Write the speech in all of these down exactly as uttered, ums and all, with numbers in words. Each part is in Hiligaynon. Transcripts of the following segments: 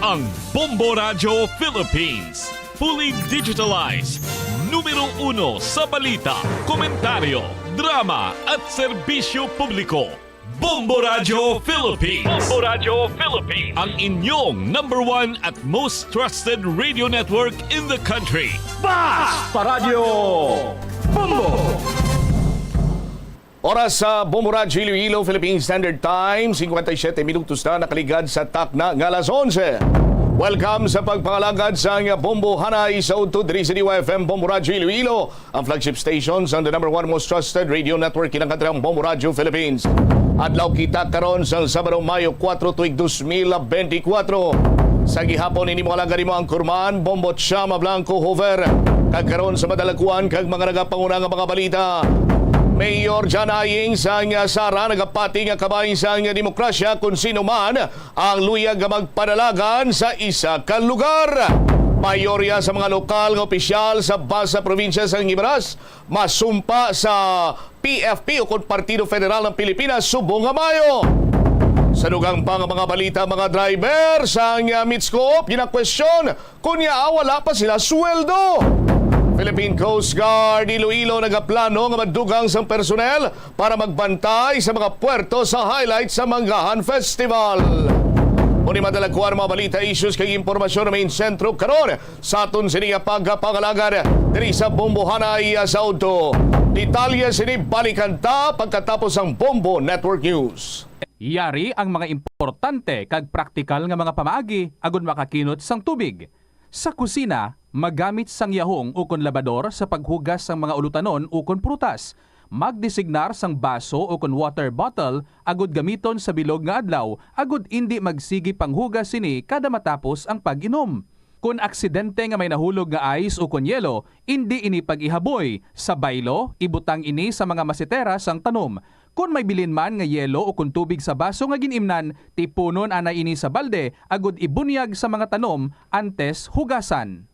Ang Bombo Radyo Philippines, fully digitalized, numero uno sa balita, komentaryo, drama at serbisyo publiko. Bombo Radyo Philippines. Bombo Radyo Philippines. Ang inyong number one at most trusted radio network in the country. Basta Radyo Bombo! Oras sa Bombo Radyo Iloilo, Philippine Standard Time, singkwenta y siyete minutos na nakaligad sa takna nga alas onse. Welcome sa pagpangalagad sang Bombo Hanay sa udto diri sa D Y F M Bombo Radyo Iloilo, ang flagship station sang the number one most trusted radio network in the country, ang Bombo Radyo Philippines. Adlaw kita karon sang Sabado, Mayo kuwatro, tuig dos mil benti kuwatro. Sa gihapon, ini mo alagad, imo anchorman, Bombo Chama Blanco Hover. Kag karon sa madalakuan kag mga nagapanguna nga mga balita. Mayor John Aying sang Sara nagapati nga kabay sang demokrasya kon sino man ang luyag nga magpanalagan sa isa ka lugar. Mayorya sa mga lokal nga opisyal sa basa probinsya sang Guimaras masumpa sa P F P o kon Partido Federal ng Pilipinas subong nga Mayo. Sa dugang pa nga mga balita, mga driver sang Mitscoop ginakwestiyon kon ngaa wala pa sila sweldo. Philippine Coast Guard Iloilo nagaplano nga madugang sang personnel para magbantay sa mga puerto sa highlight sa Manggahan Festival. Mao ni madalakuan mga balita, issues kag impormasyon nga main sentro karon sa aton sini nga pagpangalagad diri sa Bombo Hanay sa udto. Detalye sini balikan ta pagkatapos ang Bombo Network News. Yari ang mga importante kag praktikal nga mga pamaagi agud makakinot sang tubig. Sa kusina, magamit sang yahong ukon labador sa paghugas sang mga ulutanon ukon prutas. Magdesignar sang baso ukon water bottle agud gamiton sa bilog nga adlaw agud indi magsigi panghugas sini kada matapos ang pag-inom. Kon aksidente nga may nahulog nga ice ukon yelo, indi ini pag-ihaboy. Sa baylo, ibutang ini sa mga masetera sang tanom. Kon may bilin man nga yelo ukon tubig sa baso nga gin-imnan, tipunon anay ini sa balde agud ibunyag sa mga tanom antes hugasan.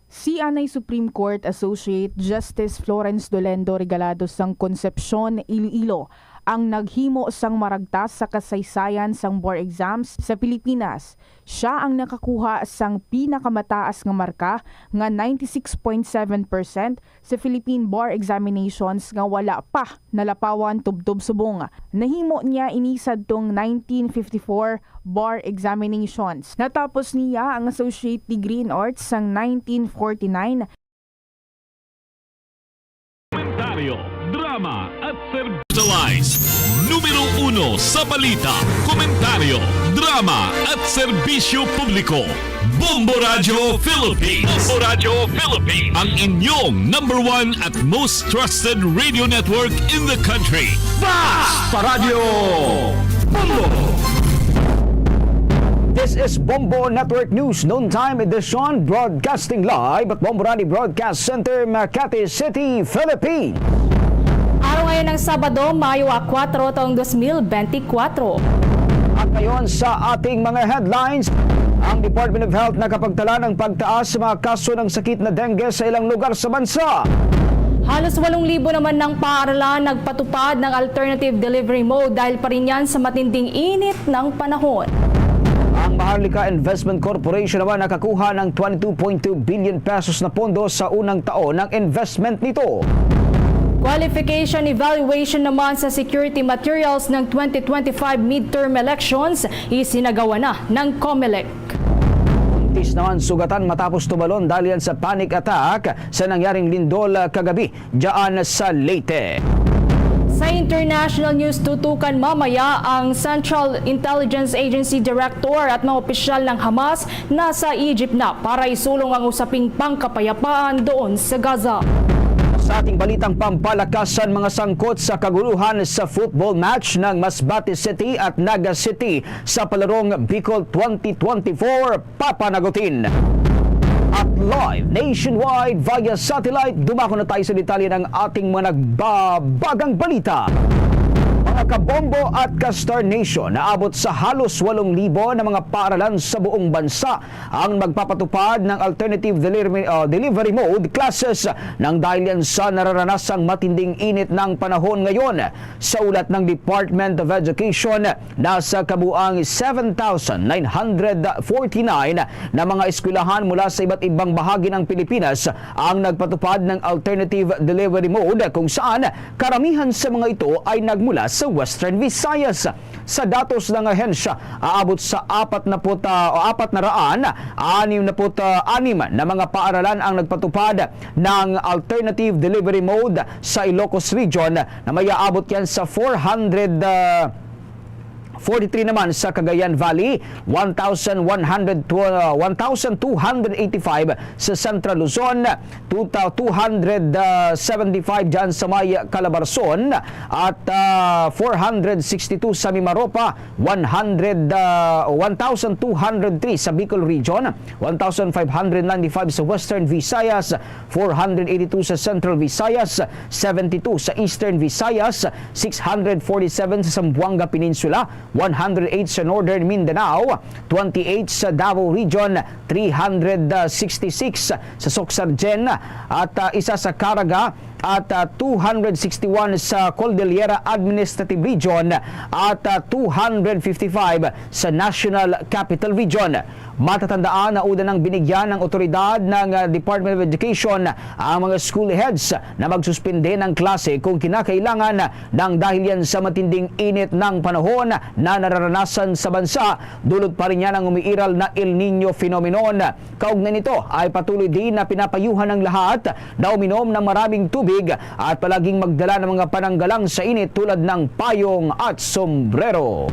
Si anay Supreme Court Associate Justice Florence Dolendo Regalado sang Concepcion, Iloilo, ang naghimo sang maragtas sa kasaysayan sang bar exams sa Pilipinas. Sia ang nakakuha sang pinakamataas nga marka nga ninety six point seven percent sa Philippine Bar Examinations nga wala pa nalapawan tubtob subong. Nahimo niya ini sadtong nineteen fifty-four Bar Examinations. Natapos niya ang Associate Degree in Arts sang nineteen forty-nine. Komentaryo, drama at serbisyo. Numero uno sa balita, komentaryo, drama at serbisyo publiko. Bombo Radyo Philippines. Bombo Radyo Philippines. Ang inyong number one at most trusted radio network in the country. Basta Radyo Bombo! This is Bombo Network News Noontime Edition, broadcasting live at Bombo Radyo Broadcast Center, Makati City, Philippines. Araw ngayon ng Sabado, Mayo kuwatro, taong dos mil benti kuwatro. At ngayon sa ating mga headlines, ang Department of Health nakapagtala ng pagtaas sa mga kaso ng sakit na dengue sa ilang lugar sa bansa. Halos walong libo naman ng paaralan nagpatupad ng alternative delivery mode dahil pa rin yan sa matinding init ng panahon. Ang Maharlika Investment Corporation naman nakakuha ng twenty-two point two billion pesos na pondo sa unang taon ng investment nito. Qualification evaluation naman sa security materials ng twenty twenty-five midterm elections isinagawa na ng Comelec. Buntis naman sugatan matapos tumalon dahil sa panic attack sa nangyaring lindol kagabi dyan sa Leyte. Sa international news, tutukan mamaya ang Central Intelligence Agency Director at mga opisyal ng Hamas na sa Egypt na para isulong ang usaping pangkapayapaan doon sa Gaza. Sa ating balitang pampalakasan, mga sangkot sa kaguluhan sa football match ng Masbate City at Naga City sa palarong Bicol twenty twenty-four papanagutin. At live nationwide via satellite, dumako na tayo sa detalye ng ating mga nagbabagang balita. Kabombo at ka-Star Nation, naabot sa halos walong libo na mga paaralan sa buong bansa ang magpapatupad ng alternative delivery, uh, delivery mode classes nang dahil yan sa nararanasang matinding init ng panahon ngayon. Sa ulat ng Department of Education, nasa kabuang seven thousand nine hundred forty-nine na mga eskwelahan mula sa iba't ibang bahagi ng Pilipinas ang nagpatupad ng alternative delivery mode, kung saan karamihan sa mga ito ay nagmula sa Western Visayas. Sa datos ng ahensya, aabot sa apat na put, ah, o apat na raan anim na put anim na mga paaralan ang nagpatupad ng alternative delivery mode sa Ilocos Region, na may aabot yan sa four hundred, ah, forty-three naman sa Cagayan Valley, one thousand one hundred, uh, one thousand two hundred eighty-five sa Central Luzon, two thou-, two hundred seventy-five dyan sa may Calabarzon, at, uh, four hundred sixty-two sa Mimaropa, one hundred, uh, one thousand two hundred three sa Bicol Region, one thousand five hundred ninety-five sa Western Visayas, four hundred eighty-two sa Central Visayas, seventy-two sa Eastern Visayas, six hundred forty-seven sa Zamboanga Peninsula, one hundred eight sa Northern Mindanao, twenty-eight sa Davao Region, three hundred sixty-six sa Soccsksargen, at, ah, isa sa Caraga, at, ah, two hundred sixty-one sa Cordillera Administrative Region, at, ah, two hundred fifty-five sa National Capital Region. Matatandaan na una nang binigyan ng otoridad ng, ah, Department of Education ang mga school heads na magsuspende ng klase kung kinakailangan, nang dahil yan sa matinding init ng panahon na nararanasan sa bansa. Dulot pa rin yan ang umiiral na El Niño phenomenon. Kaugnay nito ay patuloy din na pinapayuhan ang lahat na uminom ng maraming tubig at palaging magdala ng mga pananggalang sa init tulad ng payong at sombrero.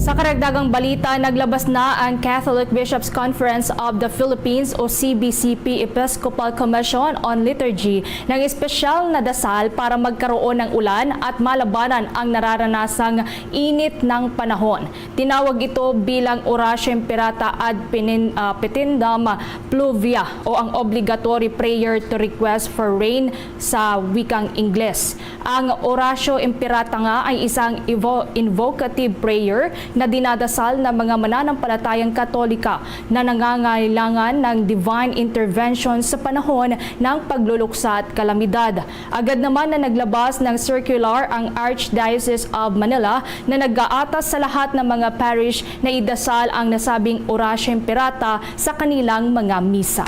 Sa karagdagang balita, naglabas na ang Catholic Bishops' Conference of the Philippines o C B C P Episcopal Commission on Liturgy ng espesyal na dasal para magkaroon ng ulan at malabanan ang nararanasang init ng panahon. Tinawag ito bilang Oratio Imperata ad Penen-, ah, Petendam Pluvia o ang obligatory prayer to request for rain sa wikang Ingles. Ang Oratio Imperata nga ay isang evo-, invocative prayer na dinadasal ng mga mananampalatayang Katolika na nangangailangan ng divine intervention sa panahon ng pagluluksa at kalamidad. Agad naman na naglabas ng circular ang Archdiocese of Manila na nag-aatas sa lahat ng mga parish na idasal ang nasabing Oratio Imperata sa kanilang mga misa.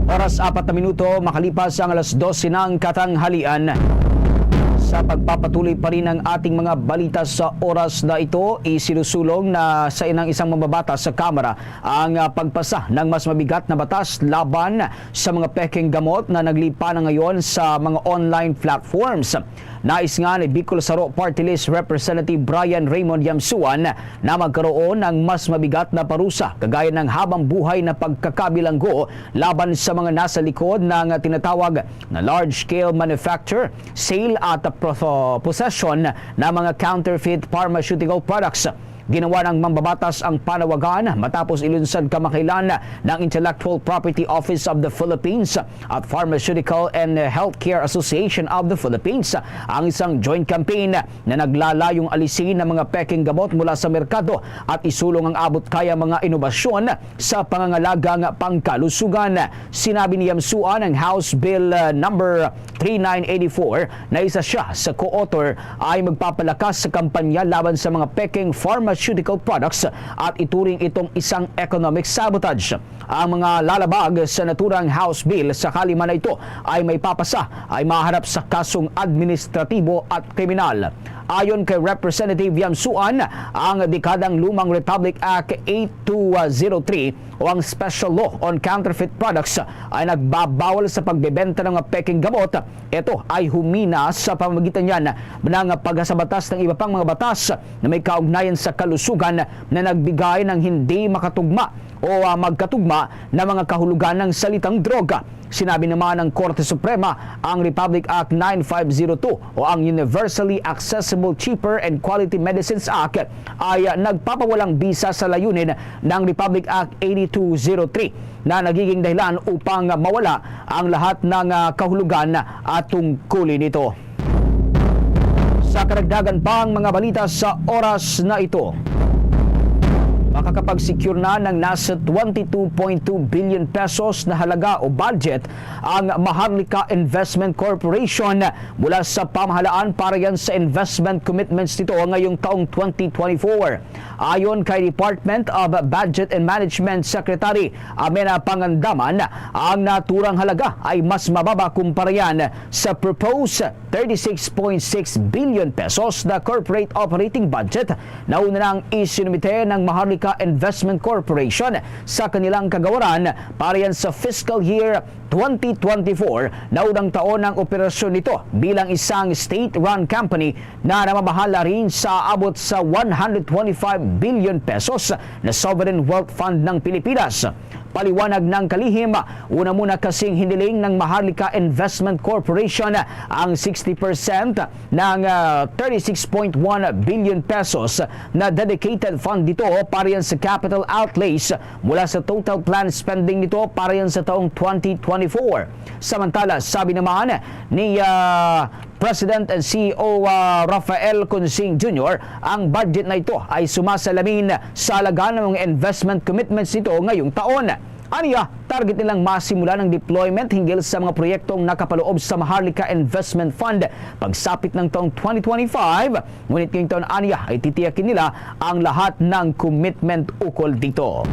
Oras, apat na minuto makalipas ang alas dose ng katanghalian. Sa pagpapatuloy pa rin ang ating mga balita sa oras na ito, isinusulong na sa inang isang mambabatas sa Kamara ang, ah, pagpasa ng mas mabigat na batas laban sa mga pekeng gamot na naglipa na ngayon sa mga online platforms. Nais nga ni Bicol Saro Party List Representative Brian Raymond Yamsuan na magkaroon ng mas mabigat na parusa, kagaya ng habang buhay na pagkakabilanggo laban sa mga nasa likod ng tinatawag na large-scale manufacture, sale at pro-, possession ng mga counterfeit pharmaceutical products. Ginawa ng mambabatas ang panawagan matapos ilunsad kamakailan ng Intellectual Property Office of the Philippines at Pharmaceutical and Healthcare Association of the Philippines ang isang joint campaign na naglalayong alisin ang mga pekeng gamot mula sa merkado at isulong ang abot kayang mga inobasyon sa pangangalagang pangkalusugan. Sinabi ni Yamsuan ang House Bill, uh, number three nine eighty-four na isa siya sa co-author ay magpapalakas sa kampanya laban sa mga pekeng pharmaceutical products at ituring itong isang economic sabotage. Ang mga lalabag sa naturang House Bill, sakali man na ito ay maipapasa, ay maharap sa kasong administratibo at kriminal. Ayon kay Representative Yamsuan, ang dekadang lumang Republic Act eight two zero three o ang Special Law on Counterfeit Products ay nagbabawal sa pagbebenta ng mga pekeng gamot. Ito ay humina sa pamamagitan niyan ng pagkasabatas ng iba pang mga batas na may kaugnayan sa kalusugan na nagbigay ng hindi makatugma o, ah, magkatugma na mga kahulugan ng salitang droga. Sinabi naman ng Korte Suprema, ang Republic Act nine five zero two o ang Universally Accessible, Cheaper, and Quality Medicines Act ay, ah, nagpapawalang bisa sa layunin ng Republic Act eighty-two zero three na nagiging dahilan upang mawala ang lahat ng, ah, kahulugan at tungkulin nito. Sa karagdagan pang mga balita sa oras na ito, makakapag-secure na ng nasa twenty-two point two billion pesos na halaga o budget ang Maharlika Investment Corporation mula sa pamahalaan para yan sa investment commitments nito ngayong taong twenty twenty-four. Ayon kay Department of Budget and Management Secretary Amena Pangandaman, ang naturang halaga ay mas mababa kumpara yan sa proposed thirty-six point six billion pesos na corporate operating budget na una nang isinumite ng Maharlika Investment Corporation sa kanilang kagawaran para yan sa fiscal year twenty twenty-four, na unang taon ng operasyon nito bilang isang state-run company na namabahala rin sa abot sa one hundred twenty-five billion pesos na sovereign wealth fund ng Pilipinas. Paliwanag ng kalihim, una muna kasing hiniling ng Maharlika Investment Corporation ang sixty percent ng, ah, thirty-six point one billion pesos na dedicated fund dito para yan sa capital outlays mula sa total planned spending nito para yan sa taong twenty twenty-four. Samantala, sabi naman ni, ah, President and C E O, ah, Rafael Consing Junior, ang budget na ito ay sumasalamin sa alaga ng mga investment commitments nito ngayong taon. Aniya, target nilang masimulan ang deployment hinggil sa mga proyektong nakapaloob sa Maharlika Investment Fund pagsapit ng taong twenty twenty-five. Ngunit ngayong taon aniya ay titiyakin nila ang lahat ng commitment ukol dito.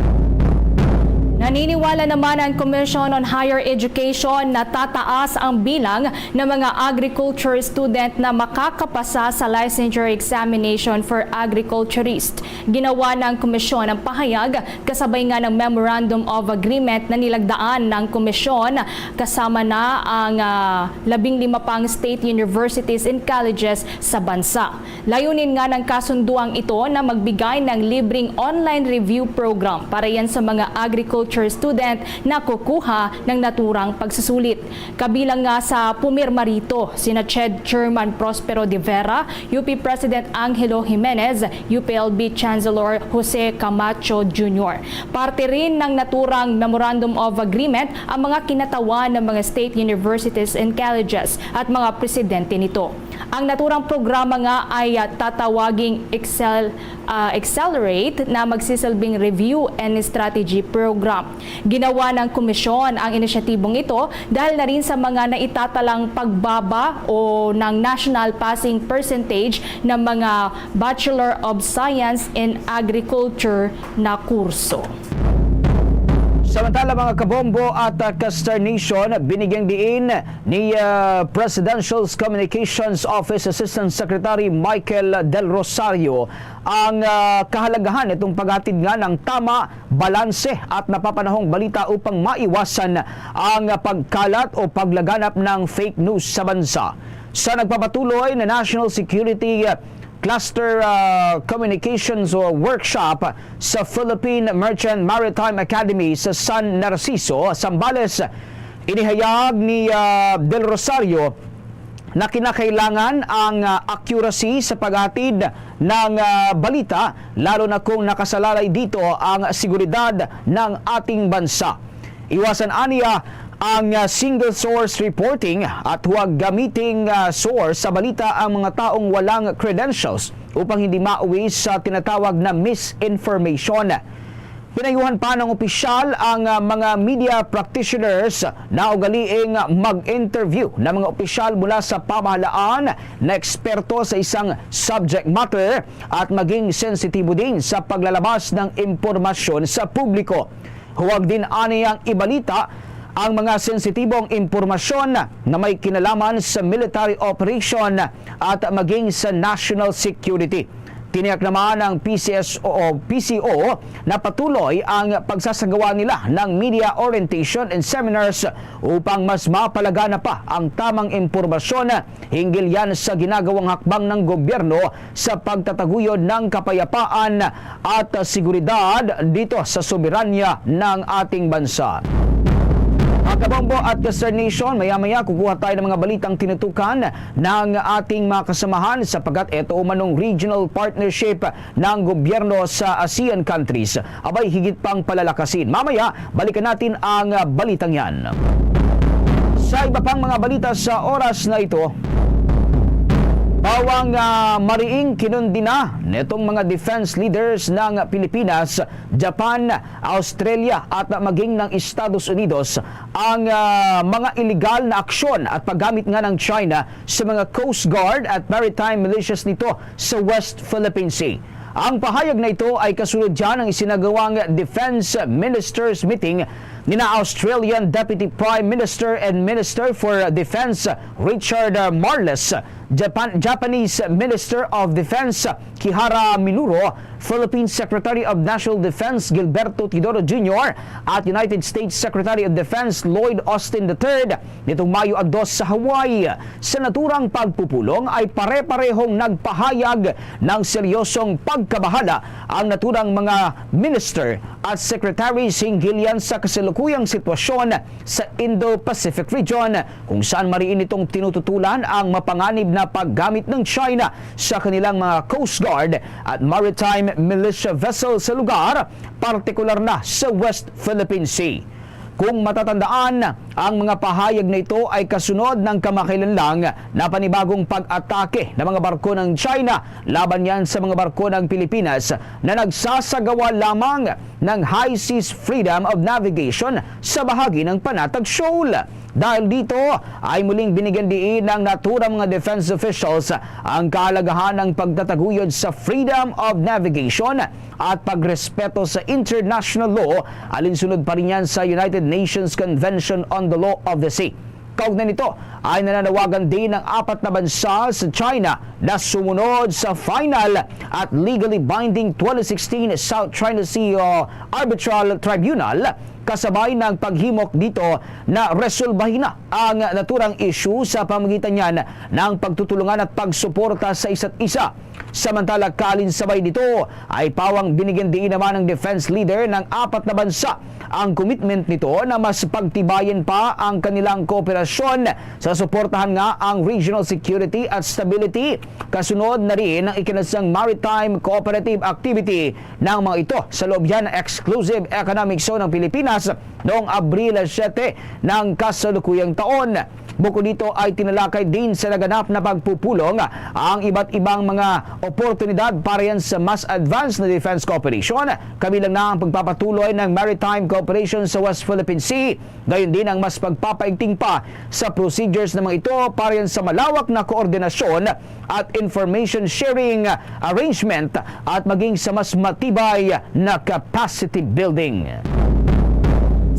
Naniniwala naman ang Commission on Higher Education na tataas ang bilang ng mga agriculture student na makakapasa sa licensure examination for agriculturist. Ginawa ng komisyon ang pahayag kasabay nga ng Memorandum of Agreement na nilagdaan ng komisyon, kasama na ang, ah, labing lima pang state universities and colleges sa bansa. Layunin nga ng kasunduang ito na magbigay ng libreng online review program para yan sa mga agriculture student na kukuha ng naturang pagsusulit. Kabilang nga sa pumirma rito sina CHED Chairman Prospero de Vera, U P President Angelo Jimenez, U P L B Chancellor Jose Camacho Junior. Parte rin ng naturang Memorandum of Agreement ang mga kinatawan ng mga state universities and colleges at mga presidente nito. Ang naturang programa nga ay, ah, tatawaging Excel, ah, Accelerate na magsisilbing review and strategy program. Ginawa ng komisyon ang inisyatibong ito dahil na rin sa mga naitatalang pagbaba o ng national passing percentage ng mga Bachelor of Science in Agriculture na kurso. Samantala, mga kabombo at, ah, ka-Star Nation, binigyang diin ni, ah, Presidential Communications Office Assistant Secretary Michael Del Rosario ang, ah, kahalagahan itong paghatid nga ng tama, balanse at napapanahong balita upang maiwasan ang pagkalat o paglaganap ng fake news sa bansa. Sa nagpapatuloy na National Security Cluster, ah, Communications o Workshop sa Philippine Merchant Maritime Academy sa San Narciso, Zambales, inihayag ni, ah, Del Rosario na kinakailangan ang, ah, accuracy sa paghatid ng, ah, balita, lalo na kung nakasalalay dito ang seguridad ng ating bansa. Iwasan aniya ang, ah, single source reporting at huwag gamiting, ah, source sa balita ang mga taong walang credentials upang hindi mauwi sa tinatawag na misinformation. Pinayuhan pa ng opisyal ang, ah, mga media practitioners na ugaliing mag-interview ng mga opisyal mula sa pamahalaan na eksperto sa isang subject matter at maging sensitibo din sa paglalabas ng impormasyon sa publiko. Huwag din aniyang ibalita ang mga sensitibong impormasyon na may kinalaman sa military operation at maging sa national security. Tiniyak naman ng P C S O o P C O na patuloy ang pagsasagawa nila ng media orientation and seminars upang mas mapalaganap pa ang tamang impormasyon hinggil yan sa ginagawang hakbang ng gobyerno sa pagtataguyod ng kapayapaan at seguridad dito sa soberanya ng ating bansa. Mga kabombo at ka-Star Nation, maya-maya kukuha tayo ng mga balitang tinutukan ng ating mga kasamahan sapagkat ito umanong regional partnership ng gobyerno sa ASEAN countries. Abay, higit pang palalakasin. Mamaya, balikan natin ang, ah, balitang yan. Sa iba pang mga balita sa oras na ito, Ang, ah, mariing kinundina netong mga defense leaders ng Pilipinas, Japan, Australia at maging ng Estados Unidos ang, ah, mga illegal na aksyon at paggamit nga ng China sa mga Coast Guard at maritime militias nito sa West Philippine Sea. Ang pahayag na ito ay kasunod dyan ng isinagawang Defense Ministers Meeting nina Australian Deputy Prime Minister and Minister for Defense Richard Marles, Japan, Japanese Minister of Defense Kihara Minoru, Philippine Secretary of National Defense Gilberto Teodoro Junior at United States Secretary of Defense Lloyd Austin the third nitong Mayo a dos sa Hawaii. Sa naturang pagpupulong ay pare-parehong nagpahayag ng seryosong pagkabahala ang naturang mga minister at secretary hinggil yan sa kasalukuyang sitwasyon sa Indo-Pacific region, kung saan mariin itong tinututulan ang mapanganib na paggamit ng China sa kanilang mga Coast Guard at maritime militia vessel sa lugar, partikular na sa West Philippine Sea. Kung matatandaan, ang mga pahayag na ito ay kasunod ng kamakailan lang na panibagong pag-atake ng mga barko ng China laban yan sa mga barko ng Pilipinas na nagsasagawa lamang ng High Seas Freedom of Navigation sa bahagi ng Panatag Shoal. Dahil dito ay muling binigyan diin ng naturang mga defense officials ang kahalagahan ng pagtataguyod sa freedom of navigation at pagrespeto sa international law, alinsunod pa rin yan sa United Nations Convention on the Law of the Sea. Kaugnay nito ay nananawagan din ang apat na bansa sa China na sumunod sa final at legally binding twenty sixteen South China Sea, uh, Arbitral Tribunal, kasabay ng paghimok dito na resolbahin na ang naturang issue sa pamagitan niyan ng pagtutulungan at pagsuporta sa isa't isa. Samantala, kalinsabay dito ay pawang binigyan diin naman ng defense leader ng apat na bansa ang commitment nito na mas pagtibayin pa ang kanilang kooperasyon sa suportahan nga ang regional security at stability, kasunod na rin ang ikinasang maritime cooperative activity ng mga ito sa loob yan ng exclusive economic zone ng Pilipinas noong Abril siyete ng kasalukuyang taon. Bukod dito ay tinalakay din sa naganap na pagpupulong ang iba't ibang mga oportunidad para yan sa mas advanced na defense cooperation, kabilang na ang pagpapatuloy ng maritime cooperation sa West Philippine Sea, gayon din ang mas pagpapaigting pa sa procedures ng mga ito para yan sa malawak na koordinasyon at information sharing arrangement at maging sa mas matibay na capacity building.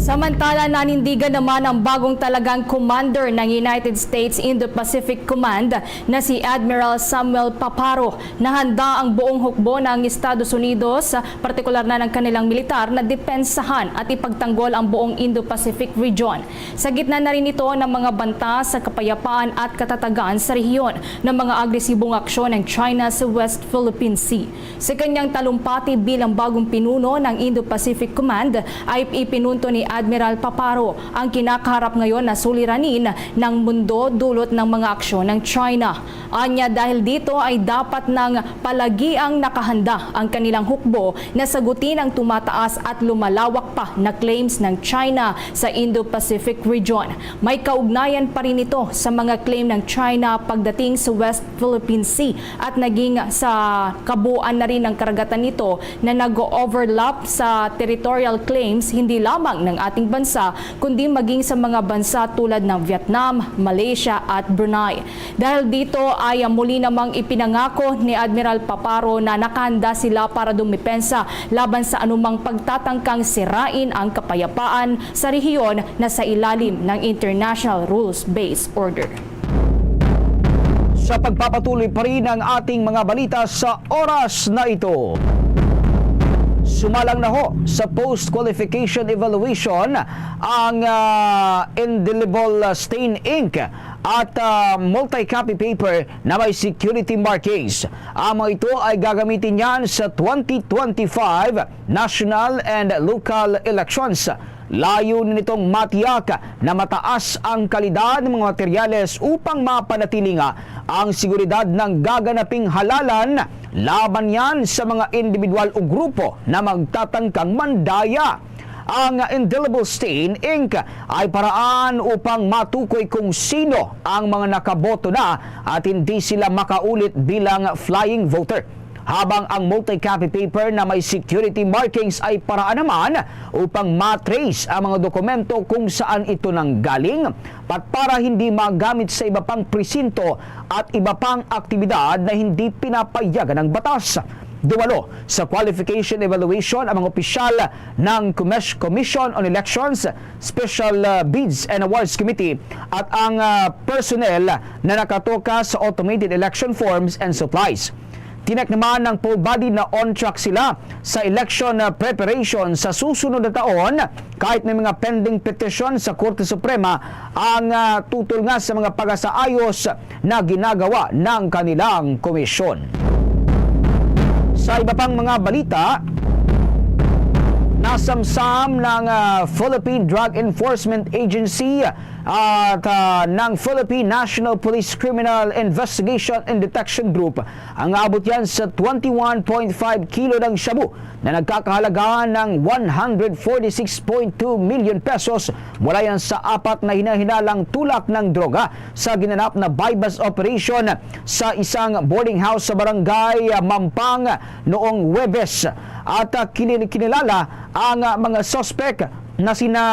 Samantala, nanindigan naman ang bagong talagang commander ng United States Indo-Pacific Command na si Admiral Samuel Paparo na handa ang buong hukbo ng Estados Unidos, partikular na ng kanilang militar, na depensahan at ipagtanggol ang buong Indo-Pacific region. Sa gitna na rin ito ng mga banta sa kapayapaan at katatagan sa rehiyon ng mga agresibong aksyon ng China sa West Philippine Sea. Sa kanyang talumpati bilang bagong pinuno ng Indo-Pacific Command, ay ipinunto ni Admiral Paparo ang kinakaharap ngayon na suliranin ng mundo dulot ng mga aksyon ng China. Anya, dahil dito ay dapat nang palagiang nakahanda ang kanilang hukbo na sagutin ang tumataas at lumalawak pa na claims ng China sa Indo-Pacific region. May kaugnayan pa rin ito sa mga claim ng China pagdating sa West Philippine Sea at naging sa kabuuan na rin ng karagatan nito na nag-overlap sa territorial claims hindi lamang ng ating bansa kundi maging sa mga bansa tulad ng Vietnam, Malaysia at Brunei. Dahil dito ay muli namang ipinangako ni Admiral Paparo na nakahanda sila para dumepensa laban sa anumang pagtatangkang sirain ang kapayapaan sa rehiyon na sa ilalim ng international rules-based order. Sa pagpapatuloy pa rin ang ating mga balita sa oras na ito, sumalang na ho sa post-qualification evaluation ang, ah, indelible stain ink at, ah, multi-copy paper na may security markings. Ang mga ito ay gagamitin niyan sa twenty twenty-five national and local elections. Layunin nitong matiyak na mataas ang kalidad ng mga materyales upang mapanatili nga ang seguridad ng gaganaping halalan laban yan sa mga individual o grupo na magtatangkang mandaya. Ang indelible stain ink ay paraan upang matukoy kung sino ang mga nakaboto na at hindi sila makaulit bilang flying voter. Habang ang multi-copy paper na may security markings ay paraan naman upang ma-trace ang mga dokumento kung saan ito nanggaling, pat-, para hindi magamit sa iba pang presinto at iba pang aktibidad na hindi pinapayagan ng batas. Dumalo sa qualification evaluation ang mga opisyal ng Commis-, Commission on Elections, Special, uh, Bids and Awards Committee at ang, uh, personnel na nakatoka sa automated election forms and supplies. Tinek naman ng poll body na on track sila sa election, uh, preparation sa susunod na taon, kahit may mga pending petition sa Korte Suprema ang, ah, tutol nga sa mga pagkasaayos na ginagawa ng kanilang komisyon. Sa iba pang mga balita, nasamsam ng, ah, Philippine Drug Enforcement Agency at, ah, ng Philippine National Police Criminal Investigation and Detection Group ang aabot yan sa twenty-one point five kilo ng shabu na nagkakahalaga ng one hundred forty-six point two million pesos mula yan sa apat na hinahinalang tulak ng droga sa ginanap na buy-bust operation sa isang boarding house sa barangay Mampang noong Huwebes. At, ah, kinil-, kinilala ang, ah, mga suspek na sina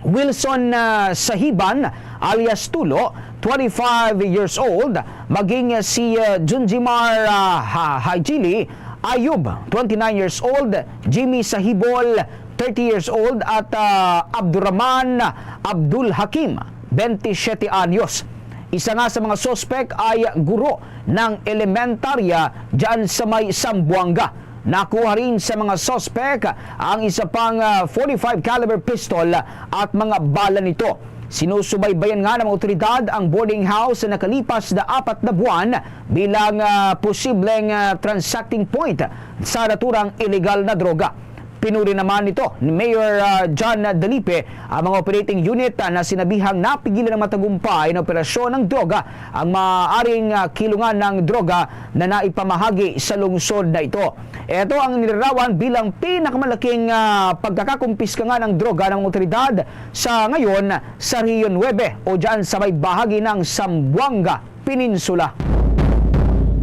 Wilson, ah, Sahiban alias Tulo, twenty-five years old, maging si, ah, Junjimar, ah, Ha-, Hajili Ayub, twenty-nine years old, Jimmy Sahibol, thirty years old, at, ah, Abdurrahman Abdul Hakim, twenty-siyete anyos. Isa nga sa mga suspek ay guro ng elementarya dyan sa may Zamboanga. Nakuha rin sa mga suspek ang isa pang, ah, forty-five caliber pistol at mga bala nito. Sinusubaybayan nga ng mga otoridad ang boarding house sa nakalipas na apat na buwan bilang, ah, posibleng, ah, transacting point sa naturang iligal na droga. Pinuri naman nito ni Mayor, ah, John Dalipe ang mga operating unit, ah, na sinabihang napigilan ng matagumpay na operasyon ng droga ang maaaring, ah, kilungan ng droga na naipamahagi sa lungsod na ito. Ito ang nilarawan bilang pinakamalaking, ah, pagkakakumpiska nga ng droga ng mga otoridad sa ngayon sa Region Nuebe o dyan sa may bahagi ng Zamboanga Peninsula.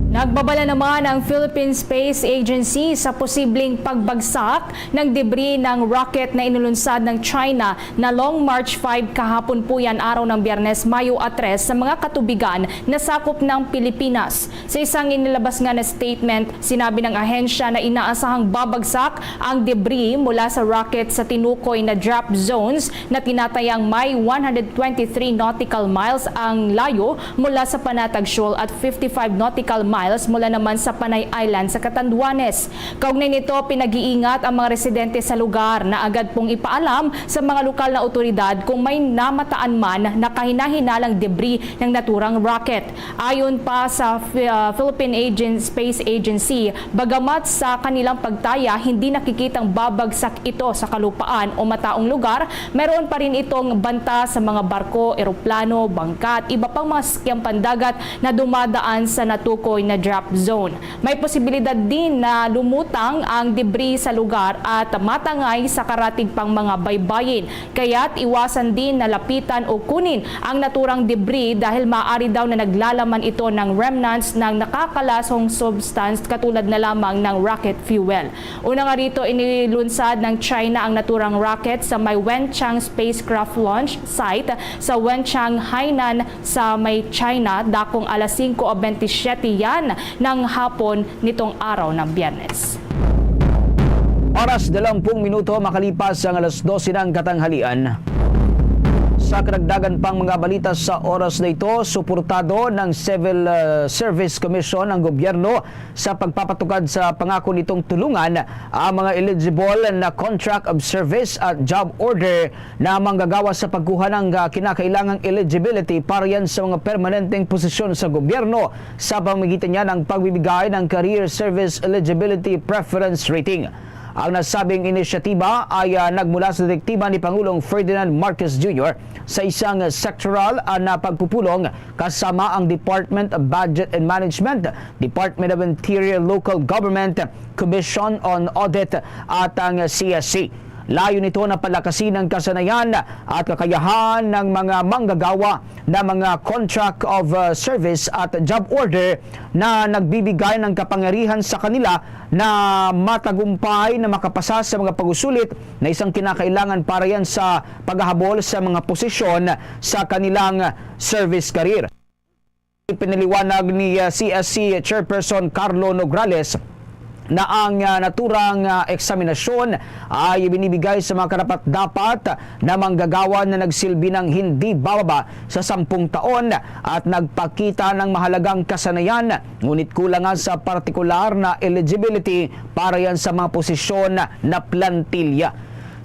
Nagbabala naman ang Philippine Space Agency sa posibleng pagbagsak ng debris ng rocket na inulunsad ng China na Long March five kahapon po yan, araw ng Biyernes, Mayo a tres, sa mga katubigan na sakop ng Pilipinas. Sa isang inilabas nga na statement, sinabi ng ahensya na inaasahang babagsak ang debris mula sa rocket sa tinukoy na drop zones na tinatayang may one hundred twenty-three nautical miles ang layo mula sa Panatag Shoal at fifty-five nautical miles mula naman sa Panay Island sa Catanduanes. Kaugnay nito, pinag-iingat ang mga residente sa lugar na agad pong ipaalam sa mga lokal na awtoridad kung may namataan man na kahinahinalang debris ng naturang rocket. Ayon pa sa Phi-, ah, Philippine Agen-, Space Agency, bagamat sa kanilang pagtaya, hindi nakikitang babagsak ito sa kalupaan o mataong lugar, meron pa rin itong banta sa mga barko, eroplano, bangka at iba pang mga sasakyang pandagat na dumadaan sa natukoy na drop zone. May posibilidad din na lumutang ang debris sa lugar at matangay sa karatig pang mga baybayin. Kaya't iwasan din na lapitan o kunin ang naturang debris dahil maaari daw na naglalaman ito ng remnants ng nakakalasong substance katulad na lamang ng rocket fuel. Una nga rito, inilunsad ng China ang naturang rocket sa may Wenchang spacecraft launch site sa Wenchang, Hainan, sa may China, dakong alas singko o bentisiete yan ng hapon nitong araw ng Biyernes. Oras, dalawampung minuto makalipas ang alas dose ng katanghalian. Sa karagdagan pang mga balita sa oras na ito, suportado ng Civil, uh, Service Commission ang gobyerno sa pagpapatupad sa pangako nitong tulungan ang mga eligible na contract of service at job order na manggagawa sa pagkuha ng, ah, kinakailangang eligibility para yan sa mga permanenteng posisyon sa gobyerno sa pamamagitan niya ng pagbibigay ng Career Service Eligibility Preference Rating. Ang nasabing inisyatiba ay, ah, nagmula sa direktiba ni Pangulong Ferdinand Marcos Junior sa isang sektoral, ah, na pagpupulong kasama ang Department of Budget and Management, Department of Interior, Local Government, Commission on Audit at ang C S C. Layo nito na palakasin ang kasanayan at kakayahan ng mga manggagawa na mga contract of, uh, service at job order na nagbibigay ng kapangyarihan sa kanila na matagumpay na makapasa sa mga pag-usulit na isang kinakailangan para yan sa paghahabol sa mga posisyon sa kanilang service career. Pinaliwanag ni, uh, C S C Chairperson Carlo Nograles na ang, uh, naturang, uh, eksaminasyon ay binibigay sa mga karapat-dapat na manggagawa na nagsilbi ng hindi bababa sa sampung taon at nagpakita ng mahalagang kasanayan, ngunit kulangan sa partikular na eligibility para yan sa mga posisyon na plantilla.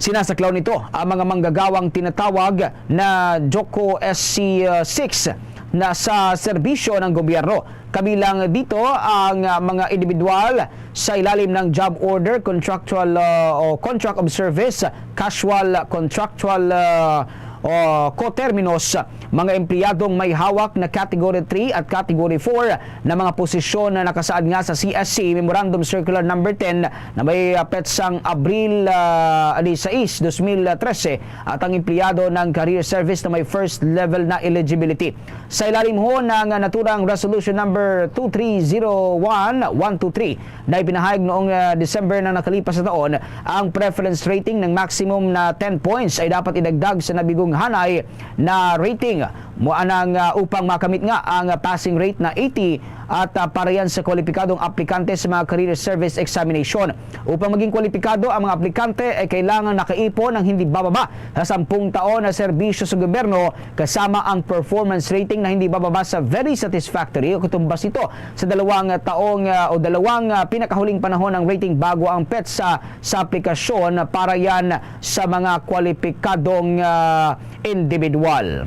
Sinasaklaw nito ang mga manggagawang tinatawag na JOCO S C six na sa serbisyo ng gobyerno. Kabilang dito ang, ah, mga individual sa ilalim ng job order, contractual, ah, o contract of service, casual contractual, ah, o coterminous, mga empleyadong may hawak na Category three at Category four na mga posisyon na nakasaad nga sa C S C Memorandum Circular Number ten na may, ah, petsang Abril, ah, disisais, dos mil trese, at ang empleyado ng career service na may first level na eligibility. Sa ilalim ho ng naturang Resolution Number two three zero one one two three na ipinahayag noong, ah, December ng nakalipas na taon, ang preference rating ng maximum na ten points ay dapat idagdag sa nabigong hanay na rating mo anang, ah, upang makamit nga ang passing rate na eighty at, ah, para yan sa kwalipikadong aplikante sa mga career service examination. Upang maging kwalipikado ang mga aplikante, ay kailangan nakaipon ang hindi bababa sa sampung taon na serbisyo sa gobyerno, kasama ang performance rating na hindi bababa sa very satisfactory o katumbas ito sa dalawang taong, ah, o dalawang, ah, pinakahuling panahon ng rating bago ang petsa sa aplikasyon para yan sa mga kwalipikadong, ah, individual.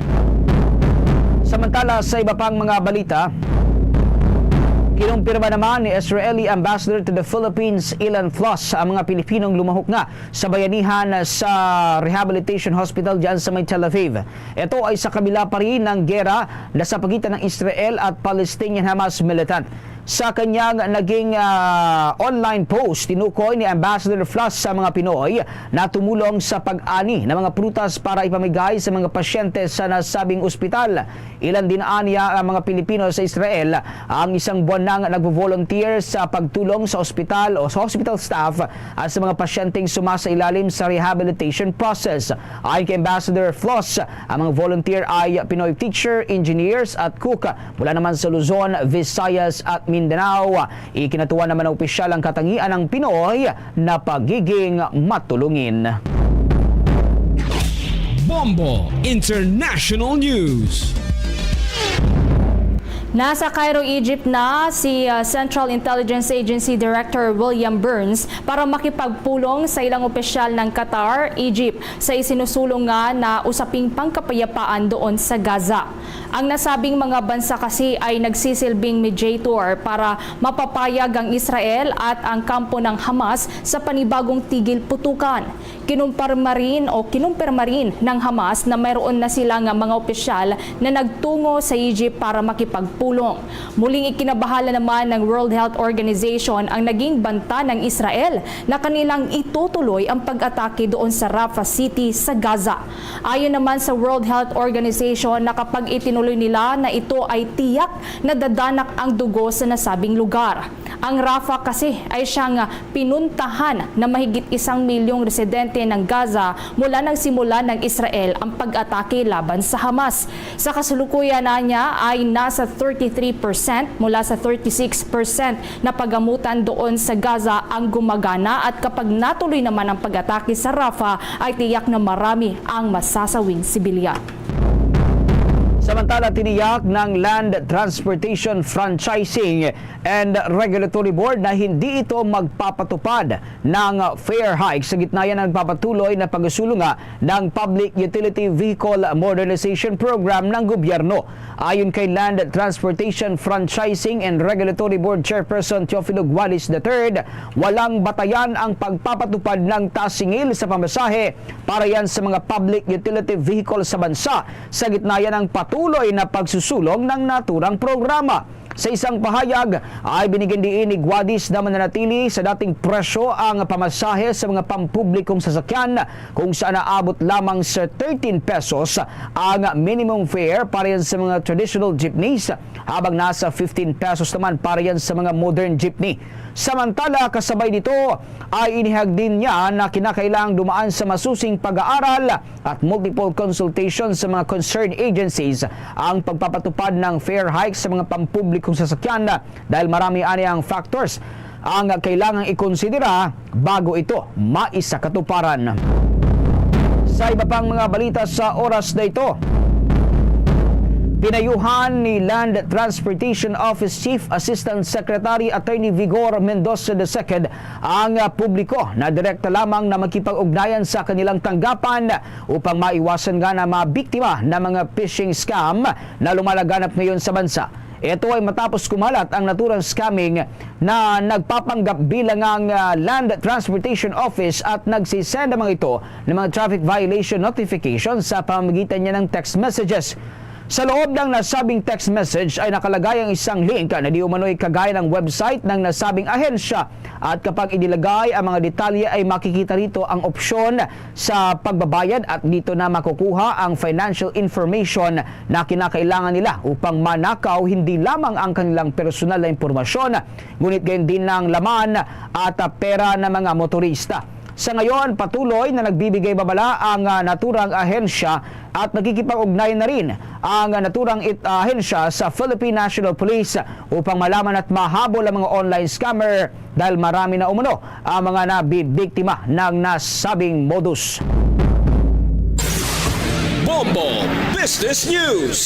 Samantala, sa iba pang mga balita, kinumpirma naman ni Israeli Ambassador to the Philippines, Ilan Flos, ang mga Pilipinong lumahok nga sa bayanihan sa Rehabilitation Hospital diyan sa may Tel Aviv. Ito ay sa kabila pa rin ng gera na sa pagitan ng Israel at Palestinian Hamas militant. Sa kanyang naging, ah, online post, tinukoy ni Ambassador Flos sa mga Pinoy na tumulong sa pag-ani ng mga prutas para ipamigay sa mga pasyente sa nasabing ospital. Ilan din anya ang mga Pilipino sa Israel ang isang buwan nang nagvo-volunteer sa pagtulong sa ospital o sa hospital staff at sa mga pasyenteng sumasailalim sa rehabilitation process. Ayon kay Ambassador Flos, ang mga volunteer ay Pinoy teacher, engineers at cook mula naman sa Luzon, Visayas at Mindanao. Ikinatuwa naman ng opisyal ang katangian ng Pinoy na pagiging matulungin. Bombo International News. Nasa Cairo, Egypt na si, ah, Central Intelligence Agency Director William Burns para makipagpulong sa ilang opisyal ng Qatar, Egypt, sa isinusulong nga na usaping pangkapayapaan doon sa Gaza. Ang nasabing mga bansa kasi ay nagsisilbing mediator para mapapayag ang Israel at ang kampo ng Hamas sa panibagong tigil putukan. Kinumpirma rin o kinumpirma rin ng Hamas na mayroon na sila nga mga opisyal na nagtungo sa Egypt para makipagpulong. Muling ikinabahala naman ng World Health Organization ang naging banta ng Israel na kanilang itutuloy ang pag-atake doon sa Rafah City sa Gaza. Ayon naman sa World Health Organization, nakapag-itinuloy nila na ito ay tiyak na dadanak ang dugo sa nasabing lugar. Ang Rafah kasi ay siyang pinuntahan na mahigit isang milyong residente ng Gaza mula nang simula ng Israel ang pag-atake laban sa Hamas. Sa kasulukuyan na niya ay nasa thirty-three percent mula sa thirty-six percent na pagamutan doon sa Gaza ang gumagana, at kapag natuloy naman ang pag-atake sa Rafah, ay tiyak na marami ang masasawing sibilyan. Samantala, tiniyak ng Land Transportation Franchising and Regulatory Board na hindi ito magpapatupad ng fare hike sa gitna yan ng nagpapatuloy na pagsulong ng Public Utility Vehicle Modernization Program ng gobyerno. Ayon kay Land Transportation Franchising and Regulatory Board Chairperson Teofilo Guales the third, walang batayan ang pagpapatupad ng tasingil sa pamasahe para yan sa mga public utility vehicle sa bansa sa gitna yan ng patuloy na pagsusulong ng naturang programa. Sa isang pahayag, ay binigyan diin ni Guadis na mananatili sa dating presyo ang pamasahe sa mga pampublikong sasakyan, kung saan naabot lamang sa thirteen pesos ang minimum fare para yan sa mga traditional jeepneys, habang nasa fifteen pesos naman para yan sa mga modern jeepney. Samantala, kasabay nito ay inihagdan niya na kinakailangang dumaan sa masusing pag-aaral at multiple consultation sa mga concerned agencies ang pagpapatupad ng fare hike sa mga pampublikong sasakyan, dahil marami ani ang factors ang kailangang ikonsidera bago ito maisakatuparan. Sa iba pang mga balita sa oras na ito, pinayuhan ni Land Transportation Office Chief Assistant Secretary Attorney Vigor Mendoza the second ang, ah, publiko na direkta lamang na makipag-ugnayan sa kanilang tanggapan upang maiwasan nga na mabiktima ng mga phishing scam na lumalaganap ngayon sa bansa. Ito ay matapos kumalat ang naturang scamming na nagpapanggap bilang ang, ah, Land Transportation Office at nagsisend naman ito ng mga traffic violation notification sa pamamagitan niya ng text messages. Sa loob ng nasabing text message ay nakalagay ang isang link na di umano'y kagaya ng website ng nasabing ahensya, at kapag inilagay ang mga detalye ay makikita rito ang opsyon sa pagbabayad at dito na makukuha ang financial information na kinakailangan nila upang manakaw hindi lamang ang kanilang personal na impormasyon, ngunit gayon din ang laman at, ah, pera ng mga motorista. Sa ngayon, patuloy na nagbibigay babala ang, ah, naturang ahensya at nakikipag-ugnayan na rin ang, ah, naturang it-, ahensya sa Philippine National Police upang malaman at mahabol ang mga online scammer, dahil marami na umano ang mga nabibiktima ng nasabing modus. Bombo Business News.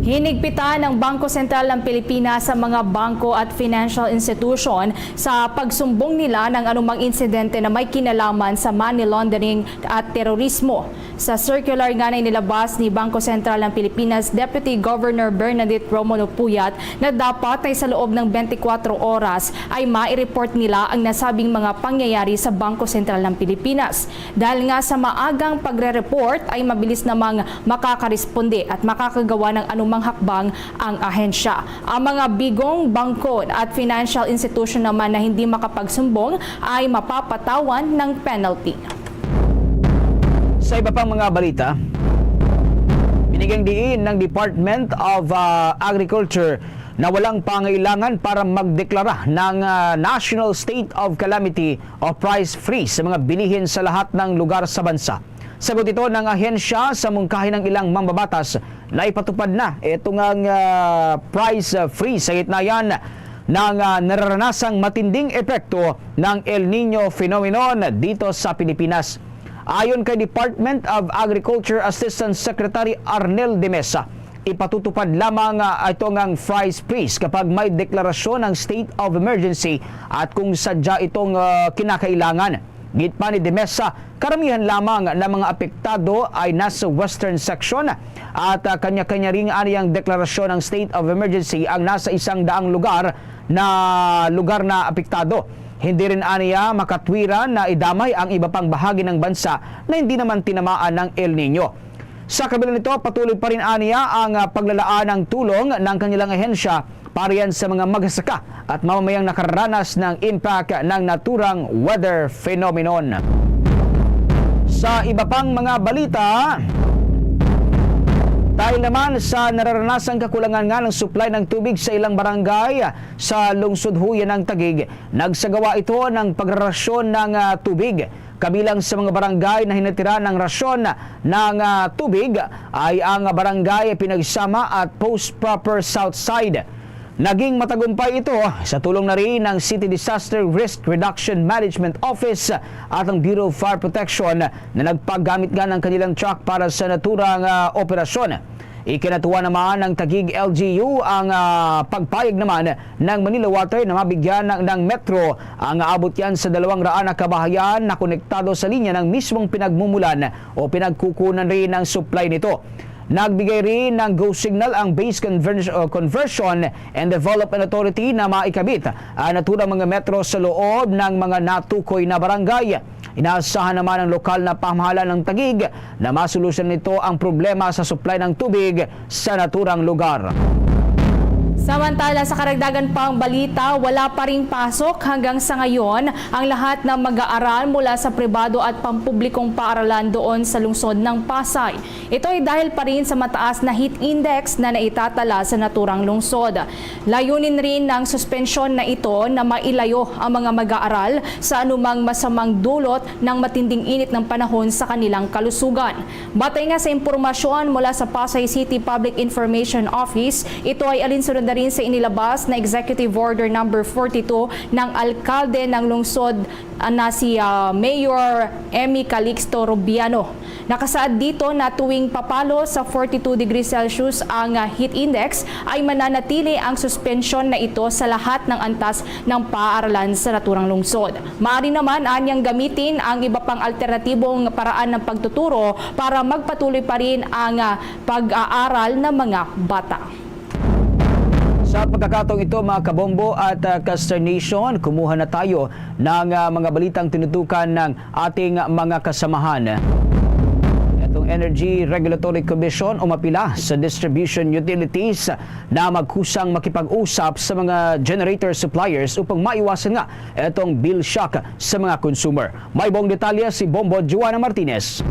Hinigpitan ng Bangko Sentral ng Pilipinas sa mga bangko at financial institution sa pagsumbong nila ng anumang insidente na may kinalaman sa money laundering at terorismo. Sa circular nga na inilabas ni Bangko Sentral ng Pilipinas Deputy Governor Bernadette Romulo Puyat, na dapat ay sa loob ng twenty-four oras ay mai-report nila ang nasabing mga pangyayari sa Bangko Sentral ng Pilipinas. Dahil nga sa maagang pagre-report ay mabilis namang makakaresponde at makakagawa ng anumang hakbang ang ahensya. Ang mga bigong bangko at financial institution naman na hindi makapagsumbong ay mapapatawan ng penalty. Sa iba pang mga balita, binigyang diin ng Department of, ah, Agriculture na walang pangailangan para magdeklara ng, ah, National State of Calamity o Price Freeze sa mga bilihin sa lahat ng lugar sa bansa. Sagot ito ng ahensya sa mungkahi ng ilang mambabatas na ipatupad na ito nga, ah, price, ah, freeze sa gitna yan ng, ah, nararanasang matinding epekto ng El Niño phenomenon dito sa Pilipinas. Ayon kay Department of Agriculture Assistant Secretary Arnel de Mesa, ipatutupad lamang, ah, ito ngang price freeze kapag may deklarasyon ng state of emergency at kung sadya itong, ah, kinakailangan. Gid pa ni De Mesa, karamihan lamang ng mga apektado ay nasa western section at, ah, kanya-kanya ring aniyang deklarasyon ng state of emergency ang nasa isang daang lugar na lugar na apektado. Hindi rin aniya makatwiran na idamay ang iba pang bahagi ng bansa na hindi naman tinamaan ng El Niño. Sa kabila nito, patuloy pa rin aniya ang, ah, paglalaan ng tulong ng kanilang ahensya para yan sa mga magsasaka at mamamayang nakaranas ng impact ng naturang weather phenomenon. Sa iba pang mga balita, dahil naman sa nararanasang kakulangan nga ng supply ng tubig sa ilang barangay sa lungsod huya ng Taguig, nagsagawa ito ng pagrarasyon ng, ah, tubig. Kabilang sa mga barangay na hinatiran ng rasyon ng, ah, tubig ay ang barangay Pinagsama at Post Proper South Side. Naging matagumpay ito sa tulong na rin ng City Disaster Risk Reduction Management Office at ang Bureau of Fire Protection na nagpagamit nga ng kanilang truck para sa naturang, ah, operasyon. Ikinatuwa naman ng Taguig L G U ang, ah, pagpayag naman ng Manila Water na mabigyan ng, ng metro ang aabot yan sa dalawang raan na kabahayan na konektado sa linya ng mismong pinagmumulan o pinagkukunan rin ng supply nito. Nagbigay rin ng go signal ang Base Conver-, uh, Conversion and Development Authority na maikabit ang naturang mga metro sa loob ng mga natukoy na barangay. Inaasahan naman ng lokal na pamahalaan ng Taguig na masolusyonan nito ang problema sa supply ng tubig sa naturang lugar. Samantala, sa karagdagan pang balita, wala pa ring pasok hanggang sa ngayon ang lahat ng mag-aaral mula sa pribado at pampublikong paaralan doon sa lungsod ng Pasay. Ito ay dahil pa rin sa mataas na heat index na naitatala sa naturang lungsod. Layunin rin ng suspensyon na ito na mailayo ang mga mag-aaral sa anumang masamang dulot ng matinding init ng panahon sa kanilang kalusugan. Batay nga sa impormasyon mula sa Pasay City Public Information Office, ito ay alinsunod na rin sa inilabas na Executive Order Number forty-two ng alkalde ng lungsod, ah, na si, ah, Mayor Emmy Calixto Rubiano. Nakasaad dito na tuwing papalo sa forty-two degrees Celsius ang, ah, heat index, ay mananatili ang suspensyon na ito sa lahat ng antas ng paaralan sa naturang lungsod. Maaari naman anyang gamitin ang iba pang alternatibong paraan ng pagtuturo para magpatuloy pa rin ang, ah, pag-aaral ng mga bata. Sa pagkakataong ito, mga kabombo at, ah, Caster Nation, kumuha na tayo ng, ah, mga balitang tinutukan ng ating mga kasamahan. Itong Energy Regulatory Commission umapila sa distribution utilities na magkusang makipag-usap sa mga generator suppliers upang maiwasan nga itong bill shock sa mga consumer. May buong detalye si Bombo Joanna Martinez.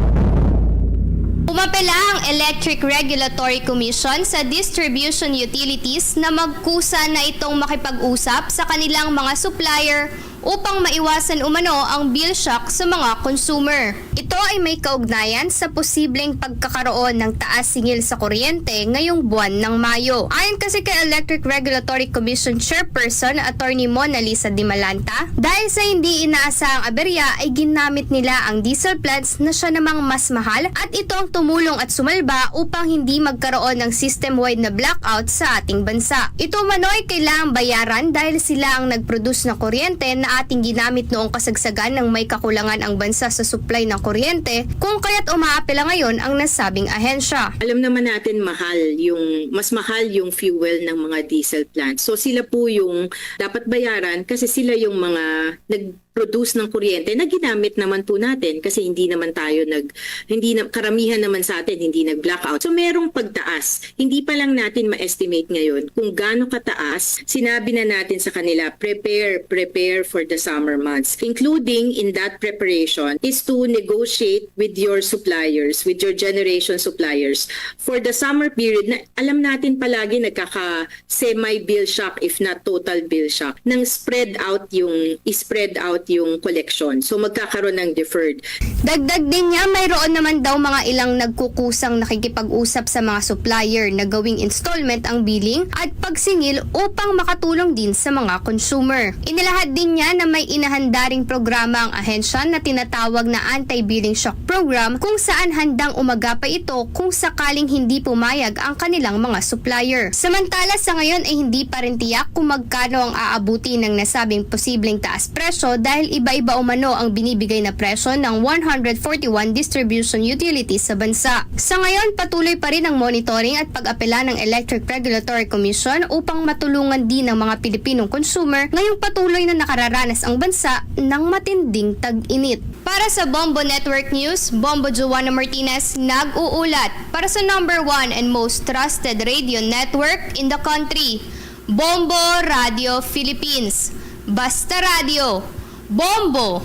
Umapela ang Electric Regulatory Commission sa distribution utilities na magkusa na itong makipag-usap sa kanilang mga supplier upang maiwasan umano ang bill shock sa mga consumer. Ito ay may kaugnayan sa posibleng pagkakaroon ng taas singil sa kuryente ngayong buwan ng Mayo. Ayon kasi kay Electric Regulatory Commission Chairperson Attorney Mona Lisa Dimalanta, dahil sa hindi inaasahang aberya ay ginamit nila ang diesel plants na siya namang mas mahal at ito ang tumulong at sumalba upang hindi magkaroon ng system-wide na blackout sa ating bansa. Ito umano ay kailangang bayaran dahil sila ang nag-produce ng kuryente na ating ginamit noong kasagsagan nang may kakulangan ang bansa sa supply ng kuryente, kung kaya't umaapela ngayon ang nasabing ahensya. Alam naman natin mahal yung, mas mahal yung fuel ng mga diesel plants. So sila po yung dapat bayaran kasi sila yung mga nag-produce ng kuryente na ginamit naman po natin kasi hindi naman tayo nag hindi na, karamihan naman sa atin hindi nag-blackout. So merong pagtaas. Hindi pa lang natin ma-estimate ngayon kung gaano kataas. Sinabi na natin sa kanila, prepare, prepare for the summer months. Including in that preparation is to negotiate with your suppliers, with your generation suppliers for the summer period na alam natin palagi nagkaka semi bill shock, if not total bill shock, nang spread out yung, i-spread out yung collection. So magkakaroon ng deferred. Dagdag din niya, mayroon naman daw mga ilang nagkukusang nakikipag-usap sa mga supplier na gawing installment ang billing at pagsingil upang makatulong din sa mga consumer. Inilahad din niya na may inahanda ring programa ang ahensya na tinatawag na Anti-Billing Shock Program, kung saan handang umagapay ito kung sakaling hindi pumayag ang kanilang mga supplier. Samantala, sa ngayon ay hindi pa rin tiyak kung magkano ang aabuti ng nasabing posibleng taas presyo dahil iba-iba umano ang binibigay na presyo ng one hundred forty-one distribution utilities sa bansa. Sa ngayon, patuloy pa rin ang monitoring at pag-apela ng Electric Regulatory Commission upang matulungan din ang mga Pilipinong consumer ngayong patuloy na nakararanas ang bansa ng matinding tag-init. Para sa Bombo Network News, Bombo Joanna Martinez nag-uulat para sa number one and most trusted radio network in the country, Bombo Radio Philippines. Basta Radio, Bombo!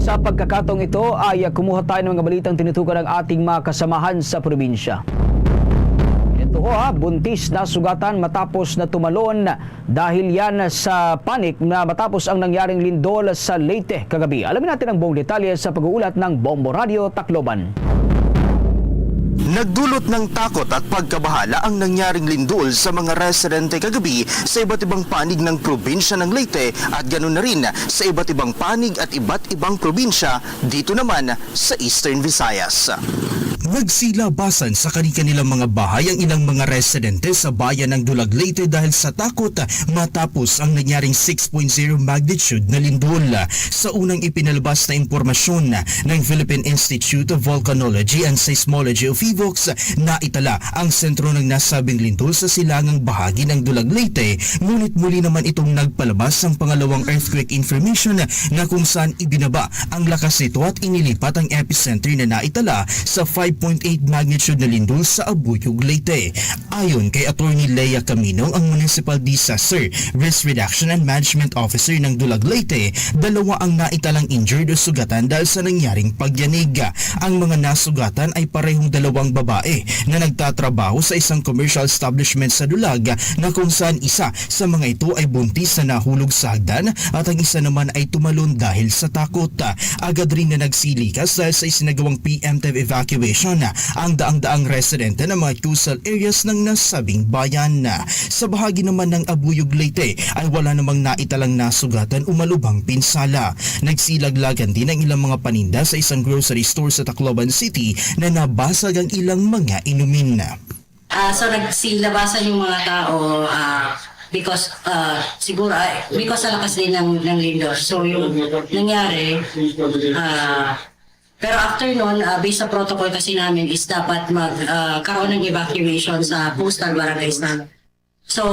Sa pagkakataong ito ay kumuha tayo ng mga balitang tinutukan ng ating mga kasamahan sa probinsya. Ito ho ha, buntis na sugatan matapos na tumalon dahil yan sa panic na matapos ang nangyaring lindol sa Leyte kagabi. Alamin natin ang buong detalye sa pag-uulat ng Bombo Radio Tacloban. Nagdulot ng takot at pagkabahala ang nangyaring lindol sa mga residente kagabi sa iba't ibang panig ng probinsya ng Leyte at ganun na rin sa iba't ibang panig at iba't ibang probinsya dito naman sa Eastern Visayas. Nagsilabasan sa kani-kanilang mga bahay ang ilang mga residente sa bayan ng Dulag, Leyte dahil sa takot matapos ang nangyaring six point zero magnitude na lindol. Sa unang ipinalabas na impormasyon ng Philippine Institute of Volcanology and Seismology o PHIVOLCS, naitala ang sentro ng nasabing lindol sa silangang bahagi ng Dulag, Leyte, ngunit muli naman itong nagpalabas ng pangalawang earthquake information na kung saan ibinaba ang lakas nito at inilipat ang epicenter na naitala sa five point eight magnitude na lindol sa Abuyog, Leyte. Ayon kay Attorney Lea Camino, ang Municipal Disaster Risk Reduction and Management Officer ng Dulag, Leyte, dalawa ang naitalang injured o sugatan dahil sa nangyaring pagyanig. Ang mga nasugatan ay parehong dalawang babae na nagtatrabaho sa isang commercial establishment sa Dulag, na kung saan isa sa mga ito ay buntis na nahulog sa hagdan at ang isa naman ay tumalon dahil sa takot. Agad rin na nagsilikas dahil sa isinagawang preemptive evacuation ang daang-daang residente ng mga coastal areas ng nasabing bayan. Sa bahagi naman ng Abuyog, Leyte ay wala namang naitalang nasugatan o malubhang pinsala. Nagsilaglagan din ang ilang mga paninda sa isang grocery store sa Tacloban City na nabasag ang ilang mga inumin. Ah, so nagsilabasan yung mga tao, ah, because, ah, siguro, ah, because sa lakas din ng, ng lindol. So yung nangyari, ah, pero after nun, ah, based sa protocol kasi namin is dapat mag, ah, karoon ng evacuation sa coastal barangays na. So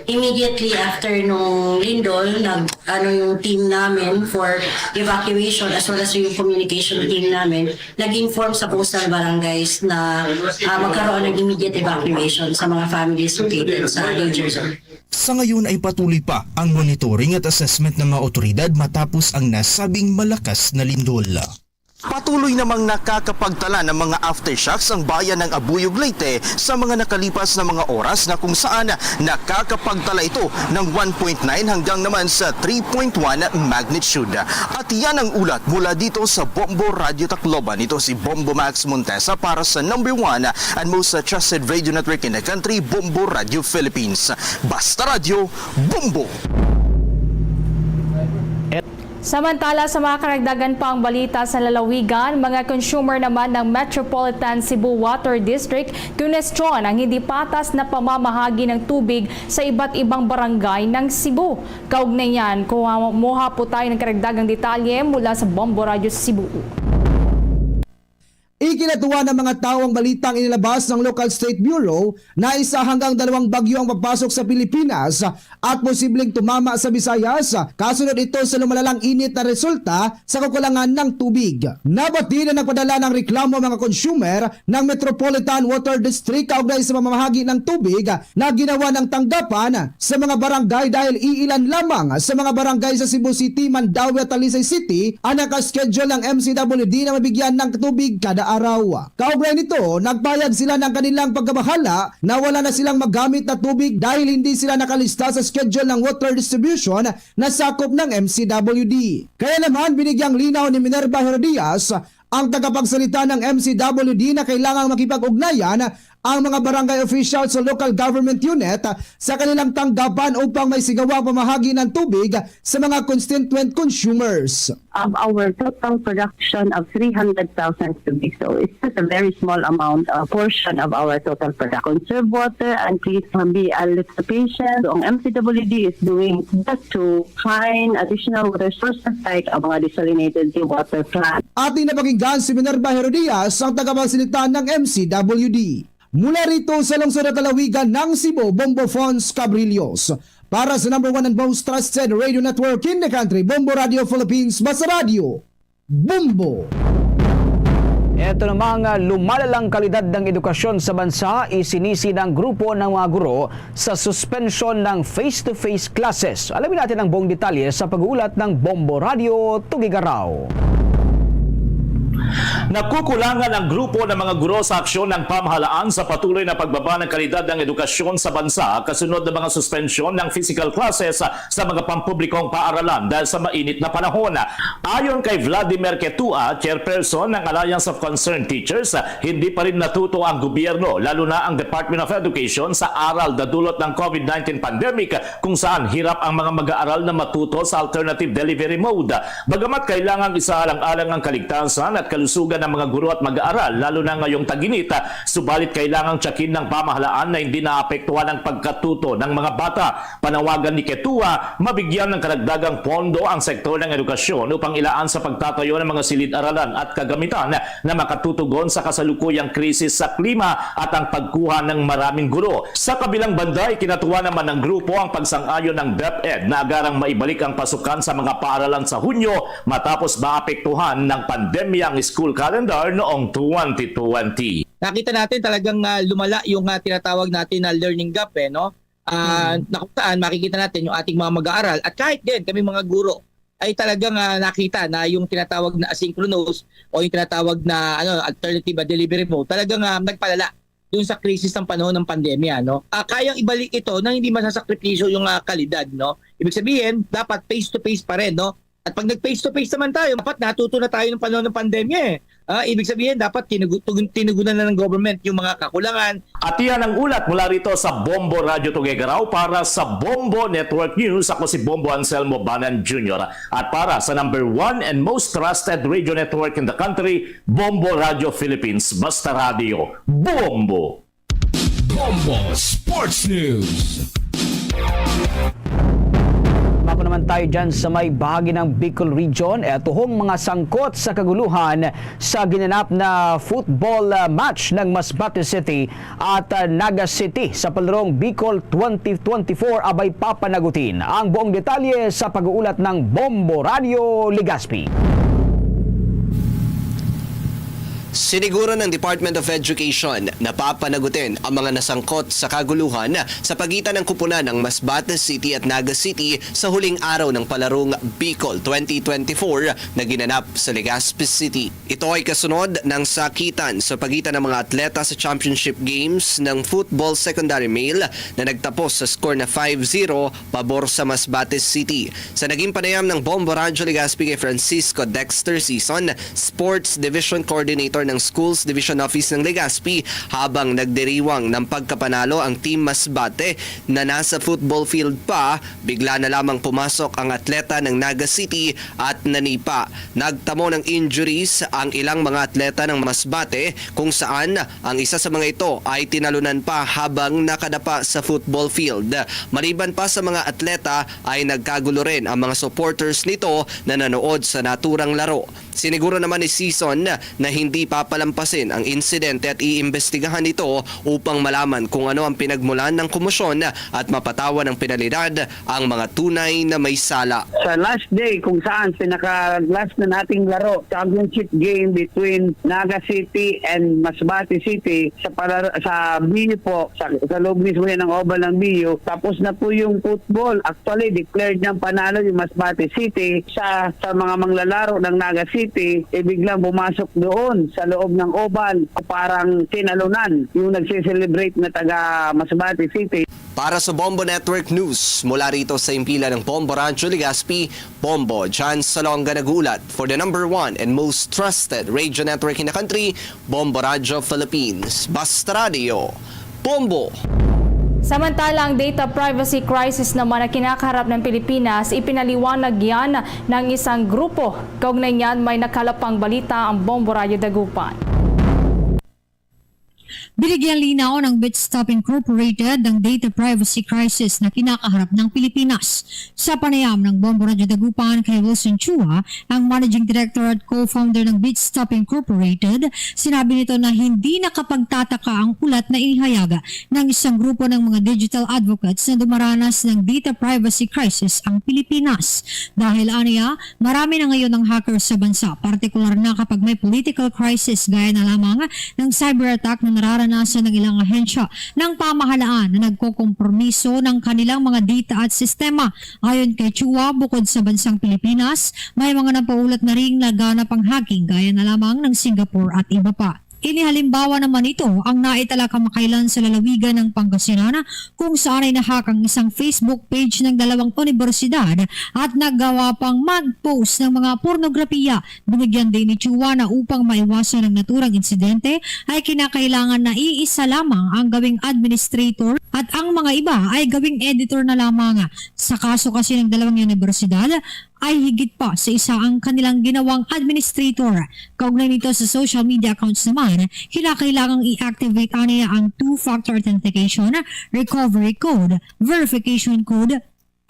immediately after nung lindol, nag, ano, yung team namin for evacuation as well as yung communication team namin nag-inform sa coastal barangays na, ah, magkaroon ng immediate evacuation sa mga families located sa danger zone. Sa ngayon ay patuloy pa ang monitoring at assessment ng mga otoridad matapos ang nasabing malakas na lindol. Patuloy namang nakakapagtala ng mga aftershocks ang bayan ng Abuyog, Leyte sa mga nakalipas na mga oras, na kung saan nakakapagtala ito ng one point nine hanggang naman sa three point one magnitude. At yan ang ulat mula dito sa Bombo Radio Tacloban. Ito si Bombo Max Montesa para sa number one and most trusted radio network in the country, Bombo Radio Philippines. Basta Radio, Bombo! Samantala, sa mga karagdagan pang balita sa lalawigan, mga consumer naman ng Metropolitan Cebu Water District kinwestiyon ang hindi patas na pamamahagi ng tubig sa iba't ibang barangay ng Cebu. Kaugnay niyan, kumuha po tayo ng karagdagang detalye mula sa Bombo Radyo Cebu. Ikinatuwa ng mga tao ang balitang inilabas ng Local State Bureau na isa hanggang dalawang bagyo ang papasok sa Pilipinas at posibleng tumama sa Visayas, kasunod ito sa lumalalang init na resulta sa kakulangan ng tubig. Nabatid na nagpadala ng reklamo ang mga consumer ng Metropolitan Water District kaugnay sa pamamahagi ng tubig na ginawa ng tanggapan sa mga barangay dahil iilan lamang sa mga barangay sa Cebu City, Mandaue at Talisay City ang naka-schedule ng M C W D na mabigyan ng tubig kada araw. Kaugnay nito, nagpahayag sila ng kanilang pagkabahala na wala na silang magamit na tubig dahil hindi sila nakalista sa schedule ng water distribution na sakop ng M C W D. Kaya naman, binigyang linaw ni Minerva Herodias, ang tagapagsalita ng M C W D, na kailangang makipag-ugnayan ang mga barangay officials o local government unit sa kanilang tanggapan upang maisigawa ang pamahagi ng tubig sa mga constituent consumers. Of our total production of three hundred thousand cubic, so it's just a very small amount, a portion of our total production. Conserve water and please be a little patient. Ang M C W D is doing just to find additional water sources like ang mga desalinated water plant. Ating napakinggan si Minerva Herodias, ang tagapagsalita ng M C W D. Mula rito sa lungsod at lalawigan ng Cebu, Bombo Fons Cabrillos. Para sa number one and most trusted radio network in the country, Bombo Radio Philippines, Basta Radio, Bombo! Eto namang, ah, lumalalang kalidad ng edukasyon sa bansa, isinisi ng grupo ng mga guro sa suspensyon ng face-to-face classes. Alamin natin ang buong detalye sa pag-uulat ng Bombo Radio Tugigaraw. Nakukulangan ang grupo ng mga guro sa aksyon ng pamahalaan sa patuloy na pagbaba ng kalidad ng edukasyon sa bansa kasunod ng mga suspensyon ng physical classes sa mga pampublikong paaralan dahil sa mainit na panahon. Ayon kay Vladimir Ketua, chairperson ng Alliance of Concerned Teachers, hindi pa rin natuto ang gobyerno, lalo na ang Department of Education, sa aral na dulot ng COVID nineteen pandemic, kung saan hirap ang mga mag-aaral na matuto sa alternative delivery mode. Bagamat kailangang isaalang-alang ang kaligtasan at kalusugan ng mga guro at mag-aaral, lalo na ngayong tag-init, subalit kailangang tiyakin ng pamahalaan na hindi naapektuhan ang pagkatuto ng mga bata. Panawagan ni Ketua, mabigyan ng karagdagang pondo ang sektor ng edukasyon upang ilaan sa pagtatayo ng mga silid-aralan at kagamitan na makatutugon sa kasalukuyang krisis sa klima at ang pagkuha ng maraming guro. Sa kabilang banda, ikinatuwa naman ng grupo ang pagsang-ayon ng DepEd na agarang maibalik ang pasukan sa mga paaralan sa Hunyo matapos maapektuhan ng pandemya ang school calendar noong twenty twenty. Nakita natin talagang, ah, lumala yung, ah, tinatawag natin na learning gap, eh, no? Ah, Mm. na kung saan makikita natin yung ating mga mag-aaral at kahit din kami mga guro ay talagang, ah, nakita na yung tinatawag na asynchronous o yung tinatawag na, ano, alternative, ah, delivery mode talagang, ah, nagpalala dun sa krisis ng panahon ng pandemya, no? Ah, kayang ibalik ito nang hindi masasakripisyo yung, ah, kalidad, no? Ibig sabihin, dapat face-to-face pa rin, no? At pag nag-face-to-face naman tayo, dapat natuto na tayo ng panahon ng pandemya, eh. Ah, ibig sabihin, dapat tinugu-, tugun-, tinugunan na ng government yung mga kakulangan. At iyan ang ulat mula rito sa Bombo Radyo Tuguegarao. Para sa Bombo Network News, ako si Bombo Anselmo Banan Junior. At para sa number one and most trusted radio network in the country, Bombo Radyo Philippines. Basta radyo, bombo! Bombo Sports News. Mako naman tayo dyan sa may bahagi ng Bicol Region. Eto hong mga sangkot sa kaguluhan sa ginanap na football, ah, match ng Masbate City at, ah, Naga City sa palarong Bicol twenty twenty-four abay papanagutin. Ang buong detalye sa pag-uulat ng Bombo Radio Legazpi. Siniguro ng Department of Education na papanagutin ang mga nasangkot sa kaguluhan sa pagitan ng kupunan ng Masbate City at Naga City sa huling araw ng palarong Bicol twenty twenty-four na ginanap sa Legazpi City. Ito ay kasunod ng sakitan sa pagitan ng mga atleta sa championship games ng football secondary male na nagtapos sa score na five zero pabor sa Masbate City. Sa naging panayam ng Bombo Radyo Legazpi kay Francisco Dexter Sison, Sports Division Coordinator ng Schools Division Office ng Legazpi, habang nagdiriwang ng pagkapanalo ang Team Masbate na nasa football field pa, bigla na lamang pumasok ang atleta ng Naga City at nanipa. Nagtamo ng injuries ang ilang mga atleta ng Masbate, kung saan ang isa sa mga ito ay tinalunan pa habang nakadapa sa football field. Maliban pa sa mga atleta, ay nagkagulo rin ang mga supporters nito na nanood sa naturang laro. Siniguro naman ni Sison na hindi papalampasin ang insidente at iimbestigahan ito upang malaman kung ano ang pinagmulan ng komosyon at mapatawan ng penalidad ang mga tunay na may sala. Sa last day, kung saan pinaka-last na nating laro, championship game between Naga City and Masbate City, sa para-, sa B U po, sa, sa loob mismo yan ng oval ng B U, tapos na po yung football. Actually, declared ng panalo yung Masbate City sa, sa mga manglalaro ng Naga City, eh, biglang pumasok doon sa loob ng oval, parang tinalunan yung nagse-celebrate na taga Masbate City. Para sa Bombo Network News, mula rito sa himpilan ng Bombo Radyo Legazpi, Bombo John Salonga nag-uulat for the number one and most trusted radio network in the country, Bombo Radyo Philippines. Basta Radio, Bombo! Samantala, ang data privacy crisis naman na kinakaharap ng Pilipinas, ipinaliwanag yan ng isang grupo. Kaugnay niyan, may nakalap pang balita ang Bombo Radyo Dagupan. Binigyan linaw ng BitStop Incorporated ang data privacy crisis na kinakaharap ng Pilipinas. Sa panayam ng Bombo Radyo Dagupan kay Wilson Chua, ang managing director at co-founder ng BitStop Incorporated, sinabi nito na hindi nakapagtataka ang ulat na inihayag ng isang grupo ng mga digital advocates na dumaranas ng data privacy crisis ang Pilipinas. Dahil aniya, marami na ngayon ang hacker sa bansa, partikular na kapag may political crisis gaya na lamang ng cyber attack na nararanasan ng ilang ahensya ng pamahalaan na nagkokompromiso ng kanilang mga data at sistema. Ayon kay Chua, bukod sa bansang Pilipinas, may mga napaulat na ring naganap ang hacking gaya na lamang ng Singapore at iba pa. Inihalimbawa naman ito ang naitala kamakailan sa lalawigan ng Pangasinan, kung saan ay na-hack ang isang Facebook page ng dalawang unibersidad at naggawa pang mag-post ng mga pornografiya. Binigyan din ni Chua na upang maiwasan ang naturang insidente ay kinakailangan na iisa lamang ang gawing administrator at ang mga iba ay gawing editor na lamang. Sa kaso kasi ng dalawang unibersidad, ay higit pa sa isa ang kanilang ginawang administrator. Kaugnay nito sa social media accounts naman, kinakailangang i-activate aniya ang two-factor authentication, recovery code, verification code,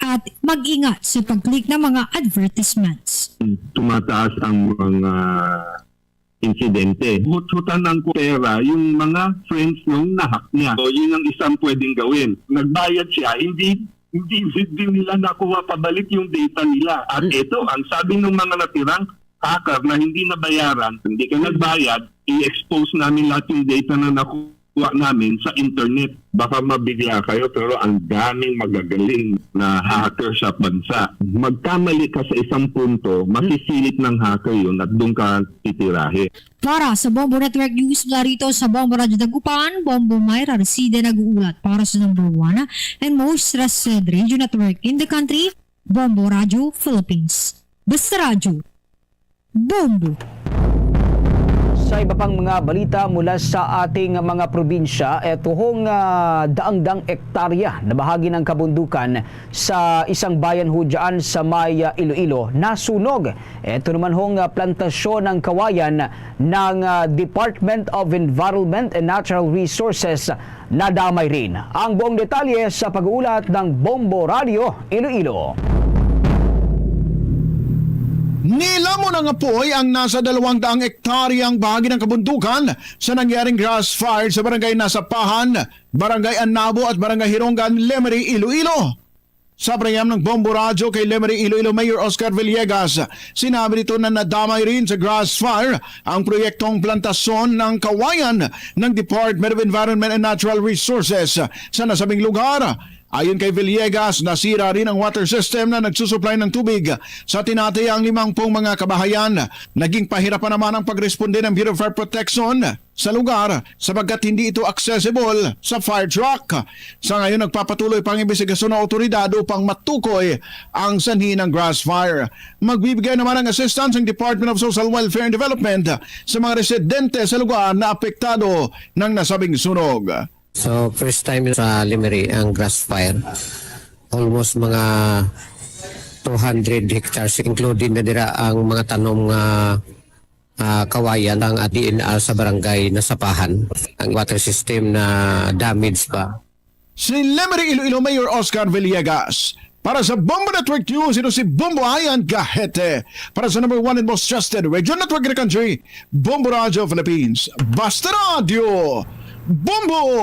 at mag-ingat sa pag-click ng mga advertisements. Tumataas ang mga insidente. Huthutan ng pera yung mga friends nung na-hack niya. So, yun ang isang pwedeng gawin. Nagbayad siya, hindi, hindi, hindi nila nakuha pabalik yung data nila. At Hmm. ito, ang sabi ng mga natirang hacker na hindi nabayaran, hindi ka nagbayad, i-expose namin lahat yung data na nakuha namin sa internet. Baka mabigla kayo, pero ang daming magagaling na hacker sa bansa. Magkamali ka sa isang punto, masisilip ng hacker yun at doon ka titirahin. Para sa Bombo Network News mula rito sa Bombo Radyo Dagupan, Bombo Myra Reside nag-uulat para sa number one and most trusted radio network in the country, Bombo Radyo Philippines. Basta Radyo, Bombo. Sa iba pang mga balita mula sa ating mga probinsya, eto hong ah, daang-daang ektarya na bahagi ng kabundukan sa isang bayan ho dyan sa may ah, Iloilo nasunog. Eto naman hong ah, plantasyon ng kawayan ng ah, Department of Environment and Natural Resources nadamay rin. Ang buong detalye sa pag-uulat ng Bombo Radio Iloilo. Nilamon ang apoy ang nasa dalawang daang ektaryang bahagi ng kabundukan sa nangyaring grass fire sa Barangay Nasapahan, Barangay Anabo at Barangay Hirongan, Lemery, Iloilo. Sa panayam ng Bombo Radyo kay Lemery Iloilo Mayor Oscar Villegas, sinabi nito na nadamay rin sa grass fire ang proyektong plantasyon ng kawayan ng Department of Environment and Natural Resources sa nasabing lugar. Ayon kay Villegas, nasira rin ang water system na nagsusupply ng tubig sa tinatayang limangpung mga kabahayan. Naging pahirapan naman ang pagresponde ng Bureau of Fire Protection sa lugar sapagkat hindi ito accessible sa fire truck. Sa ngayon, nagpapatuloy pa ang imbestigasyon ng awtoridad upang matukoy ang sanhi ng grass fire. Magbibigay naman ng assistance ang Department of Social Welfare and Development sa mga residente sa lugar na apektado ng nasabing sunog. So, first time sa Lemery ang grass fire. Almost mga two hundred hectares, including na dira ang mga tanom nga ah, kawayan ang D N R sa barangay Nasapahan. Ang water system na damage pa. Si Lemery Iloilo Mayor Oscar Villegas. Para sa Bombo Network News, ito si Bombo Ayan Gahete. Para sa number one and most trusted radio network in the country, Bombo Radio Philippines. Basta Radio, Bombo!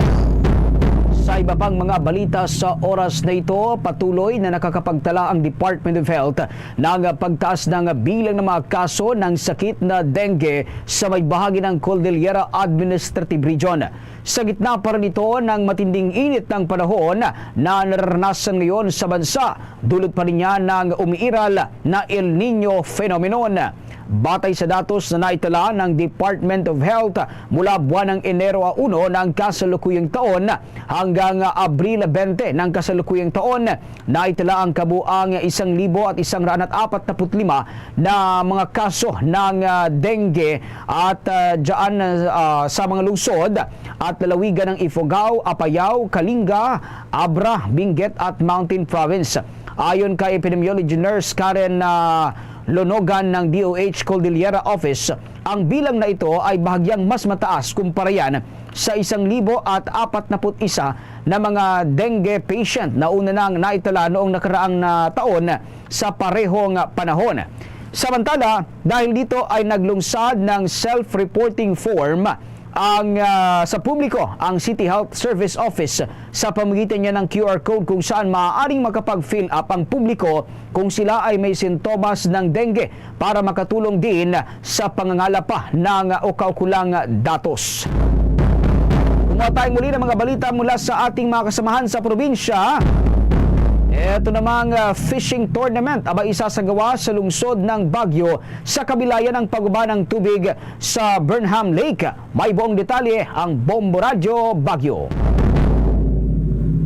Sa iba pang mga balita sa oras na ito, patuloy na nakakapagtala ang Department of Health ng pagtaas ng bilang ng mga kaso ng sakit na dengue sa may bahagi ng Cordillera Administrative Region. Sa gitna pa rin ito ng matinding init ng panahon na nararanasan ngayon sa bansa, dulot pa rin niya ng umiiral na El Nino phenomenon. Batay sa datos na naitala ng Department of Health mula buwan ng Enero a uno ng kasalukuyang taon hanggang Abril bente ng kasalukuyang taon, naitala ang kabuang isang libo at isang raan at apat naput lima na mga kaso ng ah, dengue at ah, dyan ah, sa mga lungsod at lalawigan ng Ifugao, Apayao, Kalinga, Abra, Benguet at Mountain Province. Ayon kay Epidemiology Nurse Karen ah, Lonogan ng D O H Cordillera Office, ang bilang na ito ay bahagyang mas mataas kumpara yan sa isang libo at apat naput isa na mga dengue patient na una nang naitala noong nakaraang na taon sa parehong panahon. Samantala, dahil dito ay naglungsad ng self-reporting form ang ah, sa publiko ang City Health Service Office sa pamamagitan niya ng Q R code kung saan maaaring makapag-fill up ang publiko kung sila ay may sintomas ng dengue para makatulong din sa pangangala pa ng ukaukulang datos. Kumuha tayo muli ng mga balita mula sa ating mga kasamahan sa probinsya. Ito namang ah, fishing tournament aba isasagawa sa lungsod ng Baguio sa kabila yan ng pagbaba ng tubig sa Burnham Lake. May buong detalye ang Bombo Radyo Baguio.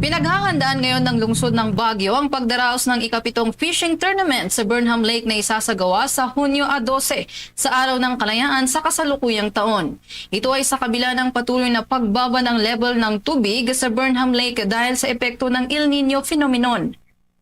Pinaghahandaan ngayon ng lungsod ng Baguio ang pagdaraos ng ikapitong fishing tournament sa Burnham Lake na isasagawa sa Hunyo a dose, sa Araw ng Kalayaan sa kasalukuyang taon. Ito ay sa kabila ng patuloy na pagbaba ng level ng tubig sa Burnham Lake dahil sa epekto ng El Nino phenomenon.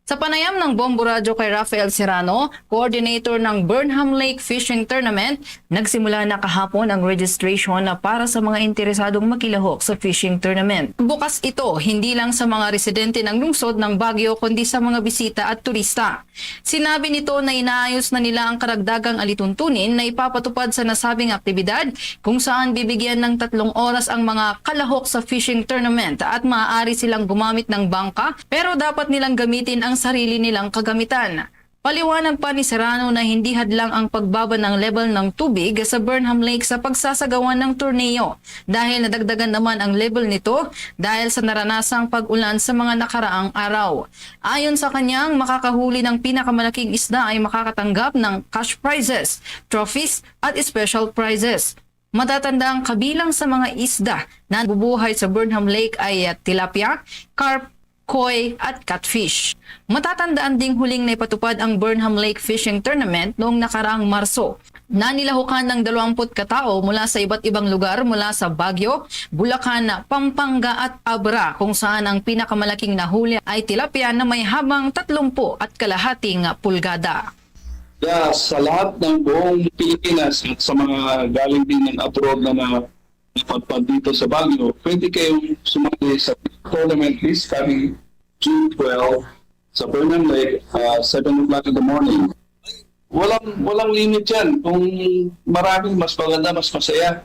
Sa panayam ng Bombo Radyo kay Rafael Serrano, coordinator ng Burnham Lake Fishing Tournament, nagsimula na kahapon ang registration na para sa mga interesadong makilahok sa fishing tournament. Bukas ito hindi lang sa mga residente ng lungsod ng Baguio kundi sa mga bisita at turista. Sinabi nito na inaayos na nila ang karagdagang alituntunin na ipapatupad sa nasabing aktibidad, kung saan bibigyan ng tatlong oras ang mga kalahok sa fishing tournament at maaari silang gumamit ng bangka, pero dapat nilang gamitin ang sarili nilang kagamitan. Paliwanag pa ni Serrano na hindi hadlang ang pagbaba ng level ng tubig sa Burnham Lake sa pagsasagawa ng torneo dahil nadagdagan naman ang level nito dahil sa naranasang pag-ulan sa mga nakaraang araw. Ayon sa kanya, ang makakahuli ng pinakamalaking isda ay makakatanggap ng cash prizes, trophies, at special prizes. Matatanda ang kabilang sa mga isda na nabubuhay sa Burnham Lake ay, ah, tilapia, carp, koi, at catfish. Matatandaan ding huling naipatupad ang Burnham Lake Fishing Tournament noong nakaraang Marso. Nanilahukan ng dalawampu ka tawo mula sa iba't ibang lugar mula sa Baguio, Bulacan, Pampanga, at Abra, kung saan ang pinakamalaking nahuli ay tilapia na may habang tatlumpu at kalahating pulgada. Yeah, sa lahat ng buong Pilipinas at sa mga galing din ng abroad na na- napadpad dito sa Baguio, pwede kayong sumali sa tournament this coming June twelve sa Burnham Lake, uh, seven o'clock in the morning. Walang, walang limit yan. Kung marami, mas maganda, mas masaya.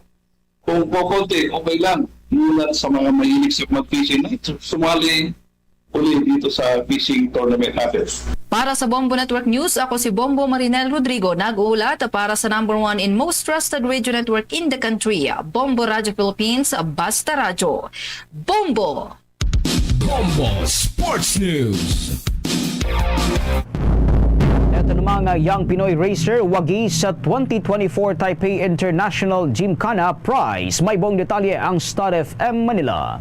Kung kokonti, okay lang. Muna sa mga mahilig sa mag-fishing, sumali uli dito sa fishing tournament natin. Para sa Bombo Network News, ako si Bombo Marinel Rodrigo, nag-uulat para sa number one and most trusted radio network in the country, Bombo Radio Philippines, Basta Radyo. Bombo! Bombo Sports News. Ito namang, ah, Young Pinoy Racer wagi sa twenty twenty-four Taipei International Gymkhana Prize. May buong detalye ang Star F M Manila.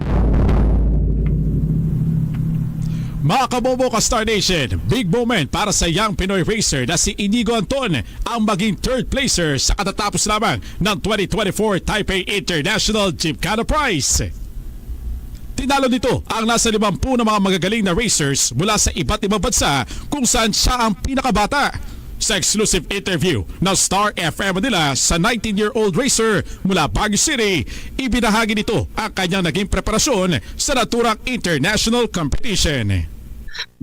Mga kabobo ka Star Nation, big moment para sa Young Pinoy Racer na si Inigo Anton, ang maging third placer sa katatapos lamang ng twenty twenty-four Taipei International Gymkhana Prize. Tinalo nito ang nasa limampu na mga magagaling na racers mula sa iba't ibang bansa kung saan siya ang pinakabata. Sa exclusive interview ng Star F M Manila sa nineteen-year-old racer mula Baguio City, ibinahagi nito ang kanyang naging preparasyon sa naturang international competition.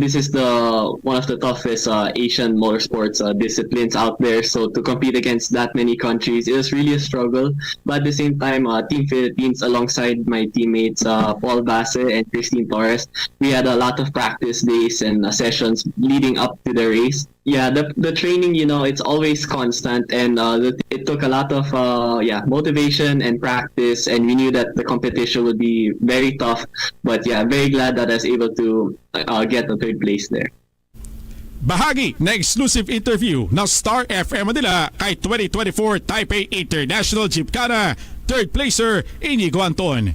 This is the one of the toughest, uh, Asian motorsports, uh, disciplines out there. So to compete against that many countries, it was really a struggle. But at the same time, uh, Team Philippines, alongside my teammates, uh, Paul Basse and Christine Torres, we had a lot of practice days and, uh, sessions leading up to the race. Yeah, the the training, you know, it's always constant, and, uh, the, it took a lot of, uh, yeah, motivation and practice, and we knew that the competition would be very tough. But yeah, very glad that I was able to, uh, get the third place there. Bahagi na exclusive interview ng Star F M Manila kay twenty twenty-four Taipei International Gymkhana third placer Inigo Anton.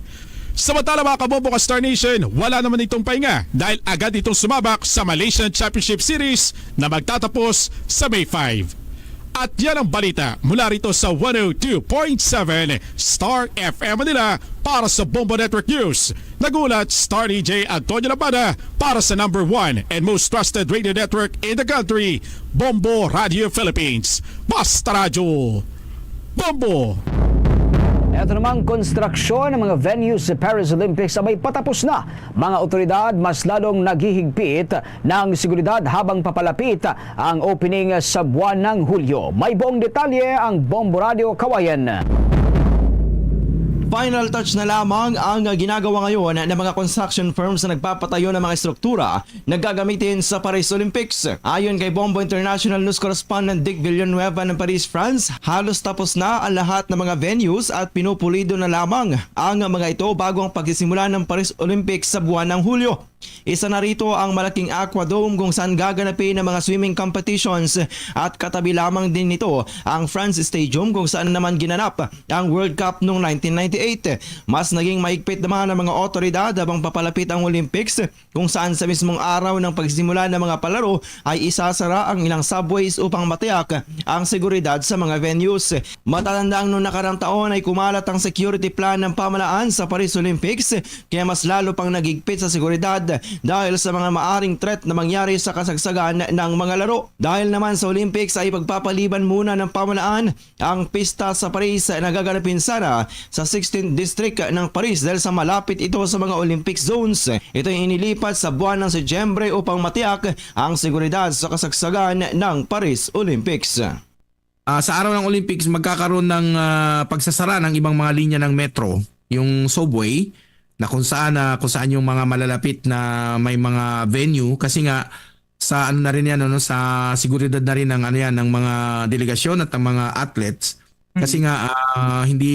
Samantala, mga kabobo ka Star Nation, wala naman itong pahinga dahil agad itong sumabak sa Malaysian Championship Series na magtatapos sa May five. At yan ang balita mula rito sa one oh two point seven Star F M Manila para sa Bombo Network News. Nagulat, Star D J Antonio Labada para sa number one and most trusted radio network in the country, Bombo Radio Philippines. Basta Radyo, Bombo! Eto namang konstruksyon ng mga venues sa Paris Olympics sabay patapos na. Mga otoridad mas lalong naghihigpit ng seguridad habang papalapit ang opening sa buwan ng Hulyo. May buong detalye ang Bombo Radio Kawayan. Final touch na lamang ang ginagawa ngayon ng mga construction firms na nagpapatayo ng mga estruktura na gagamitin sa Paris Olympics. Ayon kay Bombo International News Correspondent Dick Villanueva ng Paris, France, halos tapos na ang lahat ng mga venues at pinupulido na lamang ang mga ito bago ang pagsisimula ng Paris Olympics sa buwan ng Hulyo. Isa na rito ang malaking Aqua Dome kung saan gaganapin ang mga swimming competitions at katabi lamang din nito ang France Stadium kung saan naman ginanap ang World Cup noong nineteen ninety-eight. Mas naging mahigpit naman ang mga otoridad habang papalapit ang Olympics kung saan sa mismong araw ng pagsisimula ng mga palaro ay isasara ang ilang subways upang matiyak ang seguridad sa mga venues. Matatandaan noong nakarang taon ay kumalat ang security plan ng pamalaan sa Paris Olympics kaya mas lalo pang naghigpit sa seguridad dahil sa mga maaring threat na mangyari sa kasagsagan ng mga laro. Dahil naman sa Olympics ay pagpapaliban muna ng pamalaan ang pista sa Paris na gaganapin sana sa sixteenth District ng Paris dahil sa malapit ito sa mga Olympic Zones. Ito ay inilipat sa buwan ng Setyembre upang matiyak ang seguridad sa kasagsagan ng Paris Olympics. Ah, sa araw ng Olympics, magkakaroon ng, ah, pagsasara ng ibang mga linya ng metro, yung subway, na kung saan, ah, kung saan yung mga malalapit na may mga venue, kasi nga sa ano na rin yan, ano, sa seguridad na rin ng, ano yan, ng mga delegasyon at ng mga athletes. Kasi Mm. nga, ah, hindi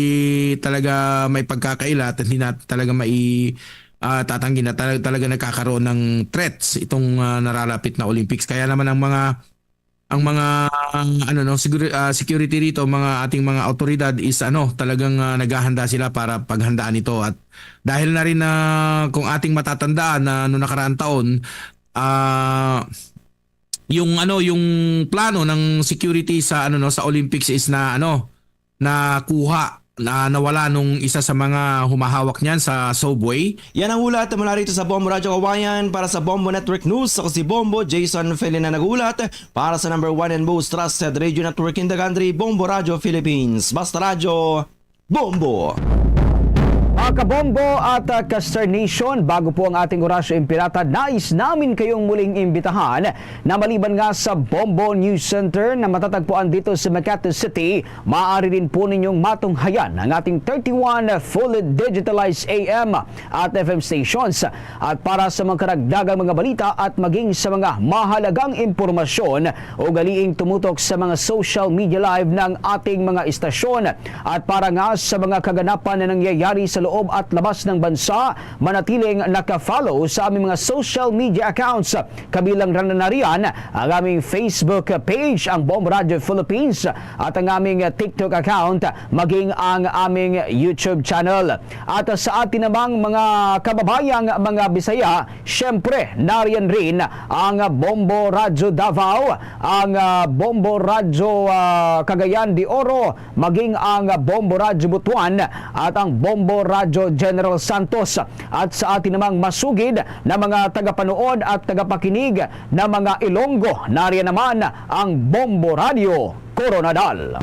talaga may pagkakaila at hindi na talaga mai-, ah, tatanggi na talaga, talaga nagkakaroon ng threats itong, ah, naralapit na Olympics. Kaya naman ang mga, ang mga, ano, no, siguro, ah, security rito, mga ating mga awtoridad is, ano, talagang, ah, naghahanda sila para paghandaan ito. At dahil na rin na kung ating matatandaan na noong nakaraang taon, ah, yung, ano, yung plano ng security sa, ano, no, sa Olympics is na, ano, nakuha, na nawala nung isa sa mga humahawak niyan sa subway. Yan ang hulat mula rito sa Bombo Radyo Kawayan. Para sa Bombo Network News, ako si Bombo Jason Felina naghulat para sa number one and most trusted radio network in the country, Bombo Radyo Philippines. Basta Radyo, Bombo! Mga kabombo at, ah, ka-Star Nation, bago po ang ating Orasyo Impirata, nais namin kayong muling imbitahan na maliban nga sa Bombo News Center na matatagpuan dito sa Makati City, maaari rin po ninyong matunghayan ang ating thirty-one full digitalized A M at F M stations. At para sa mga karagdagang mga balita at maging sa mga mahalagang impormasyon, ugaliing tumutok sa mga social media live ng ating mga istasyon. At para nga sa mga kaganapan na nangyayari sa loob at labas ng bansa, manatiling naka-follow sa aming mga social media accounts. Kabilang ra na riyan ang aming Facebook page, ang Bombo Radyo Philippines, at ang aming TikTok account, maging ang aming YouTube channel. At sa atin namang mga kababayang mga Bisaya, siyempre, nariyan rin ang Bombo Radyo Davao, ang, ah, Bombo Radyo, ah, Cagayan de Oro, maging ang Bombo Radyo Butuan at ang Bombo Radyo General Santos. At sa atin namang masugid na mga tagapanood at tagapakinig na mga Ilonggo, nariyan naman ang Bombo Radyo Koronadal.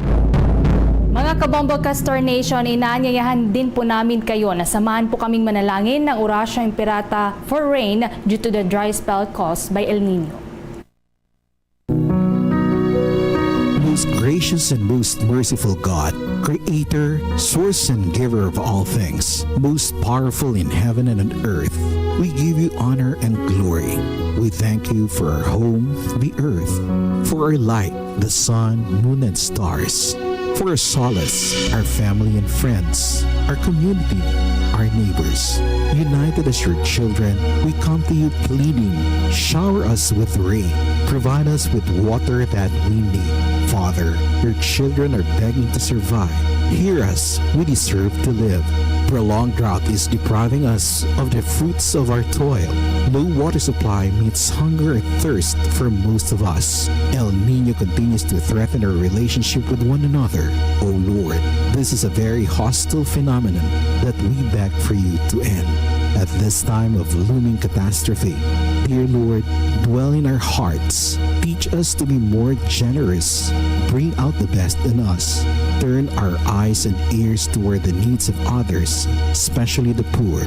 Mga kabombo, ka-Star Nation, inaanyayahan din po namin kayo na samahan po kaming manalangin ng Orasyo Imperata for rain due to the dry spell caused by El Nino. Most gracious and most merciful God, Creator, Source and Giver of all things, most powerful in heaven and on earth, we give you honor and glory. We thank you for our home, the earth, for our light, the sun, moon, and stars, for our solace, our family and friends, our community, our neighbors. United as your children, we come to you pleading, shower us with rain, provide us with water that we need. Father, your children are begging to survive. Hear us, we deserve to live. Prolonged drought is depriving us of the fruits of our toil. Low water supply means hunger and thirst for most of us. El Nino continues to threaten our relationship with one another. O Lord, this is a very hostile phenomenon that we beg for you to end. At this time of looming catastrophe, dear Lord, dwell in our hearts. Teach us to be more generous. Bring out the best in us. Turn our eyes and ears toward the needs of others, especially the poor.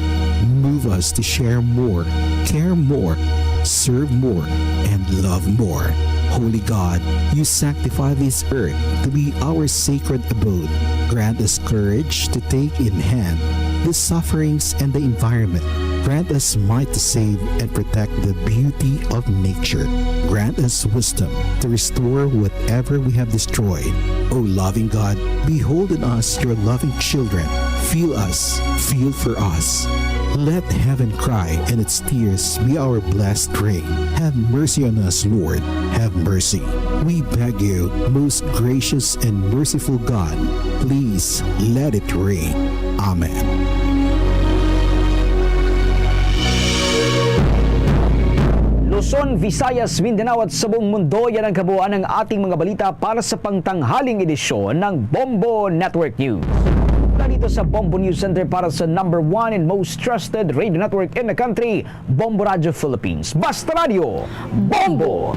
Move us to share more, care more, serve more, and love more. Holy God, you sanctify this earth to be our sacred abode. Grant us courage to take in hand the sufferings and the environment. Grant us might to save and protect the beauty of nature. Grant us wisdom to restore whatever we have destroyed. O loving God, behold in us your loving children. Feel us, feel for us. Let heaven cry and its tears be our blessed rain. Have mercy on us, Lord. Have mercy. We beg you, most gracious and merciful God, please let it rain. Amen. Luzon, Visayas, Mindanao at sa buong mundo, yan ang kabuuan ng ating mga balita para sa pangtanghaling edisyon ng Bombo Network News. Mula dito sa Bombo News Center para sa number one and most trusted radio network in the country, Bombo Radio Philippines. Basta Radio, Bombo!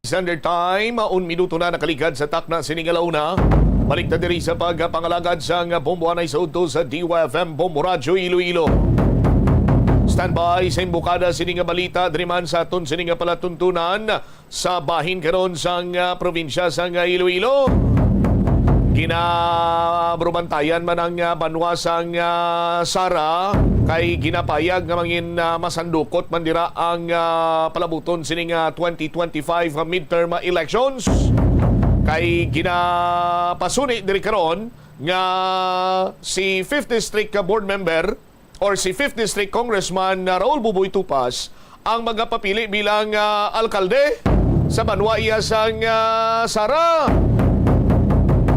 Standard Time, un minuto na nakaligad sa takna sining alauna. Balik ta diri sa pagpangalagad sang Bombo anay sa udto sa D Y F M Bombo Radyo Iloilo. Standby sa imbukada sini nga balita diri man sa aton sini nga palatuntunan sa bahin karon sang, ah, probinsya sang, ah, Iloilo. Ginabrubantayan man ang, ah, banwa sang, ah, Sara, Kay ginapayag nga mangin, ah, masandukot man dira ang, ah, palabuton sining, ah, twenty twenty-five midterm elections. Kay ginapasuni diri karon nga si fifth District Board Member or si fifth District Congressman, ah, Raul Buboy Tupas ang magapapili bilang, ah, alkalde sa banwa iya sang, ah, Sara.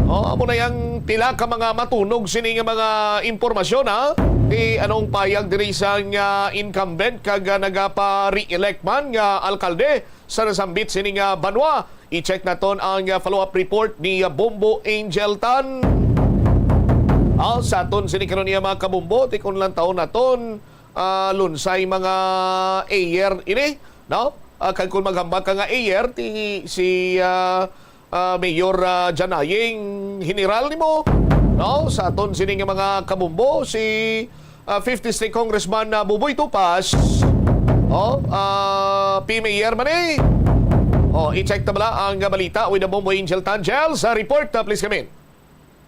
Oh, amo na yang pila ka mga matunog sini nga mga impormasyon, ha? Kay anong payag diri sang, ah, incumbent kag, ah, nagapa-re-elect man nga alkalde sa nasambit sini nga banwa? I-check naton ang, ah, follow-up report ni, ah, Bombo Angel Tan. Ah, sa aton sini karon niya, mga kabombo, tikon lang taon naton, ah, lunsay mga ayer ini, no? Ah, kag kung maghambal ka nga ayer, ti, si, ah, ah, Mayor, ah, Janaying, general nimo, no? Sa aton sini nga mga kabombo, si, ah, fifth District Congressman, ah, Buboy Tupas. Oh, ah, P Mayor man eh. Oh, i-check ta bala ang balita with the Bombo Angel Tangel sa report. Ah, please come in.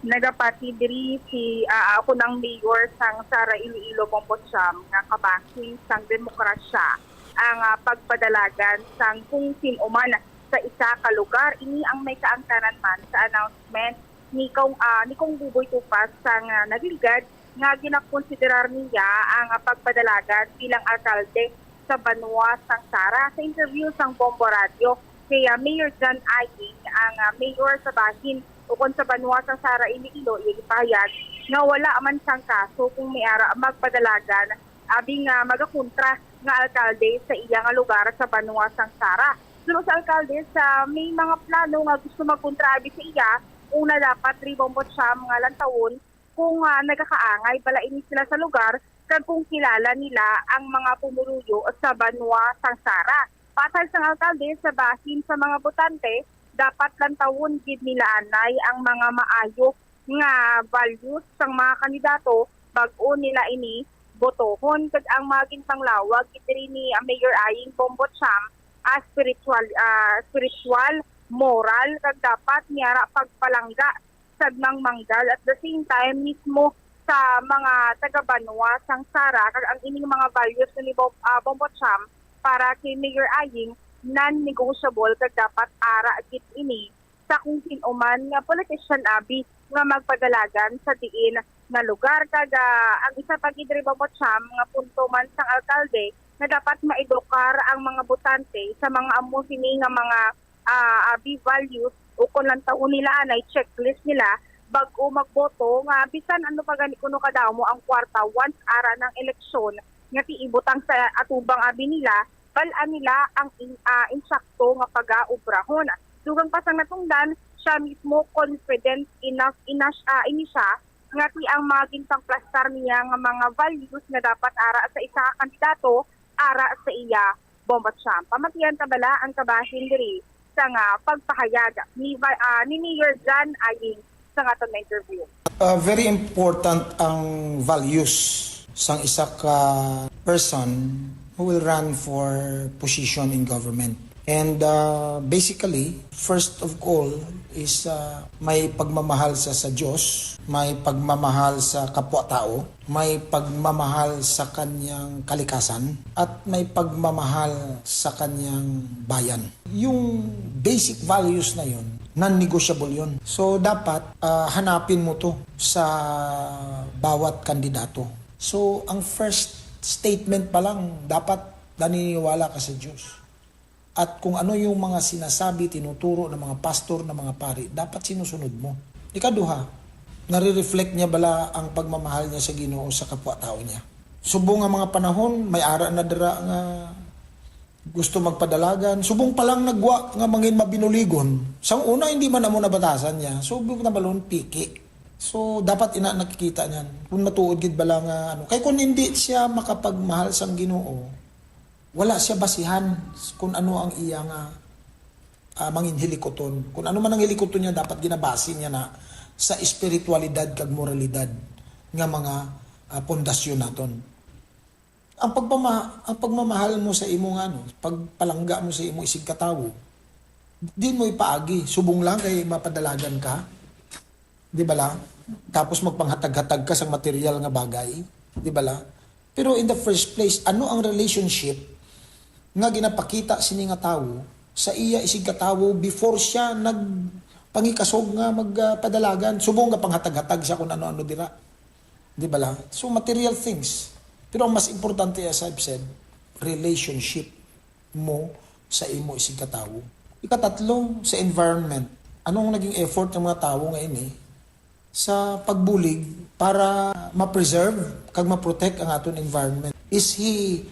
Nagapati diri si, ah, ako nang mayor sang Sara Iloilo Bombo Cham nga kabahin sang demokrasya ang, ah, pagpadalagan sang kung sin-o man sa isa ka lugar. Ini ang may kaangtanan man sa announcement ni Kong, ah, ni Kong Buboy Tupas sang, ah, nagligad nga ginakonsiderar niya ang, ah, pagpadalagan bilang alkalde sa banwa sang Sara. Sa interview sang Bombo Radio kay, ah, Mayor John Aying, ang, ah, mayor sa bahin ukon sa banwa sang Sara, Iloilo, iya gipahayag nga wala man sang kaso kung may ara magpadalagan abi nga magakontra nga alkalde sa iya nga lugar sa banwa sang Sara. Suno sa alkalde, sa may mga plano nga gusto magkontra abi sa iya, una dapat diri Bombo Cham nga lantawon kung, ah, nagakaangay bala ini sila sa lugar kag kung kilala nila ang mga pumuluyo sa banwa sang Sara. Patay sang alkalde, sa bahin sa mga botante, dapat lantawon gid nila anay ang mga maayo nga values sang mga kandidato bag-o nila ini botohon, kag ang mga ginpanglawag gid diri ni, ah, Mayor Aying Bombo Cham, ah, spiritual, ah, spiritual, moral, kag dapat niya ra pagpalangga sa mga manggal. At the same time, mismo sa mga taga-banwa sang Sara, kag ang ining mga values ni Bob, ah, Bombo Cham para kay Mayor Aying non-negotiable, kag dapat ara gid ini sa kung sin-o man nga politician abi nga magpadalagan sa diin nga lugar. Kag, ah, ang isa pa gid diri, Bombo Cham, nga punto man sang alkalde nga dapat maedukar ang mga botante sa mga amo sini nga mga, ah, abi values, ukon lantawon nila anay checklist nila bag-o magboto, nga bisan ano pa gani kuno kadamo ang kwarta, once ara nang eleksyon nga ti ibutang sa atubang abi nila, bal-an nila ang in-, ah, insakto nga pagaobrahon. Dugang pa sang natungdan, siya mismo confident enough ina-, ah, ini siya nga ti ang mga ginpangplastar niya nga mga values nga dapat ara sa isa ka kandidato, ara sa iya, Bombo Cham. Pamatian ta bala ang kabahin diri sa nga pagpahayag ni Va-, ah, ni Mayor John Aying sa aton nga interview. Ah, very important ang values sang isa ka person who will run for position in government. And, ah, basically, first of all is, ah, may pagmamahal sa, sa Diyos, may pagmamahal sa kapwa-tao, may pagmamahal sa kanyang kalikasan, at may pagmamahal sa kanyang bayan. Yung basic values na yun, non-negotiable yun. So, dapat, ah, hanapin mo to sa bawat kandidato. So, ang first statement pa lang, dapat naniniwala ka sa Diyos. At kung ano yung mga sinasabi, tinuturo ng mga pastor, ng mga pari, dapat sinusunod mo. Ikaduha, nare-reflect niya bala ang pagmamahal niya sa Ginoo sa kapwa-tao niya? Subong nga mga panahon, may ara na dira nga gusto magpadalagan. Subong pa lang nagwa nga mangin mabinuligon. Sang una, hindi man amo nabatasan niya. Subong na balon, piki. So, dapat ina nakikita niyan. Kung matuod gid bala nga, ano. Kay kung hindi siya makapagmahal sang Ginoo, wala siya basihan kung ano ang iya nga, ah, mangin hilikuton. Kung ano man ang hilikuton niya, dapat ginabase niya na sa espiritualidad kag moralidad nga mga, ah, pundasyon naton. Ang pagpama-, ang pagmamahal mo sa imo nga, ano, pagpalangga mo sa imo isig ka tawo, din mo ipaagi, subong lang kay mapadalagan ka, di ba la? Tapos magpanghatag-hatag ka sa material nga bagay, di ba la? Pero in the first place, ano ang relationship nga ginapakita sini nga tawo sa iya isigkatawo before siya nagpangikasog nga magpadalagan? Subong nga panghatag-hatag siya kung ano-ano dira. Di ba lang? So, material things. Pero ang mas importante, as I've said, relationship mo sa imo isigkatawo. Ikatatlo, sa environment. Anong naging effort ng mga tawo nga ini sa pagbulig para ma-preserve kag ma-protect ang aton environment? Is he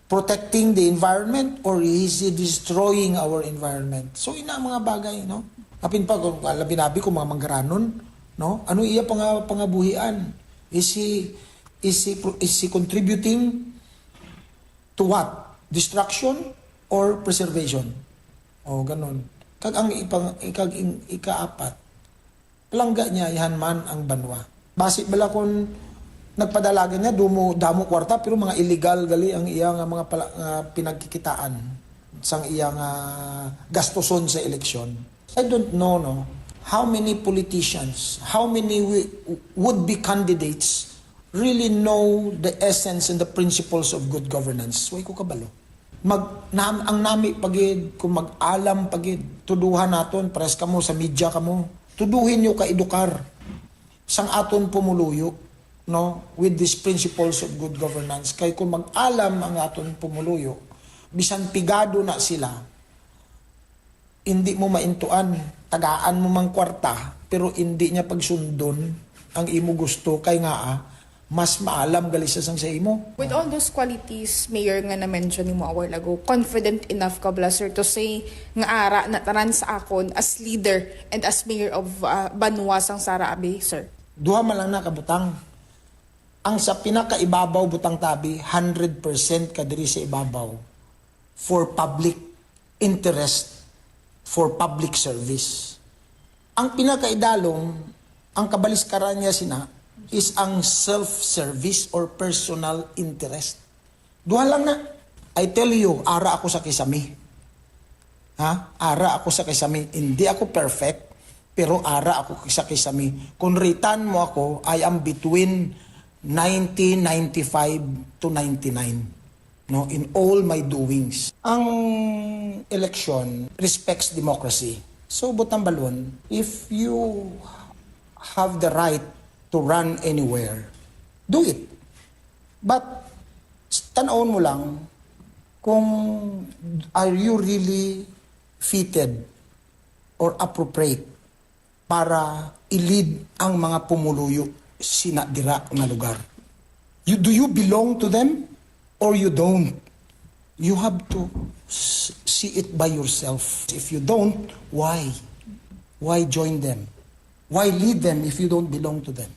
protecting the environment or is he destroying our environment? So, ina ang mga bagay, no? Apin pa, kung, ah, labi-labi kung mga manggaranon, no? Ano iya panga-, pangabuhian? Is he, is he pro-, is he contributing to what? Destruction or preservation? O, ganun. Kag ang ipang-, ikag-, in-, ikaapat, palangga niya, ihan man ang banwa. Basi bala kung nagpadalagan niya, dumo, damo kwarta, pero mga illegal gali ang iya nga mga pala, nga pinagkikitaan sang iya nga gastuson sa eleksyon. I don't know, no, how many politicians, how many wi-, would-be candidates really know the essence and the principles of good governance. Way ko kabalo. Mag, nam-, ang nami pagid, kung mag-alam pagid, tuduhan naton, pares kamo sa media kamo, tuduhin nyo ka edukar sang aton pumuluyo, no, with these principles of good governance. Kay kung mag-alam ang aton pumuluyo, bisan pigado na sila, hindi mo maintuan, tagaan mo mang kwarta, pero hindi niya pagsundon ang imo gusto, kay nga, ah, mas maalam gali siya sang sa imo. With all those qualities, Mayor, nga na-mention nimo a while ago, confident enough ka bala, sir, to say nga ara na tanan sa akon as leader and as mayor of, ah, banwa sang Sara abi, sir? Duha man lang na kabutang. Ang sa pinakaibabaw butang tabi, hundred percent ka diri sa ibabaw for public interest, for public service. Ang pinakaidalom, ang kabaliskaran niya sina, is ang self-service or personal interest. Duha lang na. I tell you, ara ako sa kisami. Ha? Ara ako sa kisami. Hindi ako perfect, pero ara ako sa kisami. Kung ritan mo ako, I am between ninety, ninety-five to ninety-nine, no, in all my doings. Ang election respects democracy. So, butang balon, if you have the right to run anywhere, do it. But, s-, tan-awon mo lang kung are you really fitted or appropriate para i-lead ang mga pumuluyo sina dira nga lugar. You, do you belong to them or you don't? You have to s-, see it by yourself. If you don't, why? Why join them? Why lead them if you don't belong to them?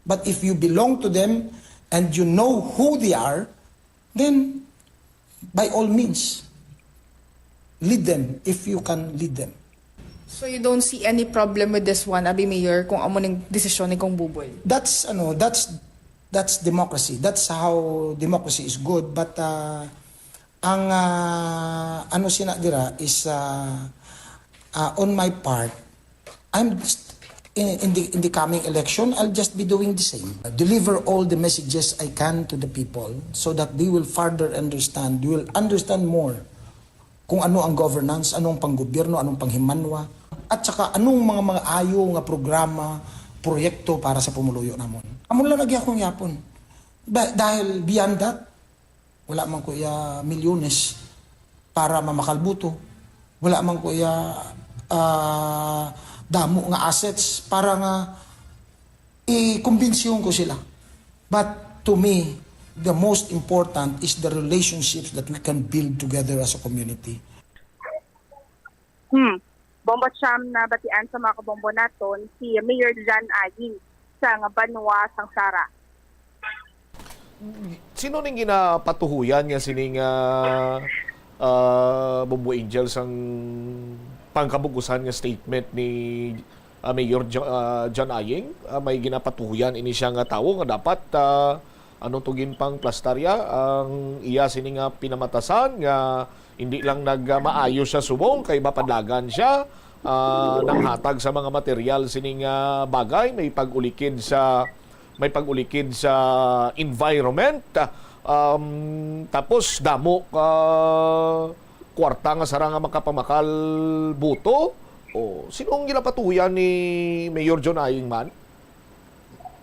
But if you belong to them and you know who they are, then by all means, lead them if you can lead them. So you don't see any problem with this one, Abi Mayor, kung amo ning desisyon ni Cong Buboy? That's, ano, that's, that's democracy. That's how democracy is good. But, uh, ang, uh, ano sina dira is, uh, uh, on my part, I'm just, in, in the, in the coming election, I'll just be doing the same. Deliver all the messages I can to the people so that they will further understand, they will understand more kung ano ang governance, anong panggobyerno, anong panghimanwa, at saka anong mga, mga ayo nga programa, proyekto para sa pumuluyo namon. Amo lang lagi akong yapon. Ba, dahil beyond that, wala man ko iya milyones para mamakalbuto. Wala man ko iya, ah, damo nga assets para nga i-, kumbinsihon ko sila. But to me, the most important is the relationships that we can build together as a community. Hmm. Bombo Cham, nabatian sa mga kabombo naton si Mayor John Aying sang banwa sang Sara. Sino ning ginapatuhuyan nga sining, ah, ah, Bombo Angel sang pangkabug-usan nga statement ni, ah, Mayor Jo-, ah, John Aying? Ah, may ginapatuhuyan ini siya nga tawo nga dapat, ah, ano to, ginpangplastarya ang iya sini nga pinamatasan nga hindi lang nag, ah, maayo siya subong kay mapadlagan siya, ah, nanghatag sa mga material sining, ah, bagay, may pag-ulikid sa May pag-ulikid sa environment, um, tapos damo ka kwarta nga sara nga makapamakal boto. O, sino ang ginapatuyan ni Mayor John Aying man?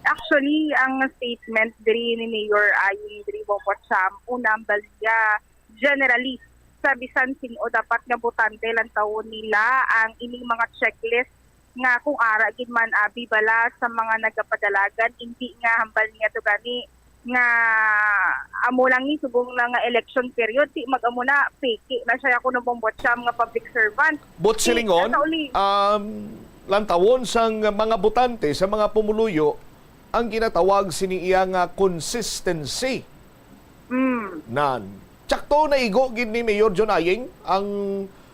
Actually, ang statement diri ni Mayor Aying diri, Bongbong Sam, una, ang balya, generally, sa bisan sin-o dapat nga botante, lantawon nila ang ining mga checklist nga kung ara gid man abi bala sa mga nagapadalagan, hindi nga hambal niya to gani nga amo lang ni subong na nga election period, di mag-amo na, peke na siya kuno, Bongbong Sam, nga public servant. But silingon, Sa uli. um, lantawon sang mga botante, sa mga pumuluyo, ang ginatawag sini iya nga consistency. Mm. Nan. Tsakto naigo gid ni Mayor John Aying ang,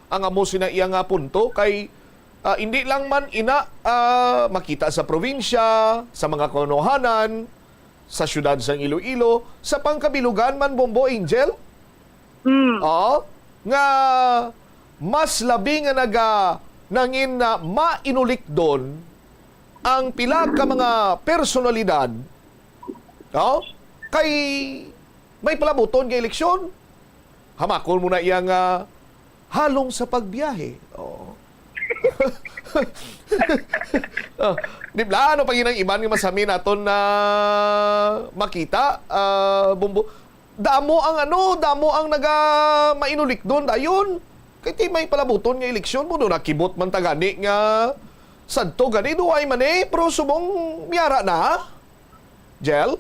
ang amo sina iya nga punto kay, ah, hindi lang man ina, ah, makita sa probinsya, sa mga kanuhanan, sa siyudad sang Iloilo, sa pangkabilugan man, Bombo Angel. Mm. Oo, nga mas labi nga naga nangin na mainulikdon ang pila ka mga personalidad, no? Kay may palabuton nga eleksyon. Hamakon mo na iya nga halong sa pagbiyahe. Oo. Oh, di ba? Ano pa gid ang iban nga masami naton na makita? Ah, Bombo, damo ang ano, damo ang naga mainulikdon dayon. Kay ti may palabuton nga eleksyon mo, do nakibot man ta gani nga sadto gani, duay man eh, pero subong miyara na. Jel?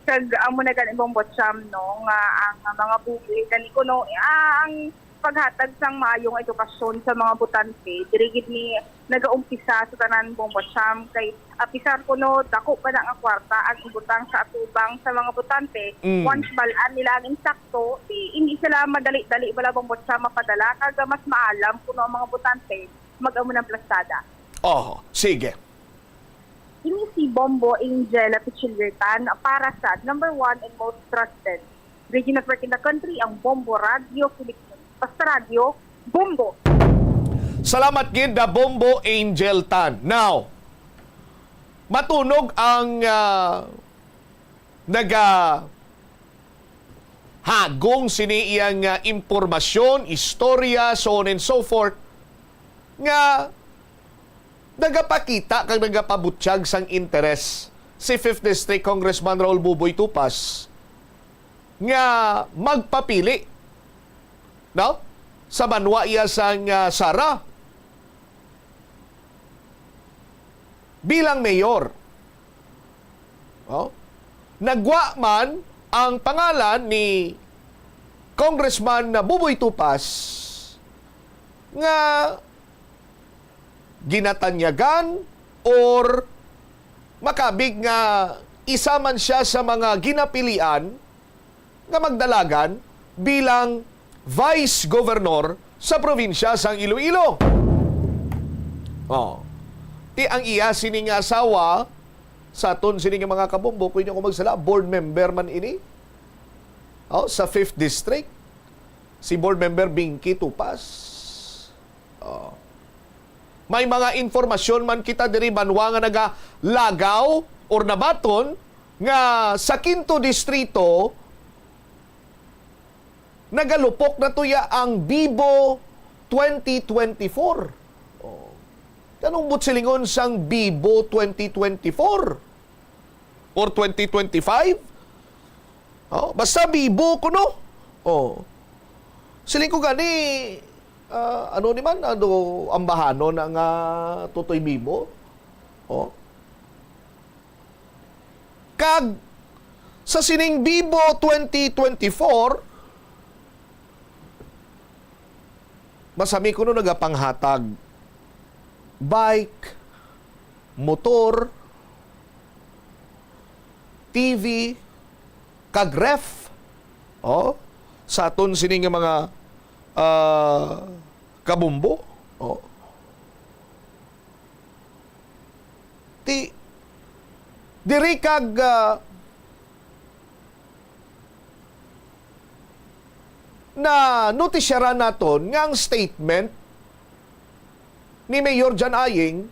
Kag amo na gani, Bombo Sam, no, nga ang mga buhi gani kuno, ah, ang paghatag sang maayong edukasyon sa mga botante, diri gid ni nagaumpisa sa tanan, Bombo Sam, kay apisar kuno dako pa na nga kwarta ang ibutang sa atubang sa mga botante. Mm. Once bal-an nila ang insakto, di, hindi sila madali-dali bala, Bombo Sam, mapadala, kag mas maalam kuno ang mga botante mag-amo ng plastada. Oh, sige. Ini si Bombo Angel Pichilirtan para sa number one and most trusted radio network in the country, ang Bombo Radio Philippines. Basta radyo, Bombo! Salamat gid na Bombo Angel Tan. Now, matunog ang, ah, naga hagong sini iyang, ah, impormasyon, istorya, so on and so forth, nga nagapakita kag nagapabutyag sang interes si Fifth District Congressman Raul Buboy Tupas nga magpapili, no, sa banwa iya sang, ah, Sara bilang mayor. Oh? Nagwa man ang pangalan ni Congressman Buboy Tupas nga ginatanyagan or makabig nga isa man siya sa mga ginapilian nga magdalagan bilang vice governor sa probinsya sang Iloilo. Oh. Ti ang iya sini nga asawa, sa aton sini nga mga kabombo, kung inyo ko magsala, board member man ini. Oh, sa Fifth District, si Board Member Binky Tupas. Oh. May mga informasyon man kita diri banwa nga nagalagaw or nabaton nga sa Quinto Distrito, nagalupok na tuya ang Bibo twenty twenty-four. Oh. Kanong butsilingon sang Bibo twenty twenty-four? Or twenty twenty-five? Oh, basta Bibo kuno. Oh. Siling ko gani, ah, ano ni man, ano, ang bahano na nga Totoy Bibo? Oh. Kag sa sining Bibo twenty twenty-four, masami kuno nagapanghatag bike, motor, T V, kag ref. Oh, sa aton sini nga mga, ah, kabumbo. Oh. Ti, diri kag, ah, na notisyaran naton nga ang statement ni Mayor John Aying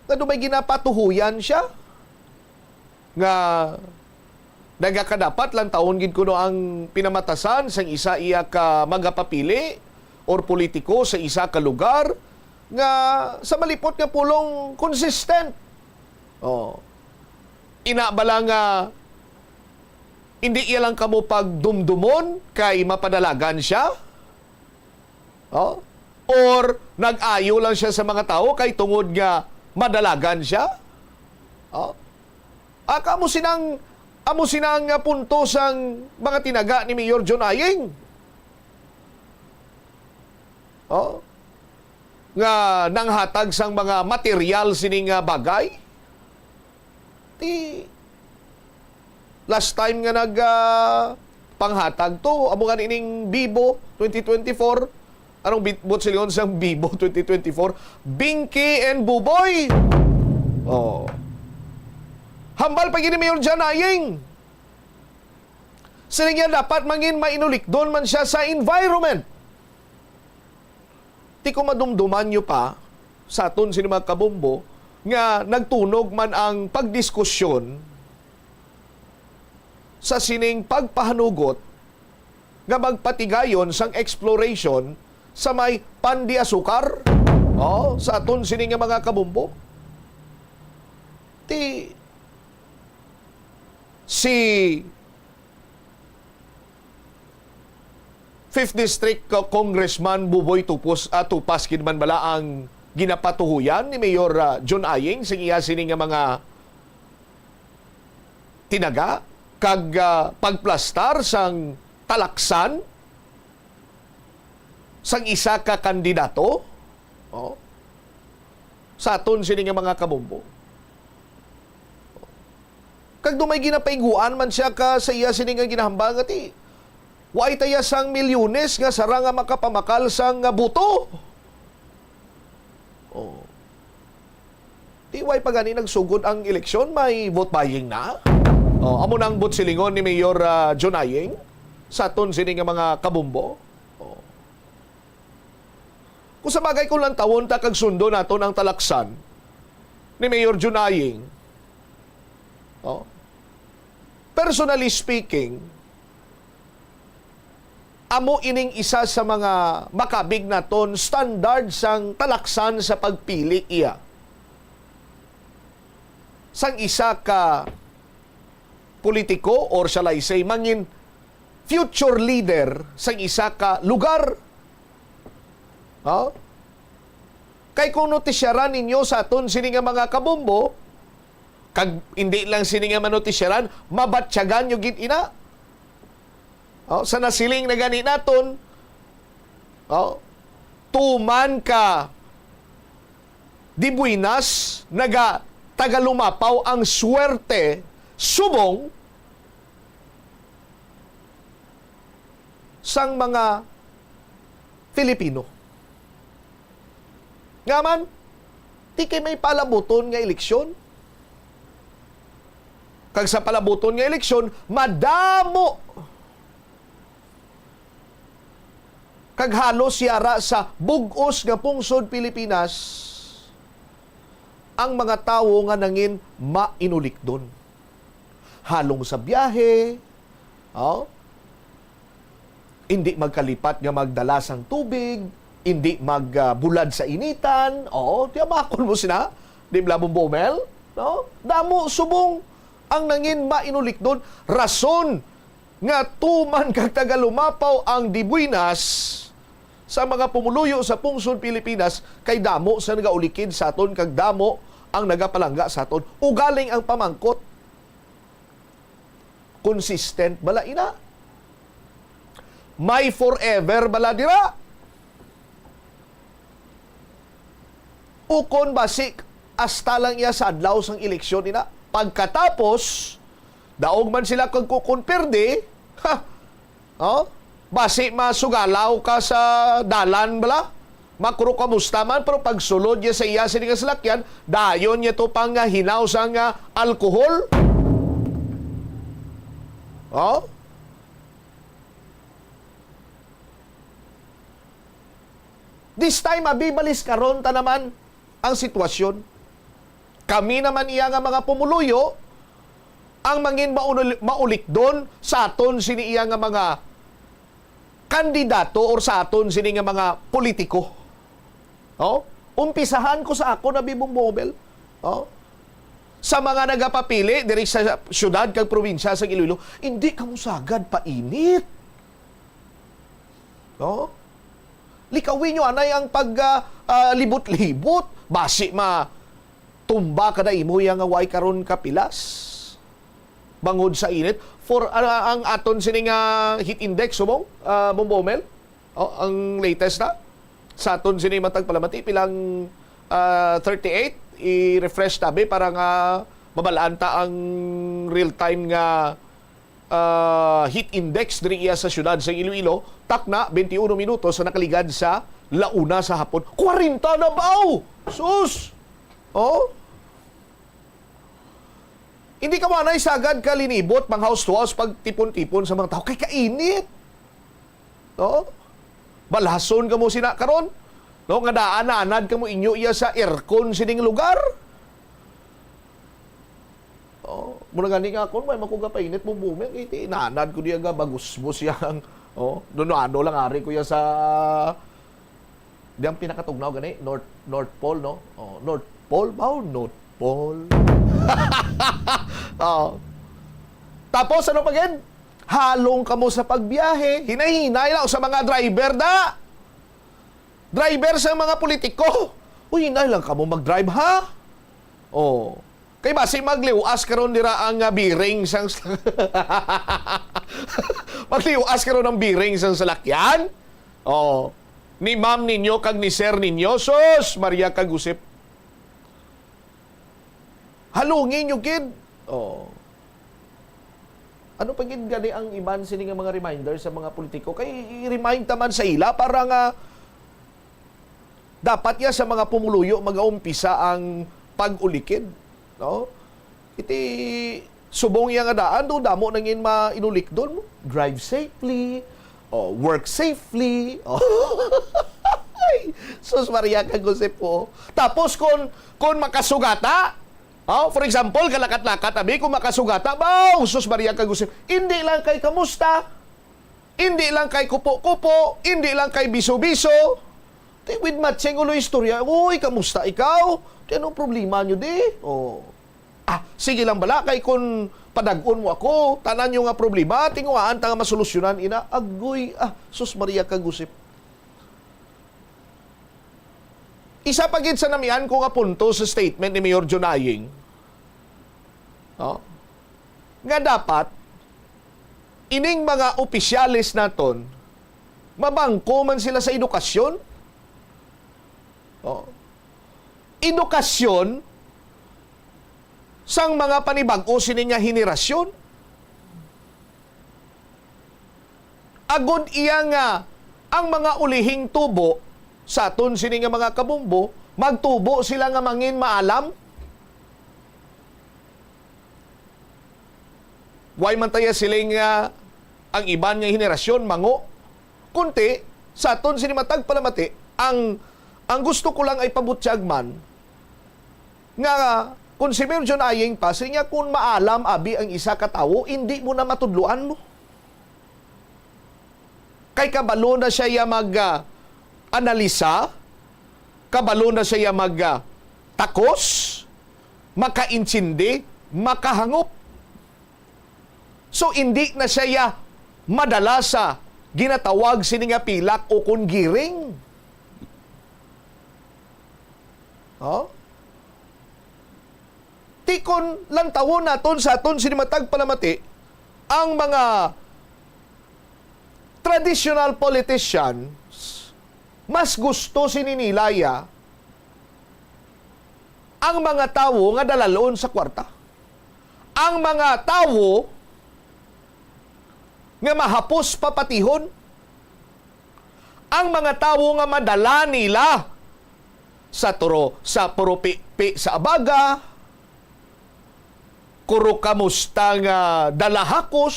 nga do may ginapatuhuyan siya. nga nagakadapat lang taon gid kuno ang pinamatasan sang isa iya ka magapapili or politiko sa isa ka lugar nga sa malipot nga pulong consistent. Oh. Ina bala nga hindi iya lang kamo pagdumdumon kay mapadalagan siya? Oh? Or nag-ayo lang siya sa mga tawo kay tungod nga madalagan siya? Oh? Aka mo sinang, amo sinang, ah, punto sang mga tinaga ni Mayor John Aying? Oh? Nga nanghatag sang mga material sining, ah, bagay? Ti, last time nga nag, ah, panghatag to, amo nga nining Bibo twenty twenty-four. Anong bit-, buot silingon sang Bibo twenty twenty-four? Binky and Buboy! Oh. Hambal pa gid ni Mayor John Aying. Sila niya dapat mangin mainulikdon man siya sa environment. Ti kung madumduman nyo pa, sa aton sini mga kabombo, nga nagtunog man ang pagdiskusyon sa sining pagpahanugot nga magpatigayon sang exploration sa may pan de asukar, oh, sa aton sini nga mga kabombo. Ti si Fifth District Co-, Congressman Buboy Tupos, ah, Tupas gid man bala ang ginapatuhoyan ni Mayor, ah, John Aying sa iya sini nga mga tinaga kag, ah, pagplastar sang talaksan sang isa ka kandidato, oh, sa aton sini nga mga kabombo. Kag dumay ginapaiguan man siya ka sa iya sini nga ginahambal nga ti, waay taya sang milyones nga sara nga makapamakal sang, ah, boto. Oh. Ti way pa gani nagsugod ang eleksyon, may vote buying na. Oh, amo na ang buot silingon ni Mayor, ah, John Aying sa aton sini nga mga kabombo. Oh. Kung sa bagay, kung lantawon ta kag sundo naton ang talaksan ni Mayor John Aying, oh, personally speaking, amo ining isa sa mga makabig naton standard sang talaksan sa pagpili iya sang isa ka politiko, or shall I say, mangin future leader sang isa ka lugar. Ha? Kay kung notisyaran ninyo sa aton sini nga mga kabombo, kag hindi lang sini nga manotisyaran, mabatyagan nyo gid ina. Oh, sa nasiling na gani naton, oh, tuman ka di buenas, naga tagalumapaw ang swerte subong sang mga Filipino. Nga man, ti kay may palabuton nga eleksyon. Kag sa palabuton nga eleksyon, madamo kag halos yara sa bug-os nga pungsod Pilipinas ang mga tawo nga nangin mainulikdon. Halong sa biyahe, oh, hindi magkalipat nga magdala sang tubig, hindi mag, ah, bulad sa initan. Oo, tiyamakon mo sina, di ba, Bombo Mel? No? Damo subong ang nangin mainulikdon. Rason nga tuman kag tagalumapaw ang dibuinas sa mga pumuluyo sa pungsod Pilipinas, kay damo sa nagaulikid sa aton kag damo ang nagapalangga sa aton. Ugaling ang pamangkot, consistent bala ina? May forever bala dira? Ukon basi hasta lang iya sa adlaw sang eleksyon ina? Pagkatapos, daog man sila kag kukon pirdi, ha? Oh? Basi masugalaw ka sa dalan bala? Makro kamusta man, pero pagsulod niya sa iya sini nga salakyan, dayon niya to pang, ah, hinaw sang, ah, alcohol. Oh? This time, abi, baliskaron ta naman ang sitwasyon. Kami naman iya nga mga pumuluyo, ang mangin maunul-, maulikdon sa aton sini iya nga mga kandidato or sa aton sini nga mga politiko. Oh? Umpisahan ko sa ako na, Bibong Bobel. Oh? Sa mga nagapapili diri sa syudad kag probinsya sa Iloilo, hindi ka musagad painit. No? Likawin nyo anay ang pag, ah, ah, libot-libot. Basi ma tumba ka na imo ya nga way karon ka pilas. Bangod sa init. For, ah, ang aton sini nga heat index, subong, ah, Bombo Mel? Oh, ang latest na. Sa aton sini matag palamati, pilang, ah, thirty-eight. I-refresh tabi para nga mabalaan ta ang real-time nga ah, heat index diri iya sa siyudad sa Iloilo, takna, twenty-one minutos sa nakaligad sa la una sa hapon. Kwarenta na baw! Sus! Oh? Hindi ka manay sagad ka linibot, pang house to house, pag tipon-tipon sa mga tao. Kay kainit! No? Balason kamo sina karon, no? Nga daan naanad kamo inyo iya sa aircon sining lugar. Oh, mura gani nga akon, may makuga painit mo bumeng, iti nanad ko diya ga bagusbos yang, oh, nuno-ano lang ari ko ya sa, di ang pinakatugnaw gani, North, North Pole, no? Oh, North Pole ba? North Pole. Oh. Tapos, ano pa gid? Halong kamo sa pagbiyahe. Hinay-hinay lang sa mga driver, da. Driver sa mga politiko. Uy, hinay lang kamo mag-drive, ha? Oh. Kay basi magliwas karon dira ang, ah, bearing sang magliwas karon ang bearing sang salakyan. Oh. Ni ma'am ninyo kag ni sir ninyo, sus, Maria kag Josep. Halungi nyo gid. Oh. Ano pa gid gani ang iban sini nga mga reminder sa mga politiko? Kay i-remind ta man sa ila para nga dapat ya sa mga pumuluyo magaumpisa ang pag-ulikid, no? Iti subong iya nga daan, do damo nangin mainulikdon mo. Drive safely, oh, work safely. Oh. Ay, sus Maria kag Josep po. Tapos kung, kung makasugata, oh, for example, kalakat-lakat, abi, kung makasugata, baw, sus Maria kag Josep. Hindi lang kay kamusta, hindi lang kay kupo-kupo, hindi lang kay biso-biso. Ti with matching ulo istorya, "Uy, kamusta ikaw? Ti anong problema nyo di?" Oh. Ah, sige lang bala, kay kun padag-on mo ako, tanan nyo nga problema, tinguhaan ta nga masolusyonan ina. Agoy, ah, sus Maria kag Josep. Isa pa gid sa namian ko nga punto sa statement ni Mayor John Aying, no? Nga dapat ining mga opisyales naton mabangko man sila sa edukasyon. Oh. Edukasyon sang mga panibag-o sini nga henerasyon. Agod iya nga ang mga ulihing tubo sa aton sini nga mga kabumbo, magtubo sila nga mangin maalam. Way man taya siling nga ang iban nga henerasyon mango. Kunti, sa aton sini matag palamati, ang, ang gusto ko lang ay pabutyag man, nga kung si Mayor John Aying pa, siya kun maalam abi ang isa ka tawo, hindi mo na matudloan mo. Kay kabalo na siya ya mag, ah, analisa, kabalo na siya ya mag, ah, takos, makaintindi, makahangop. So, indi na siya ya madala sa ginatawag sini nga pilak o kon giring. Oh? Ti kon lantawon naton sa aton sini matag palamati, ang mga traditional politicians, mas gusto sini nila ya ang mga tawo nga dalalon sa kwarta. Ang mga tawo nga mahapos papatihon. Ang mga tawo nga madala nila sa turo, sa puro pi-, pi-, sa abaga, kuro kamusta nga dalahakos,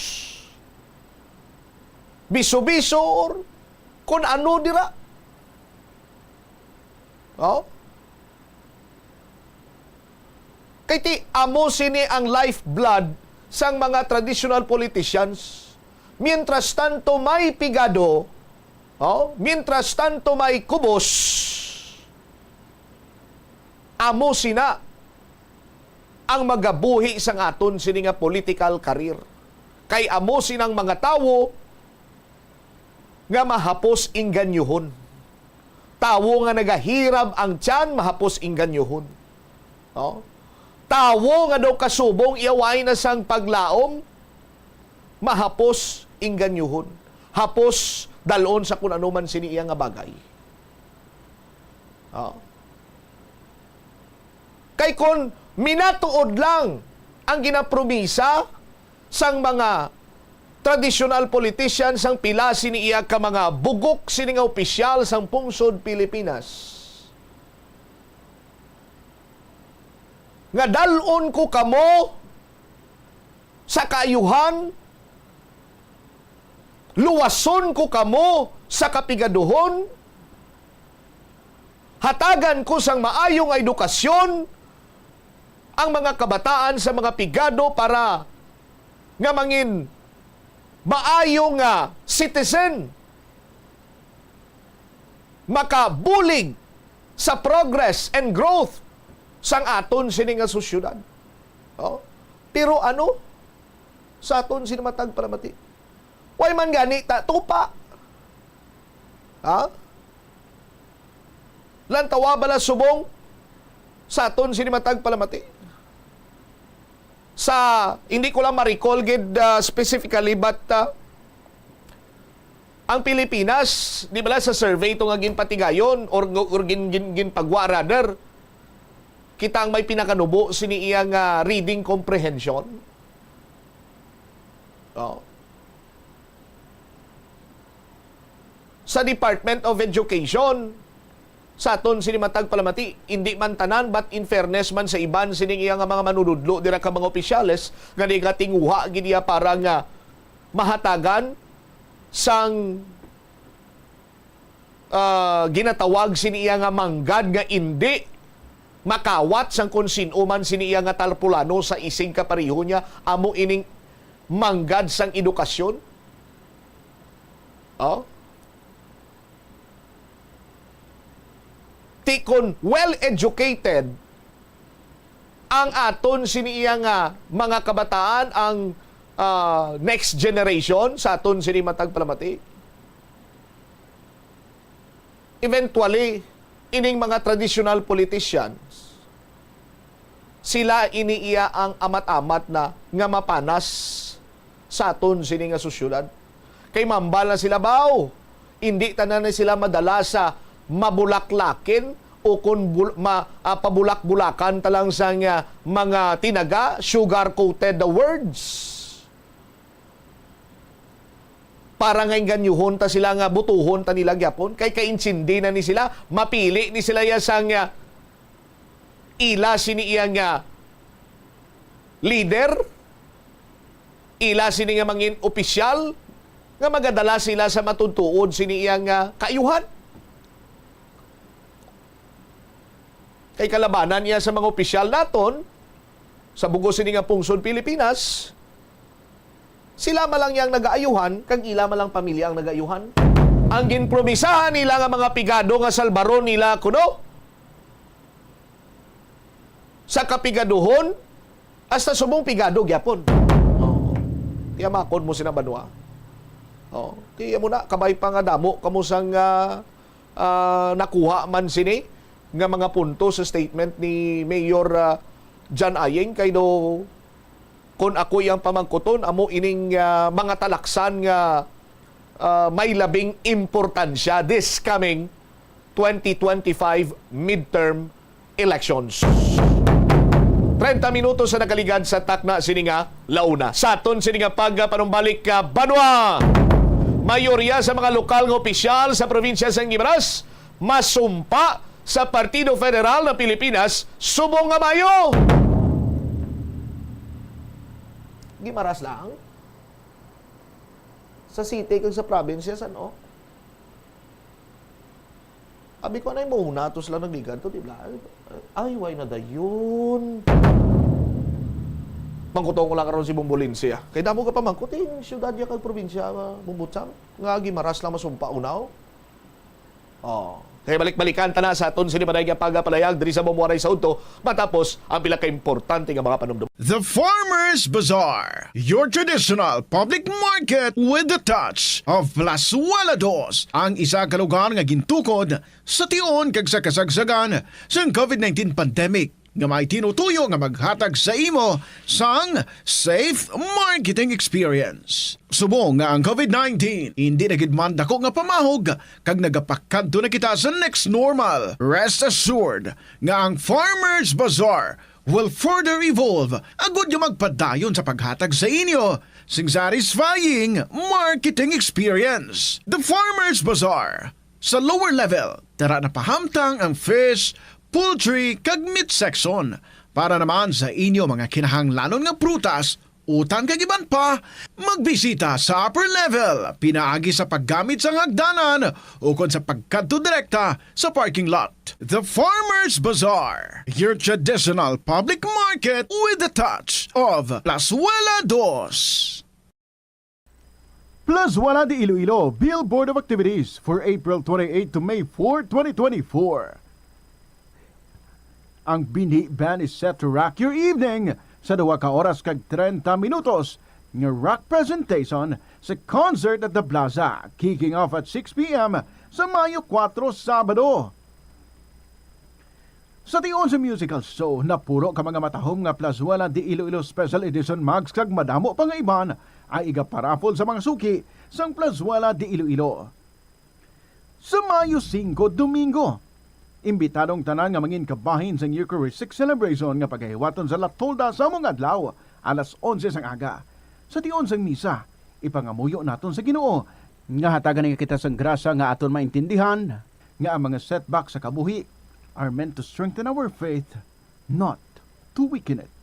biso-biso, or kun ano dira. Oh? Kay ti, amo sini ang lifeblood sang mga traditional politicians. Mientras tanto may pigado, oh, mientras tanto may kubos, amo sina ang magabuhi sang aton sini nga political career. Kay amo sinang mga tawo nga mahapos ingganyuhon. Tawo nga nagahirab ang tiyan, mahapos ingganyuhon. Oh? Tawo nga daw kasubong iya way na sang paglaom, mahapos ingganyuhon. Hapos dalon sa kun ano man sini iya nga bagay. Oh? Kay kon minatuod lang ang ginapromisa sang mga traditional politician sang pila sini iya ka mga bugok sini nga opisyal sang pungsod Pilipinas, nga dal-on ko kamo sa kaayuhan, luwason ko kamo sa kapigaduhon, hatagan ko sang maayo nga edukasyon ang mga kabataan sa mga pigado para nga mangin maayo nga citizen, makabulig sa progress and growth sang aton sini nga sosyedad. Oh? Pero ano sa aton sini matag palamati? Way man gani ta tupa. Ha? Lantawa bala subong sa aton sini matag palamati. Sa, hindi ko lang ma-recall gid, ah, specifically, but, ah, ang Pilipinas, di bala sa survey to nga ginpatigayon or, or gin, gin, ginpagwa rather, kita ang may pinakanubo sini iya nga reading comprehension. Oh. Sa Department of Education, sa aton sini matag palamati, hindi man tanan, but in fairness man sa iban sining iya nga mga manunudlo dira ka mga opisyales, nga nagatinguha gid iya para nga mahatagan sang, ah, ginatawag sini iya nga manggad nga indi makawat sang kon sin-o man sini iya nga tarpulano sa isig kapareho niya, amo ining manggad sang edukasyon. Oh? Ti kon well-educated ang aton sini iya nga mga kabataan, ang, ah, next generation sa aton sini matag palamati, eventually, ining mga traditional politicians, sila ini iya ang amat-amat na nga mapanas sa aton sini nga sosyedad. Kay mambal na sila, baw, indi tanan na sila madala sa mabulaklakin o kon bul-, ma-, ah, pabulak-bulakan ta lang sang, ah, mga tinaga, sugar-coated the words. Para nga ingganyuhon ta sila nga butuhon ta nila gyapon. Kay kaintindi na ni sila, mapili ni sila iya sang, ah, ila sini iya nga leader, ila sini nga mangin opisyal, nga magadala sila sa matutuod sini iya nga kaayuhan. Kay kalabanan niya sa mga opisyal naton, sa bug-os sini nga pungsod Pilipinas, sila man lang yang nagaayuhan, kag ila man lang pamilya ang nagaayuhan. Ang ginpromisahan nila nga mga pigado nga salbaron nila kuno sa kapigaduhon, hasta subong pigado gyapon. Oh. Tiyamakon mo sina banwa. Oh. Kaya mo na, kabay pa nga damo kamo sang, ah, ah, nakuha man sini nga mga punto sa statement ni Mayor, ah, John Aying, kay do, kung ako iyang pamangkuton, amo ining, ah, mga talaksan nga, ah, may labing importansya this coming twenty twenty-five midterm elections. Treinta minutos sa nakaligad sa takna sini nga launa. Sa aton sini nga pagpanumbalik ka banwa, mayorya sa mga lokal nga opisyal sa probinsya sa Guimaras masumpa sa Partido Federal ng Pilipinas subong nga Mayo. Guimaras lang? Sa city kag sa province, san-o? Abi ko, anay mo na, to sila nagligad to, di ba? Ay, way na dayon. Mangkuton ko lang karon si Bombolencia. Kay damo ka pamangkot, eh, siyudad niya kag probinsya, ah, Bombochang, nga gimaras lang masumpa unaw. Oh. Kay balik-balikan ta na sa aton sini pa nga pagapalayag diri sa Bombo Anay sa Udto, matapos ang pila ka importante nga mga panumdum. The Farmers Bazaar, your traditional public market with the touch of Plazuela Dos, ang isa ka lugar nga gintukod sa tion kag sa kasagsagan sang covid nineteen pandemic, nga may tinutuyo nga maghatag sa imo sang safe marketing experience. Subong nga ang covid nineteen hindi na gid man dako nga pamahog kag nagapakadto na kita sa next normal, rest assured nga ang Farmers Bazaar will further evolve agud nga magpadayon sa paghatag sa inyo sing satisfying marketing experience. The Farmers Bazaar, sa lower level, tara na pahamtang ang fish, poultry, kag meat section. Para naman sa inyo mga kinahanglanon nga prutas, utan kag iban pa, magbisita sa upper level, pinaagi sa paggamit sang hagdanan ukon sa pagkadto direkta sa parking lot. The Farmers Bazaar, your traditional public market with the touch of Plazuela Dos. Plazuela de Iloilo, Billboard of Activities for April twenty-eight to May four, twenty twenty-four. Ang Binhi Band is set to rock your evening sa duha ka oras kag treinta minutos nga rock presentation sa Concert at the Plaza, kicking off at six p m sa Mayo kuwatro, Sabado. Sa tion sa musical show, napuro ka mga matahom nga Plazuela de Iloilo Special Edition mugs kag madamo pa nga iban ang igaparaffle sa mga suki sang Plazuela de Iloilo. Sa Mayo singko, Domingo, imbitado ang tanan nga mangin kabahin sang Eucharistic Celebration nga pagahiwaton sa La Tolda sa among adlaw, alas onse sang aga. Sa tion sang misa, ipangamuyo naton sa Ginoo nga hatagan niya kita sang grasya nga aton maintindihan nga ang mga setback sa kabuhi are meant to strengthen our faith, not to weaken it.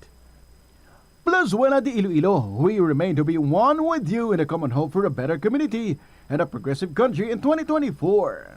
Plazuela de Iloilo, we remain to be one with you in a common hope for a better community and a progressive country in twenty twenty-four.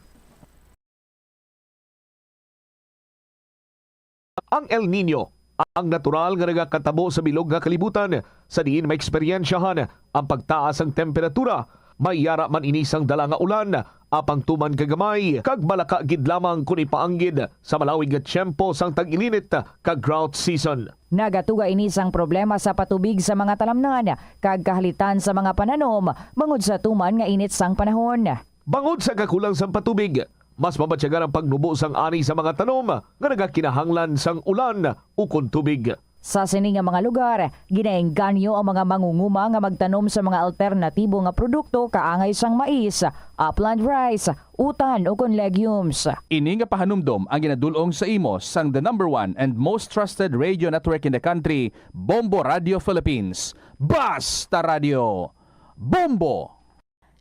Ang El Niño, ang natural nga nagakatabo sa bilog nga kalibutan, sa diin maeksperiensyahan ang pagtaas sang temperatura. May yara man ini sang dala nga ulan, apang tuman ka gamay kag malaka gid lamang kon ipaanggid sa malawig nga tiyempo sang tag-ilinit kag drought season. Nagatuga ini sang problema sa patubig sa mga talamnan kag kahalitan sa mga pananom bangod sa tuman nga init sang panahon. Bangod sa kakulang sang patubig, mas mabatyagan ang pagnubo sang ani sa mga tanom nga nagakinahanglan sang ulan ukon tubig. Sa sini nga mga lugar, ginaengganyo ang mga mangunguma nga magtanom sa mga alternatibo nga produkto kaangay sang mais, upland rice, utan, ukon legumes. Ini nga pahanumdom ang ginadul-ong sa imo sang the number one and most trusted radio network in the country, Bombo Radio Philippines. Basta Radio, Bombo!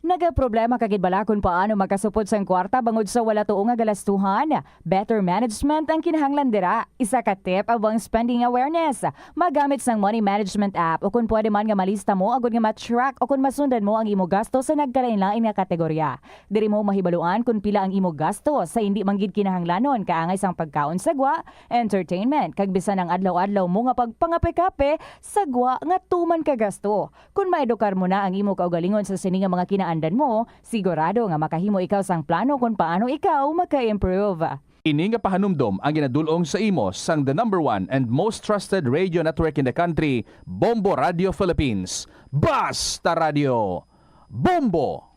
Nagaproblema ka gid bala kon paano makasupot sang kwarta bangod sa wala tuo nga galastuhan? Better management ang kinahanglan dira. Isa ka tip amo ang spending awareness. Magamit sang money management app, o kon pwede man nga malista mo agud nga ma-track o kon masundan mo ang imo gasto sa nagkalainlain nga kategorya. Diri mo mahibaluan kon pila ang imo gasto sa indi man gid kinahanglanon, kaangay sang pagkaon sa gwa, entertainment, kag bisan ang adlaw-adlaw mo nga pagpangape-kape sa gwa nga tuman ka gasto. Kon maedukar mo na ang imo kaugalingon sa sini nga mga kinaandan mo, sigurado nga makahimo ikaw sang plano kon paano ikaw maka-improve. Ini nga pahanumdom ang ginadul-ong sa imo sang the number one and most trusted radio network in the country, Bombo Radio Philippines. Basta Radio, Bombo!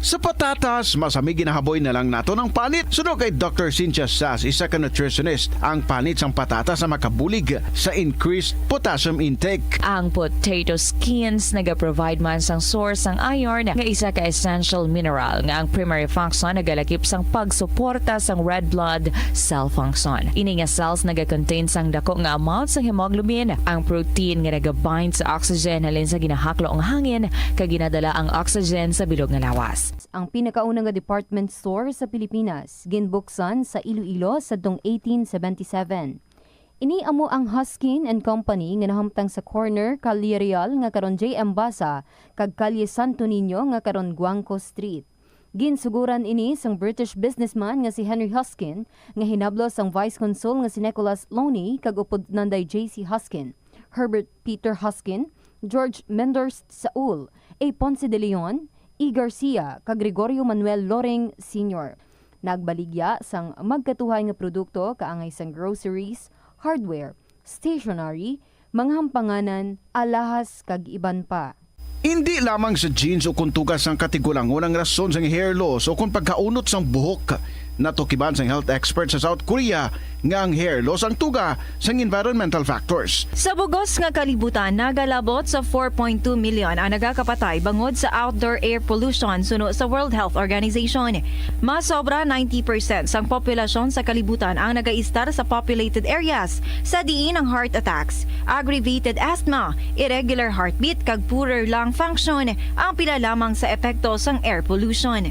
Sa patatas, mas hami ginahaboy na lang naton ang panit. Suno kay Doctor Cynthia Sas, isa ka nutritionist, ang panit sang patatas ang makabulig sa increased potassium intake. Ang potato skins nagaprovide man sang source sang iron, nga isa ka essential mineral nga ang primary function nagalakip sang pagsuporta sang red blood cell function. Ini nga cells nagakontain sang dako nga amount sang hemoglobin, ang protein nga nagabind sa oxygen halin sa ginahaklo nga hangin kag ginadala ang oxygen sa bilog nga lawas. Ang pinakauna nga department store sa Pilipinas ginbuksan sa Iloilo sadtong eighteen seventy-seven. Ini amo ang Huskin and Company nga nahamtang sa corner Calle Real nga karon J M Basa kag Calle Santo Niño nga karon Guangco Street. Ginsuguran ini sang British businessman nga si Henry Huskin, nga hinablos sang Vice Consul nga si Nicholas Loney kag upod Nanday J C Huskin. Herbert Peter Hoskin, George Menders Saul, A. Ponce de Leon, E. Garcia, kag Gregorio Manuel Loring Senior. Nagbaligya sang magkatuhay nga produkto kaangay sang groceries, hardware, stationery, mga hampanganan, alahas, kag iban pa. Indi lamang sa jeans ukon tuga sang katigulangon ang rason sang hair loss ukon pagkaunot sang buhok. Natukiban sang health expert sa South Korea nga ang hair loss ang tuga sang environmental factors. Sa bug-os nga kalibutan, nagalabot sa four point two million ang nagakapatay bangod sa outdoor air pollution suno sa World Health Organization. Mas sobra ninety percent sang populasyon sa kalibutan ang nagaistar sa populated areas, sa diin ang heart attacks, aggravated asthma, irregular heartbeat, kag poorer lung function ang pila lamang sa epekto sang air pollution.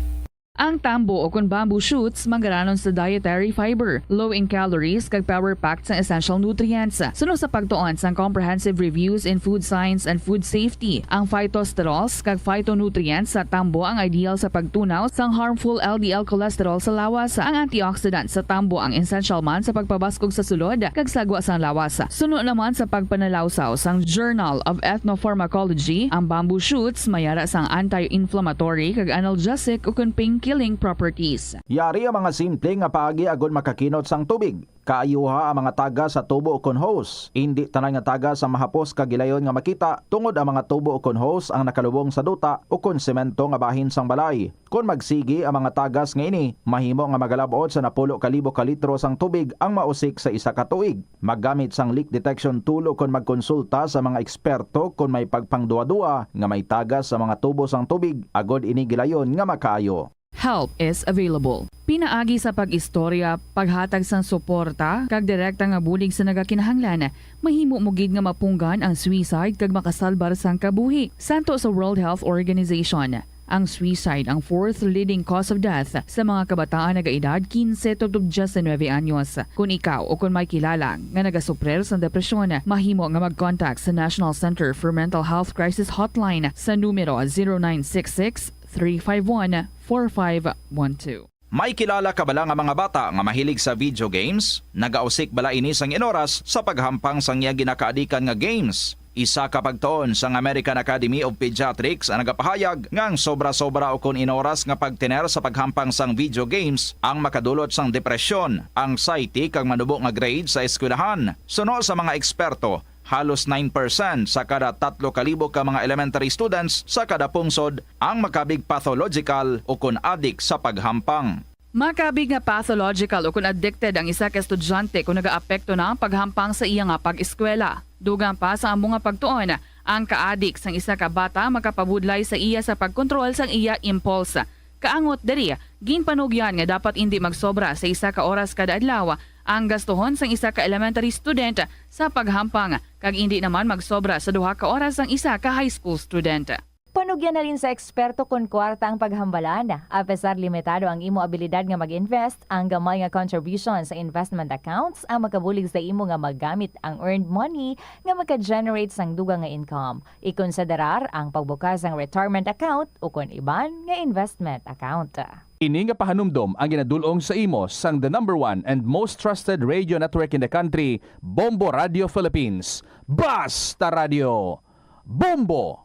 Ang tambo o kon bamboo shoots manggaranon sa dietary fiber, low in calories, kag power-packed sang essential nutrients. Suno sa pagtuon sang Comprehensive Reviews in Food Science and Food Safety, ang phytosterols kag phytonutrients sa tambo ang ideal sa pagtunaw sang harmful L D L cholesterol sa lawas. Ang antioxidant sa tambo ang essential man sa pagpabaskog sa sulod kag sagwa sang lawas. Suno naman sa pagpanalawsaw sang Journal of Ethnopharmacology, ang bamboo shoots may ara sang anti-inflammatory kag analgesic ukon pain-killing properties. Yari ang mga simple nga paagi agod makakinot sang tubig. Kaayuha ang mga tagas sa tubo ukon hose. Indi tanan nga tagas ang mahapos kag gilayon nga makita, tungod ang mga tubo ukon hose ang nakalubong sa duta ukon semento nga bahin sang balay. Kon magsigi ang mga tagas nga ini, mahimo nga magalab-ot sa napulo ka libo ka litro sang tubig ang mausik sa isa ka tuig. Maggamit sang leak detection tool ukon magkonsulta sa mga eksperto kon may pagpangduadua nga may tagas sa mga tubo sang tubig, agod ini gilayon nga makaayo. Help is available. Pinaagi sa pag-istorya, paghatag sang suporta, kag direkta nga bulig sa nagakinahanglan, mahimo mo gid nga mapunggan ang suicide kag makasalbar sang kabuhi. Santo sa World Health Organization, ang suicide ang fourth leading cause of death sa mga kabataan nagaedad quince tubtob diyes-nuebe anyos. Kon ikaw o kon may kilala nga nagasuprir sang depresyon, mahimo nga mag-contact sa National Center for Mental Health Crisis Hotline sa numero zero nine six six, three five one, four five one two. May kilala ka bala nga mga bata nga mahilig sa video games? Nagausik bala ini sang inoras sa paghampang sang iya ginakaadikan nga games? Isa ka pagtuon sang American Academy of Pediatrics ang nagapahayag nga ang sobra-sobra ukon inoras nga pagtener sa paghampang sang video games ang makadulot sang depresyon, anxiety, kag manubo nga grade sa eskwelahan. Suno sa mga eksperto, halos nine percent sa kada tatlo ka libo ka mga elementary students sa kada pungsod ang makabig pathological ukon adik sa paghampang. Makabig nga pathological ukon addicted ang isa ka estudyante kon nagaapekto na ang paghampang sa iya nga pag-eskwela. Dugang pa sa amo nga pagtuon, ang kaadik sang isa ka bata makapabudlay sa iya sa pagkontrol sang iya impulse. Kaangot diri, ginpanugyan nga dapat indi magsobra sa isa ka oras kada adlaw ang gastuhon sang isa ka elementary student sa paghampang, kag indi naman magsobra sa duha ka oras ang isa ka high school student. Panugyan halin sa eksperto kon kwarta ang paghambalan. Apesar limitado ang imo abilidad nga mag-invest, ang gamay nga contribution sa investment accounts ang makabulig sa imo nga magamit ang earned money nga maka-generate sang dugang nga income. Ikonsiderar ang pagbukas sang retirement account ukon iban nga investment account. Ini nga pahanumdom ang ginadul-ong sa imo sang the number one and most trusted radio network in the country, Bombo Radio Philippines. Basta Radio, Bombo!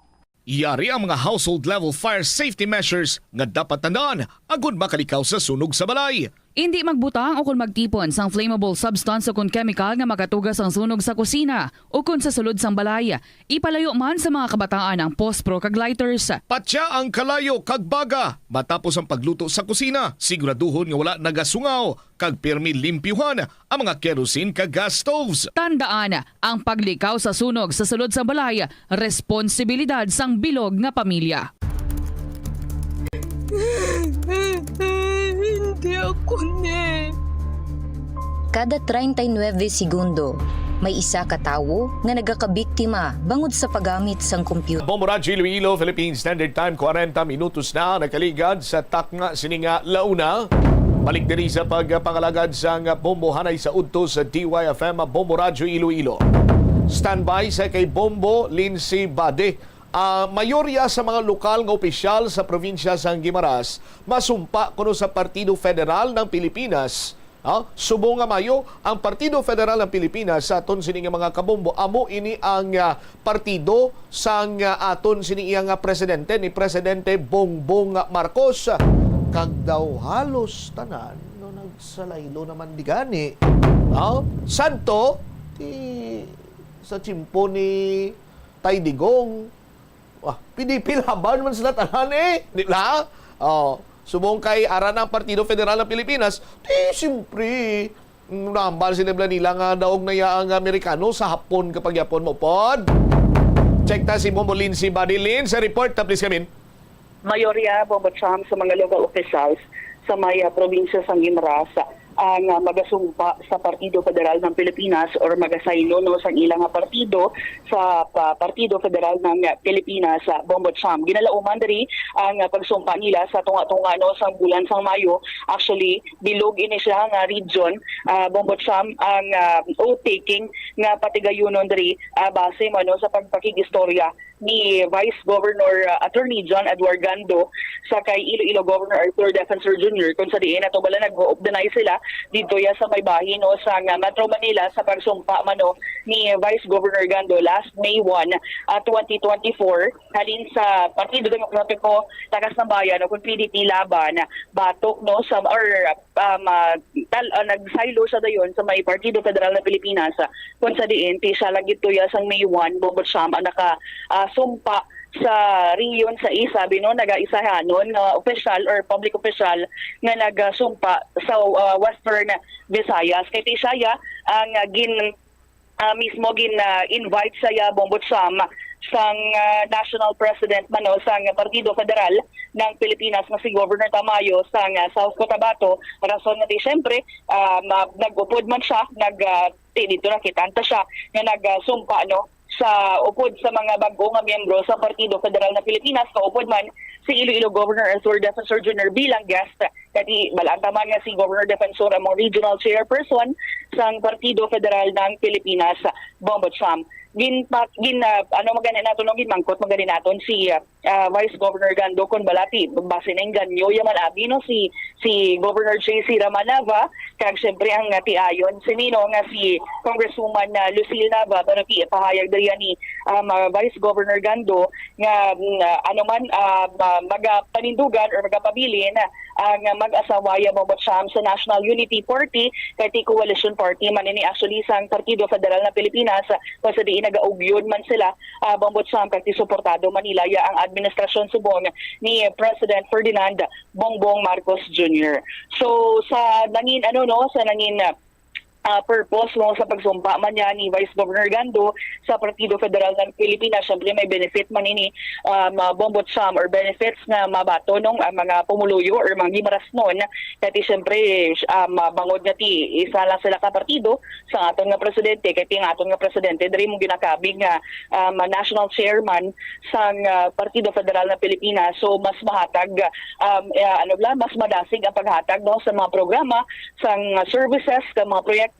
Yari ang mga household level fire safety measures nga dapat tandaan agud makalikaw sa sunog sa balay. Indi magbutang ukon magtipon sang flammable substance ukon chemical nga makatuga sang sunog sa kusina ukon sa sulod sang balay. Ipalayo man sa mga kabataan ang pospro kag lighters. Patya ang kalayo kag baga matapos ang pagluto sa kusina. Siguraduhon nga wala nagasungaw kag pirmi limpyuhan ang mga kerosene kag gas stoves. Tandaan, ang paglikaw sa sunog sa sulod sang balay, responsibilidad sang bilog nga pamilya. Hindi ako ni. Kada treinta y nueve segundo, may isa ka tawo nga nagakabiktima bangod sa paggamit sang computer. Bombo Radyo Iloilo, Philippine Standard Time, kwarenta minutos na nakaligad sa takna sini nga launa. Balik diri sa pagpangalagad sang bombo hanay sa udto sa D Y F M Bombo Radyo Iloilo. Standby sa kay Bombo Lindsay Bade. Ah, mayorya sa mga lokal nga opisyal sa probinsya sang Guimaras masumpa kuno sa Partido Federal ng Pilipinas Ha? Subong nga Mayo, ang Partido Federal ng Pilipinas, sa aton sini nga mga kabombo, amo ini ang, ah, partido sang, ah, aton sini iya nga presidente, ni Presidente Bongbong Marcos. Kag daw halos tanan, no, nagsalaylo naman di gani. Ha? Santo, ti sa tiyempo ni Tay Digong, ah, P D P Laban man sila tanan eh, di ba? Oh, subong kay ara na ang Partido Federal ng Pilipinas, di siyempre, mm, nahambal sila bala nila nga daog na ya ang Amerikano sa Hapon kapag Hapon mo pod. Check ta si Bombo Lindsay Badilin sa report ta, please, kamin. Mayorya, Bombo Cham, sa mga local officials sa may, ah, probinsya sang Guimaras ang, ah, magasumpa sa Partido Federal ng Pilipinas or magasaylo, no, sang ilang nga partido sa pa-, Partido Federal ng, ah, Pilipinas, ah, Bombo Cham. Ginalauman diri ang, ah, pagsumpa nila sa tunga-tunga, no, sang bulan sang Mayo. Actually, bilog ini siya nga region, ah, Bombo Cham, ang, ah, oath-taking nga patigayunon diri, ah, base man, no, sa pagpakig-istorya ni Vice Governor, uh, Attorney John Edward Gando sa kay Iloilo Governor Arthur Defensor Junior, kung sa diin ato bala nag-open sila dito ya sa may bahin, no, sa nga Metro Manila sa pagsumpa man, no, ni Vice Governor Gando last May one, uh, twenty twenty-four, halin sa Partido Demokratiko Lakas ng Bayan, no, kung P D P Laban, batok, no, sa, or, um, uh, tal-, uh, nagsaylo siya dayon sa may Partido Federal ng Pilipinas, uh, kung sa diin ti siya lagi tuya sang May one, Bongbong Sam, ang naka, ah, sumpa sa rehiyon sa isa, bino, nagaisahanon nga official or public official nga nagasumpa sa, ah, Western Visayas. Kay ti siya ya ang, ah, gin, ah, mismo gin, ah, invite sa iya, Bongbong Sam, sang, ah, national president man, no, sang Partido Federal ng Pilipinas nga si Governor Tamayo sang, ah, South Cotabato. Rason nga ti, siyempre, ah, ma-, nag-upod man siya, nag, ah, Ti dito nakita ta siya nga nagasumpa, no, sa upod sa mga bag-o nga miyembro sa Partido Federal ng Pilipinas, kaupod man si Iloilo Governor Arthur Defensor Junior bilang guest. Kati balaan ta man nga si Governor Defensor among regional chairperson sang Partido Federal ng Pilipinas, Bongbong Sam. Gin, pa, gin, ah, ano man gani naton, no, ginmangkot man gani naton si, ah, ah, Vice Governor Gando, kun bala ti basi naengganyo ya man abi, no, si, si Governor J C Ramanava, kag siyempre ang, ah, tiayon sini, no, nga si Congresswoman, ah, Lucille Nava, pero ti ipahayag diri ni, um, ah, Vice Governor Gando nga, mm, ah, ano man, ah, ma-, magapanindugan or magapabilin ang mag-asawa ya Bongbong Sam sa National Unity Party, kay ti coalition party man ini actually sang Partido Federal ng Pilipinas, kung sa diin nagaugyon man sila, ah, Bongbong Sam, kag ti suportado man nila ya ang administrasyon subong ni President Ferdinand Bongbong Marcos Junior. So, sa nangin, ano, no, sa nangin, ah, ah, purpose, no, sa pagsumpa man niya ni Vice Governor Gando sa Partido Federal ng Pilipinas, syempre may benefit man ini, um, ah, Bongbong Sam, or benefits nga mabaton, no, ang mga pumuluyo or mga Gimarasnon. Kay ti, syempre, um, ah, bangod nga ti isa lang sila ka partido sa aton nga presidente, kay ti ang aton nga presidente diri mo ginakabig nga, um, national chairman sang, ah, Partido Federal ng Pilipinas. So, mas mahatag, um, eh, ano bala, mas madasig ang paghatag, no, sa mga programa, sang, ah, services, sa mga proyekto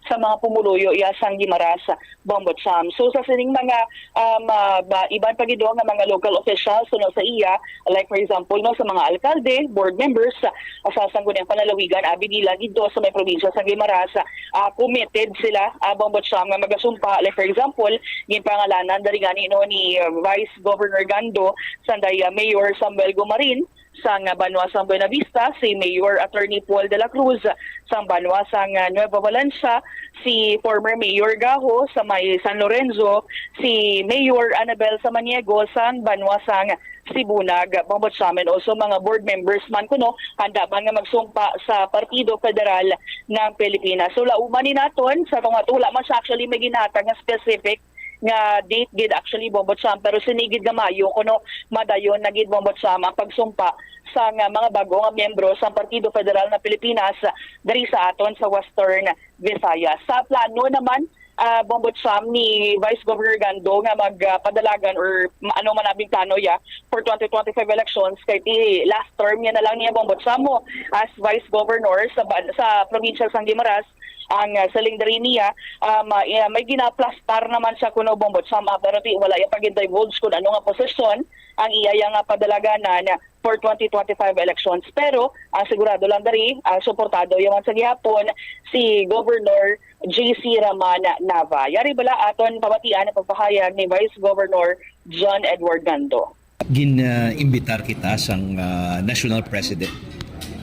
sa mga pumuluyo ya sang Guimaras, Bongbong Sam. So, sa sining mga, um, ah, ba, iban pa gid nga mga local officials, no, sa iya, like for example, no, sa mga alkalde, board members, ah, sa Sangguniang Panlalawigan, abi nila dito sa may probinsya sa Guimaras, ah, committed sila, ah, Bongbong Sam, nga magasumpa. Like for example, ginpangalanan diri gani, no, ni, ah, Vice Governor Gando, sanday, ah, Mayor Samuel Gumarin, sang banwa sang Buenavista, si Mayor Attorney Paul de la Cruz, sang banwa sang, ah, Nueva Valencia, si former Mayor Gaho sa may San Lorenzo, si Mayor Annabel Samaniego sang banwa sang Sibunag. Bongbong Sam, and also mga board members man kuno, handa man nga magsumpa sa Partido Federal ng Pilipinas. So, lauman ni naton sa tunga-tunga, wala man siya actually may ginhatag nga specific nga date gid actually, Bongbong Sam, pero sini gid nga Mayo kuno madayon na gid, Bongbong Sam, ang pagsumpa sa nga mga bag-o nga miyembro sa Partido Federal ng Pilipinas diri sa aton sa Western Visayas. Sa plano naman, ah, Bongbong Sam, ni Vice Governor Gando nga magpadalagan or ma-, ano man abing plano ya for twenty twenty-five elections, kay ti last term niya na lang niya, Bongbong Sam, mo as Vice Governor sa ban-, sa probinsya sang Guimaras, ang, ah, siling diri niya, um, ah, iya, may ginaplastar naman siya kuno, Bongbong Sam, ah, pero ti wala iya pag-divulge kung ano nga posisyon ang iya, iya nga padalaganan for twenty twenty-five elections. Pero, ah, sigurado lang diri, ah, suportado yaman sa gihapon si Governor J C Raman Nava. Yari bala aton pabatian ang pagpahayag ni Vice Governor John Edward Gando. Gin-imbitar kita sang, ah, national president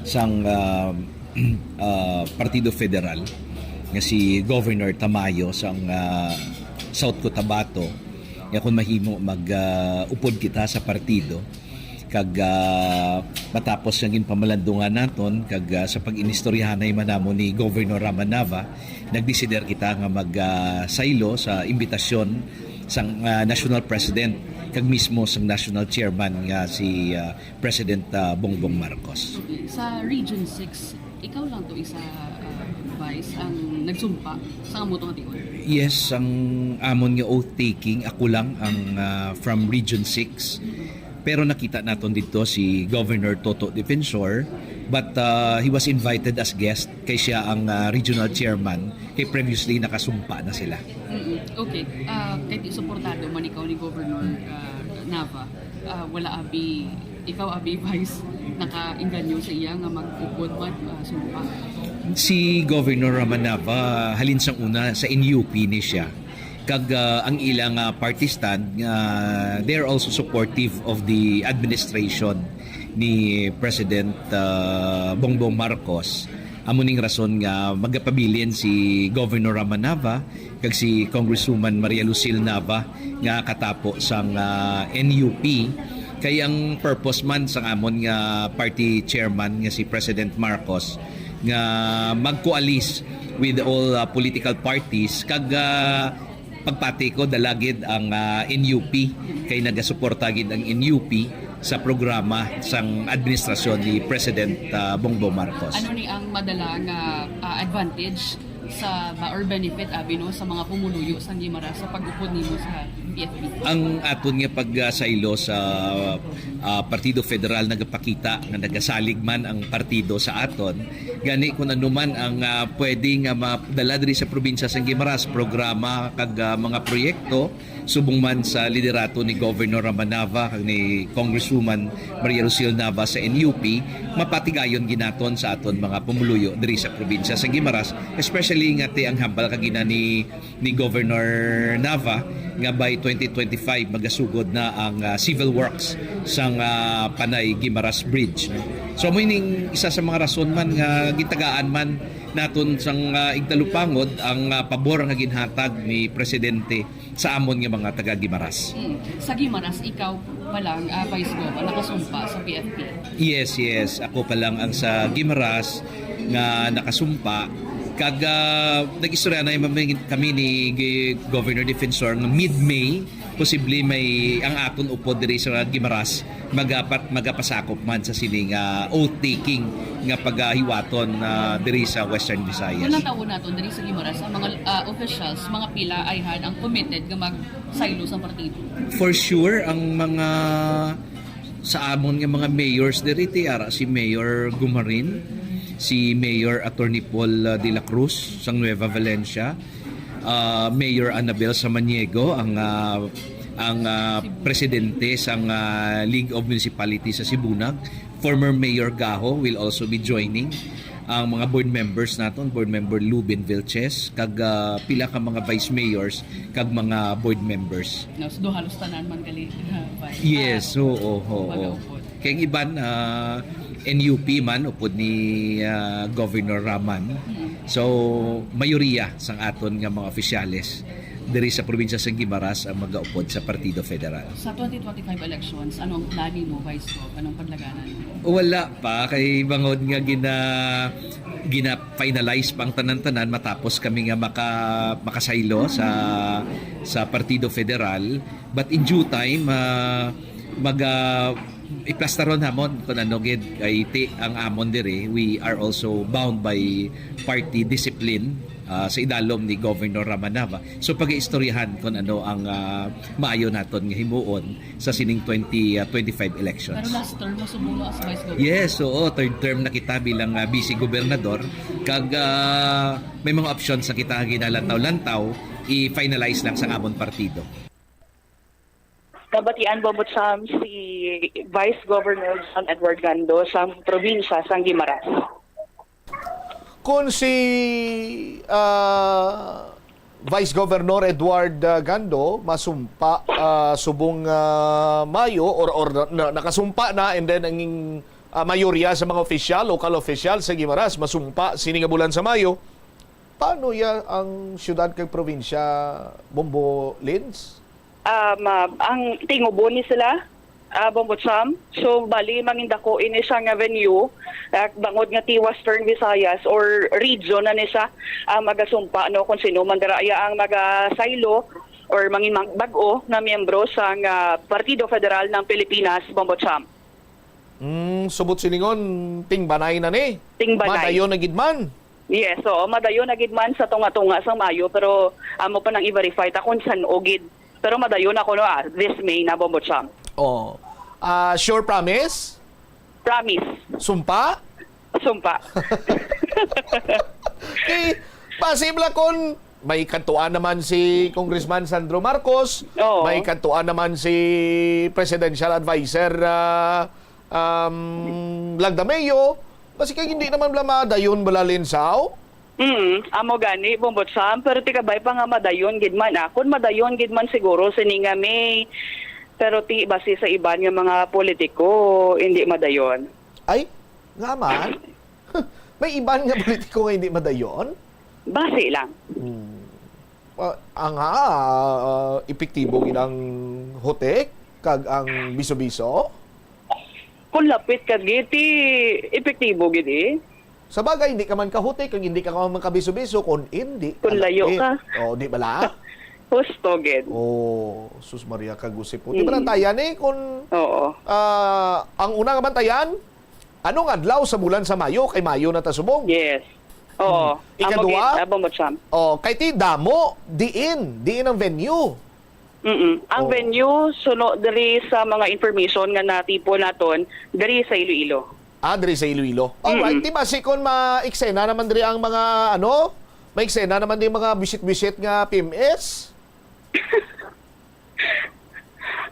sang, ah, ah, Partido Federal nga si Governor Tamayo sang, ah, South Cotabato, nga kung mahimo mag, ah, upod kita sa partido kag, ah, matapos nga ginpamalandungan naton kag, ah, sa pag-inistoryahanay man namo ni Governor Raman Nava, nagdesider kita nga mag, ah, saylo sa imbitasyon sang, ah, national president kag mismo sang national chairman nga si, ah, President, ah, Bongbong Marcos. Okay. Sa Region six, ikaw lang to isa, ah, Vice, ang nagsumpa sa amo to nga tion? Yes, ang amon nga oath-taking, ako lang ang, ah, from Region six. Pero nakita naton didto si Governor Toto Defensor, but, ah, he was invited as guest kay siya ang, ah, regional chairman, kay previously nakasumpa na sila. Mm-mm. Okay. Ah, kay di suportado man ikaw ni Governor, ah, Nava, ah, wala abi, ikaw abi, Vice, nakainganyo sa iya nga mag-upod man, ah, sumpa? Si Governor Raman Nava, halin sang una, sa N U P ni siya. Kag, ah, ang ila nga party stand, ah, they're also supportive of the administration ni President, ah, Bongbong Marcos. Amo ning rason nga magapabilin si Governor Raman Nava kag si Congresswoman Maria Lucille Nava nga katapo sang, ah, N U P. Kay ang purpose man sang amon nga party chairman nga si President Marcos nga mag-coalesce with all, ah, political parties kag, ah, pagpati ko, dala gid ang, ah, N U P, kay nagasuporta gid ang N U P sa programa sang administrasyon ni President, ah, Bongbong Marcos. Ano ni ang madala nga, ah, advantage sa ba, or benefit abi, no, sa mga pumuluyo sang Guimaras sa pag-upod nimo sa P F P? Ang aton nga pagsaylo sa, ah, Partido Federal nagapakita nga nagasalig man ang partido sa aton. Gani, kung ano man ang, ah, pwede nga madala diri sa probinsya sang Guimaras, programa kag, ah, mga proyekto, subong man sa liderato ni Governor Raman Nava kag ni Congresswoman Maria Lucille Nava sa N U P, mapatigayon gid naton sa aton mga pumuluyo diri sa probinsya sang Guimaras, especially nga ti ang hambal kagina ni, ni Governor Nava nga by twenty twenty-five magasugod na ang, ah, civil works sang, ah, Panay Guimaras Bridge, no? So, amo ining isa sa mga rason man nga gitagaan man naton sang, ah, igtalupangod ang, ah, pabor nga ginhatag ni Presidente sa amon nga mga taga Guimaras. Mm. Sa Guimaras, ikaw pa lang, ah, Vice Gov, ang nakasumpa sa P F P? Yes, yes. Ako pa lang ang sa Guimaras nga nakasumpa. Kag, ah, nag-istorya na man kami ni Gi-, Governor Defensor nga mid-May, posible may ang aton upod diri sa Guimaras magapat, magapasakop man sa sini nga oath-taking nga pagahiwaton, ah, diri sa Western Visayas. Kung natawon naton diri sa Guimaras, ang mga, ah, officials, mga pila ayhan ang committed nga magsaylo sa partido? For sure, ang mga sa amon nga mga mayors diri, ti ara si Mayor Gumarin, si Mayor Attorney Paul, ah, de la Cruz sang Nueva Valencia, ah, Mayor Annabel Samaniego, ang, ah, ang, ah, presidente sang, ah, League of Municipalities sa Sibunag. Former Mayor Gaho will also be joining. Ang mga board members naton, Board Member Lubin Vilches, kag, ah, pila ka mga vice mayors, kag mga board members. No, so, halos tanan man gali, Vice. Yes, Ah, oo, oo. Mag-upod. Kay ang iban, ah, N U P man, upod ni, ah, Governor Raman. Mm. So, mayoriya sang aton nga mga opisyales diri sa probinsya sang Guimaras ang magaupod sa Partido Federal. Sa twenty twenty-five elections, ano ang plan nimo, Vice Gov? Anong paglaganan mo? Wala pa, kay bangod nga gina-, gina-finalize pa ang tanan-tanan matapos kami nga maka-, makasaylo sa, sa Partido Federal. But in due time, ah, mag-, ah, iplastaron namon kung ano gid kay ti ang amon diri. We are also bound by party discipline, ah, sa idalom ni Governor Raman Nava. So, pag-iistoryahan kung ano ang, ah, maayo naton nga himuon sa sining twenty, ah, twenty-five elections. Pero last term mo subong as Vice Governor? Yes, oo, third term na kita bilang, ah, vice gobernador. Kag, ah, may mga options na kita nga ginalantaw-lantaw, i-finalize lang sa amon partido. Nabatian, Bombo Cham, si Vice Governor John Edward Gando sa probinsya sang Guimaras. Kung si, ah, Vice Governor Edward, ah, Gando masumpa, ah, subong, ah, Mayo or, or na, na, nakasumpa na, and then ang, ah, mayorya sa mga opisyal, local official sa Guimaras masumpa sini nga bulan sa Mayo, paano ya ang siyudad kag probinsya, Bombo Lins? Um, ah, ang tingubon ni sila, ah, Bombo Cham. So, bali, mangindako ini siya nga venue, ah, bangod nga ti Western Visayas or region na ni siya, ah, magasumpa, no, kung sino man dira iya ang magasaylo or mangin-, mag-, bag-o nga miyembro sang, ah, Partido Federal ng Pilipinas, Bombo Cham. Mm, subot silingon, tingbanay na ni. Tingbanay. Madayon na gid man. Yes, oo, madayon na gid man sa tunga-tunga sang Mayo, pero amo pa nang i-verify ta kung san-o gid. Pero madayon ako, no, ah, this May na, Bombo Cham. Oh. Ah, sure promise? Promise. Sumpa? Sumpa. Kay, possible kon may kadtuan naman si Congressman Sandro Marcos, Oo. may kadtuan naman si Presidential Advisor, ah, um, Lagdameo, basi kay hindi naman bala madayon bala, Linsaw? Mm, amo gani, Bombo Cham, pero ti kabay pa nga madayon gid man, ah. Kun madayon gid man siguro sini nga May, pero ti basi sa iban nga mga politiko, hindi madayon. Ay, nga man? May iban nga politiko nga hindi madayon? Basi lang. Hmm. Ah, ang, ah, epektibo gid ang hutik kag ang biso-biso? Kung lapit ka gid, ti epektibo gid, eh. Sa bagay, hindi ka man kahutik kag hindi ka man kabiso-biso kung hindi Kung layo kalapit. ka. Oh, di bala? Husto gid. Oh, sus Maria, kagusip po. Di ba Mm. lang tayan, eh, kung, Oo. ah, ang una nga bantayan, anong adlaw sa bulan sa Mayo? Kay Mayo na ta subong. Yes. Oo. Hmm. Amo Ikadua? gid, amo mo, Cham. Oh, kay ti damo, diin, diin ang venue. Mm-mm. Ang Oh. venue, suno diri sa mga information nga natipon naton, diri sa Iloilo. Ah, diri sa Iloilo. Alright, Mm-mm. di ba si kon ma-eksena naman diri ang mga, ano, ma-eksena naman diri mga bisit-bisit nga P M S?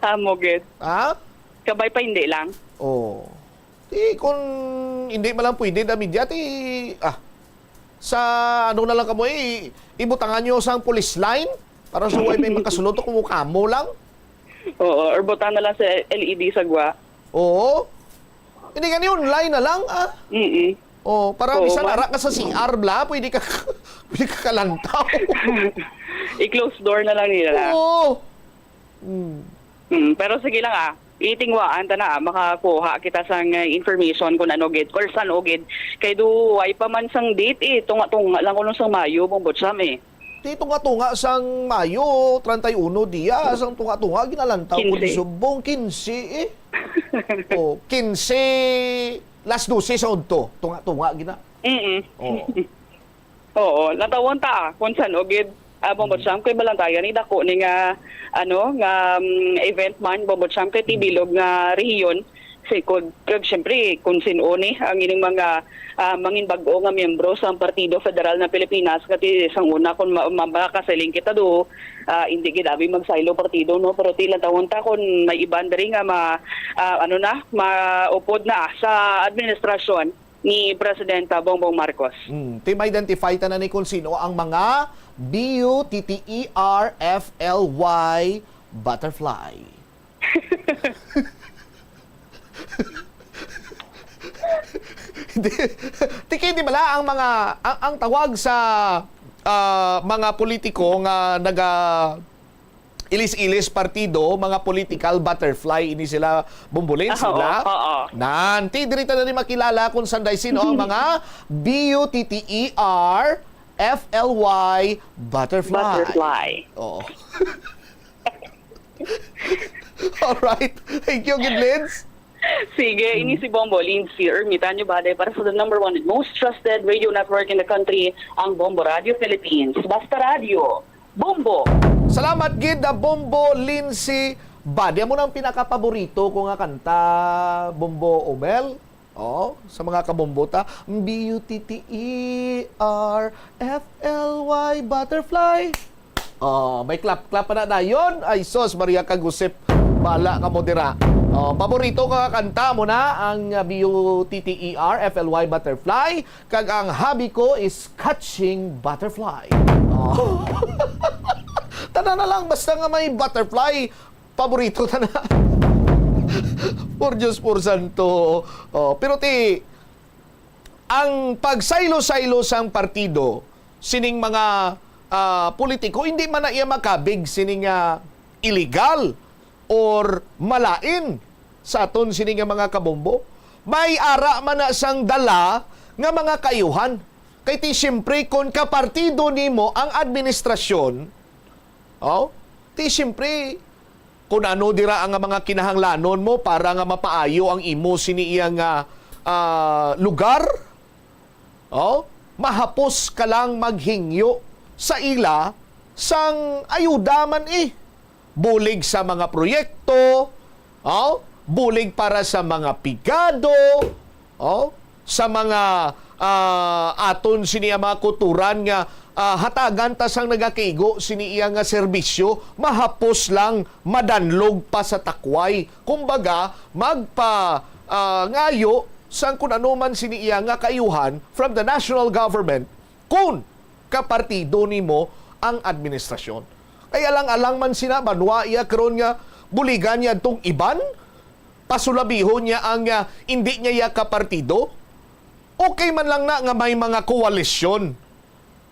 Amo gid. Ha? Kabay pa hindi lang. Oh. Di, kung hindi man lang pwede, da media, ti, ah, sa ano na lang kamo, eh, ibutangan nyo sang police line para sa way may makasulod kung kamo lang. Oo, or butang na lang sa L E D sa gwa. Oo. Hindi gani online na lang, ah. Mm-mm. Oh, para Oo, bisan man. ara ka sa C R bla, pwede ka, pwede ka kalantaw. I-close door na lang nila. Oo. Hmm. Mm, pero sige lang, ah. Itingwaan ta na, ah, makakuha kita sang, eh, information kung ano gid, kung san-o gid. Kay do, way pa man sang date, eh. Tunga-tunga lang kuno sang Mayo, Bombo Cham, eh. Di tunga-tunga sang Mayo, treinta y uno dia, sang tunga-tunga, ginalantaw ko Quince. di subong, quince, eh. Oh, quince, las doce sa udto, tunga-tunga, gina. Mm-mm. Oh. Oo, natawon ta, ah, kung san-o gid, ah, Bombo Mm. Cham, kay balantayan ni dako ni nga, ano, nga, um, event man, Bombo Cham, kay Mm. tibilog nga rehiyon, si, kag, kag, siyempre, kung sin-o ni ang ining mga, ah, mangin bag-o nga miyembro sa Partido Federal ng Pilipinas, kati sang una, kung ma-, ma-, makasiling kita do, ah, hindi gid abi magsaylo partido, no? Pero ti lantawon ta kung may iban diri nga ma-, ah, ano na, maupod na sa administrasyon ni Presidenta Bongbong Marcos. Hmm, ti ma-identify ta na ni kung sino ang mga B U T T E R F L Y butterfly. Hindi. Tiki, di bala ang mga, ang, ang tawag sa, ah, mga politiko nga naga ilis-ilis partido, mga political butterfly ini sila, Bombo Lins, Ah, oo, sila. oo. Nan, ti diri ta na ni makilala kung sanday sino ang mga B U T T E R F L Y butterfly. Butterfly. Oo. Alright. Thank you, gid, Lins. Sige, ini si Bombo Lindsay Ermitanyo Bade para sa the number one and most trusted radio network in the country, ang Bombo Radio Philippines. Basta Radio, Bombo! Salamat gid, ah, Bombo Lindsay Bade. Amo na ang pinakapaborito ko nga kanta, Bombo Omel. Oh, sa mga kabombo ta, B U T T E R F L Y butterfly. Oh, may clap-clap pa na dayon. Ay, sus, Maria kag Josep. Bala ka mo dira. Oh, paborito ko nga kanta mo na ang, uh, B U T T E R, F L Y, butterfly, kag ang hobby ko is catching butterfly. Oh. Tanan na lang, basta nga may butterfly, paborito ta na. Por Dios, por santo. Oh, pero ti, ang pagsaylo-saylo sang partido sining mga, ah, politiko, hindi man na iya makabig sining, ah, illegal or malain sa aton sini nga mga kabombo. May ara man na sang dala nga mga kaayuhan. Kay ti siyempre, kon kapartido nimo ang administrasyon, oh, ti siyempre, kun ano dira ang mga kinahanglanon mo para nga mapaayo ang imo sini iya nga, ah, lugar, oh, mahapos ka lang maghingyo sa ila sang ayuda man, eh. Bulig sa mga proyekto, oh, bulig para sa mga pigado, oh, sa mga, ah, aton sini ang mga kutoran nga, ah, hatagan ta sang nagakigo sini iya nga serbisyo, mahapos lang madanlog pa sa takway. Kumbaga, magpa, ah, ngayo sang kun ano man sini iya nga kaayuhan from the national government, kun kapartido nimo ang administrasyon. Kay alang-alang man sina, banwa iya karon nga buligan niya tong iban, pasulabihon niya ang, ah, indi niya iya kapartido. Okay man lang na nga may mga koalisyon.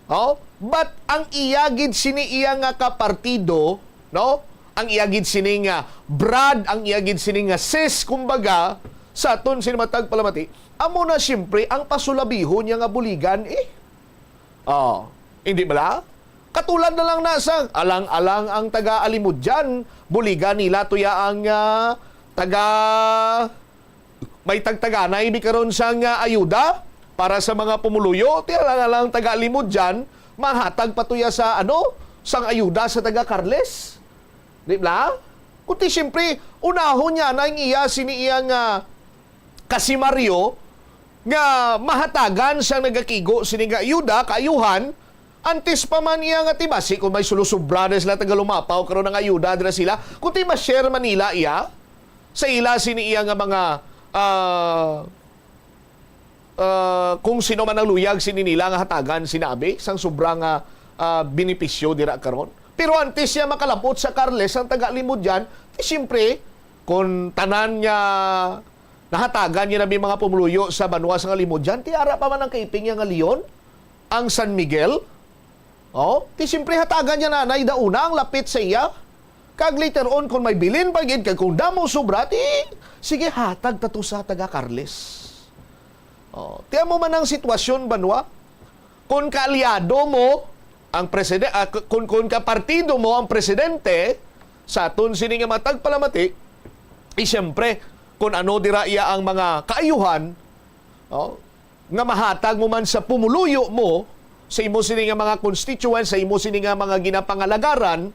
Oh? But ang iya gid sini iya nga kapartido, no? Ang iya gid sini nga brad, ang iya gid sini nga sis, kumbaga, sa aton sini matag palamati, amo na siyempre ang pasulabihon niya nga buligan, eh. Oh, hindi bala? Katulad na lang na sa alang-alang ang taga Alimodian, buligan nila tuya ang, ah, taga, may tagtaganay bi karon sang, ah, ayuda para sa mga pumuluyo, ti alang-alang taga Alimodian, mahatag pa tuya sa, ano, sang ayuda sa taga Carles. Di bala? Kundi siyempre, unahon niya na ang iya, sini iya nga kasimaryo nga mahatagan sang nagakigo sini nga ayuda, kaayuhan, antes pa man iya nga ti basi kung may sulusubra na sila taga Lumapaw karon ang ayuda dira sila, kundi ma-share man nila iya sa ila sini iya nga mga, ah, ah, kung sino man ang luyag sini nila nga hatagan sinabi sang sobra nga, ah, benepisyo dira karon. Pero antes siya makalabot sa Carles ang taga Alimodian, ti siyempre, kung tanan nga nahatagan niya na may mga pumuluyo sa banwa sa Alimodian, ti ara pa man ang kaiping niya nga Leon, ang San Miguel. Oh, ti siyempre hatagan niya nanay dauna ang lapit sa iya. Kag later on, kung may bilin pa gid, kag kung damo sobra, ti sige, hatag ta to sa taga Carles. Oh, ti amo man ang sitwasyon, banwa. Kung kaalyado mo ang preside-, ah, k-, kung, kung kapartido mo ang presidente sa aton sini nga matag palamati, eh, siyempre, kung ano dira iya ang mga kaayuhan, oh, nga mahatag mo man sa pumuluyo mo, sa imo sini nga mga constituents, sa imo sini nga mga ginapangalagaran,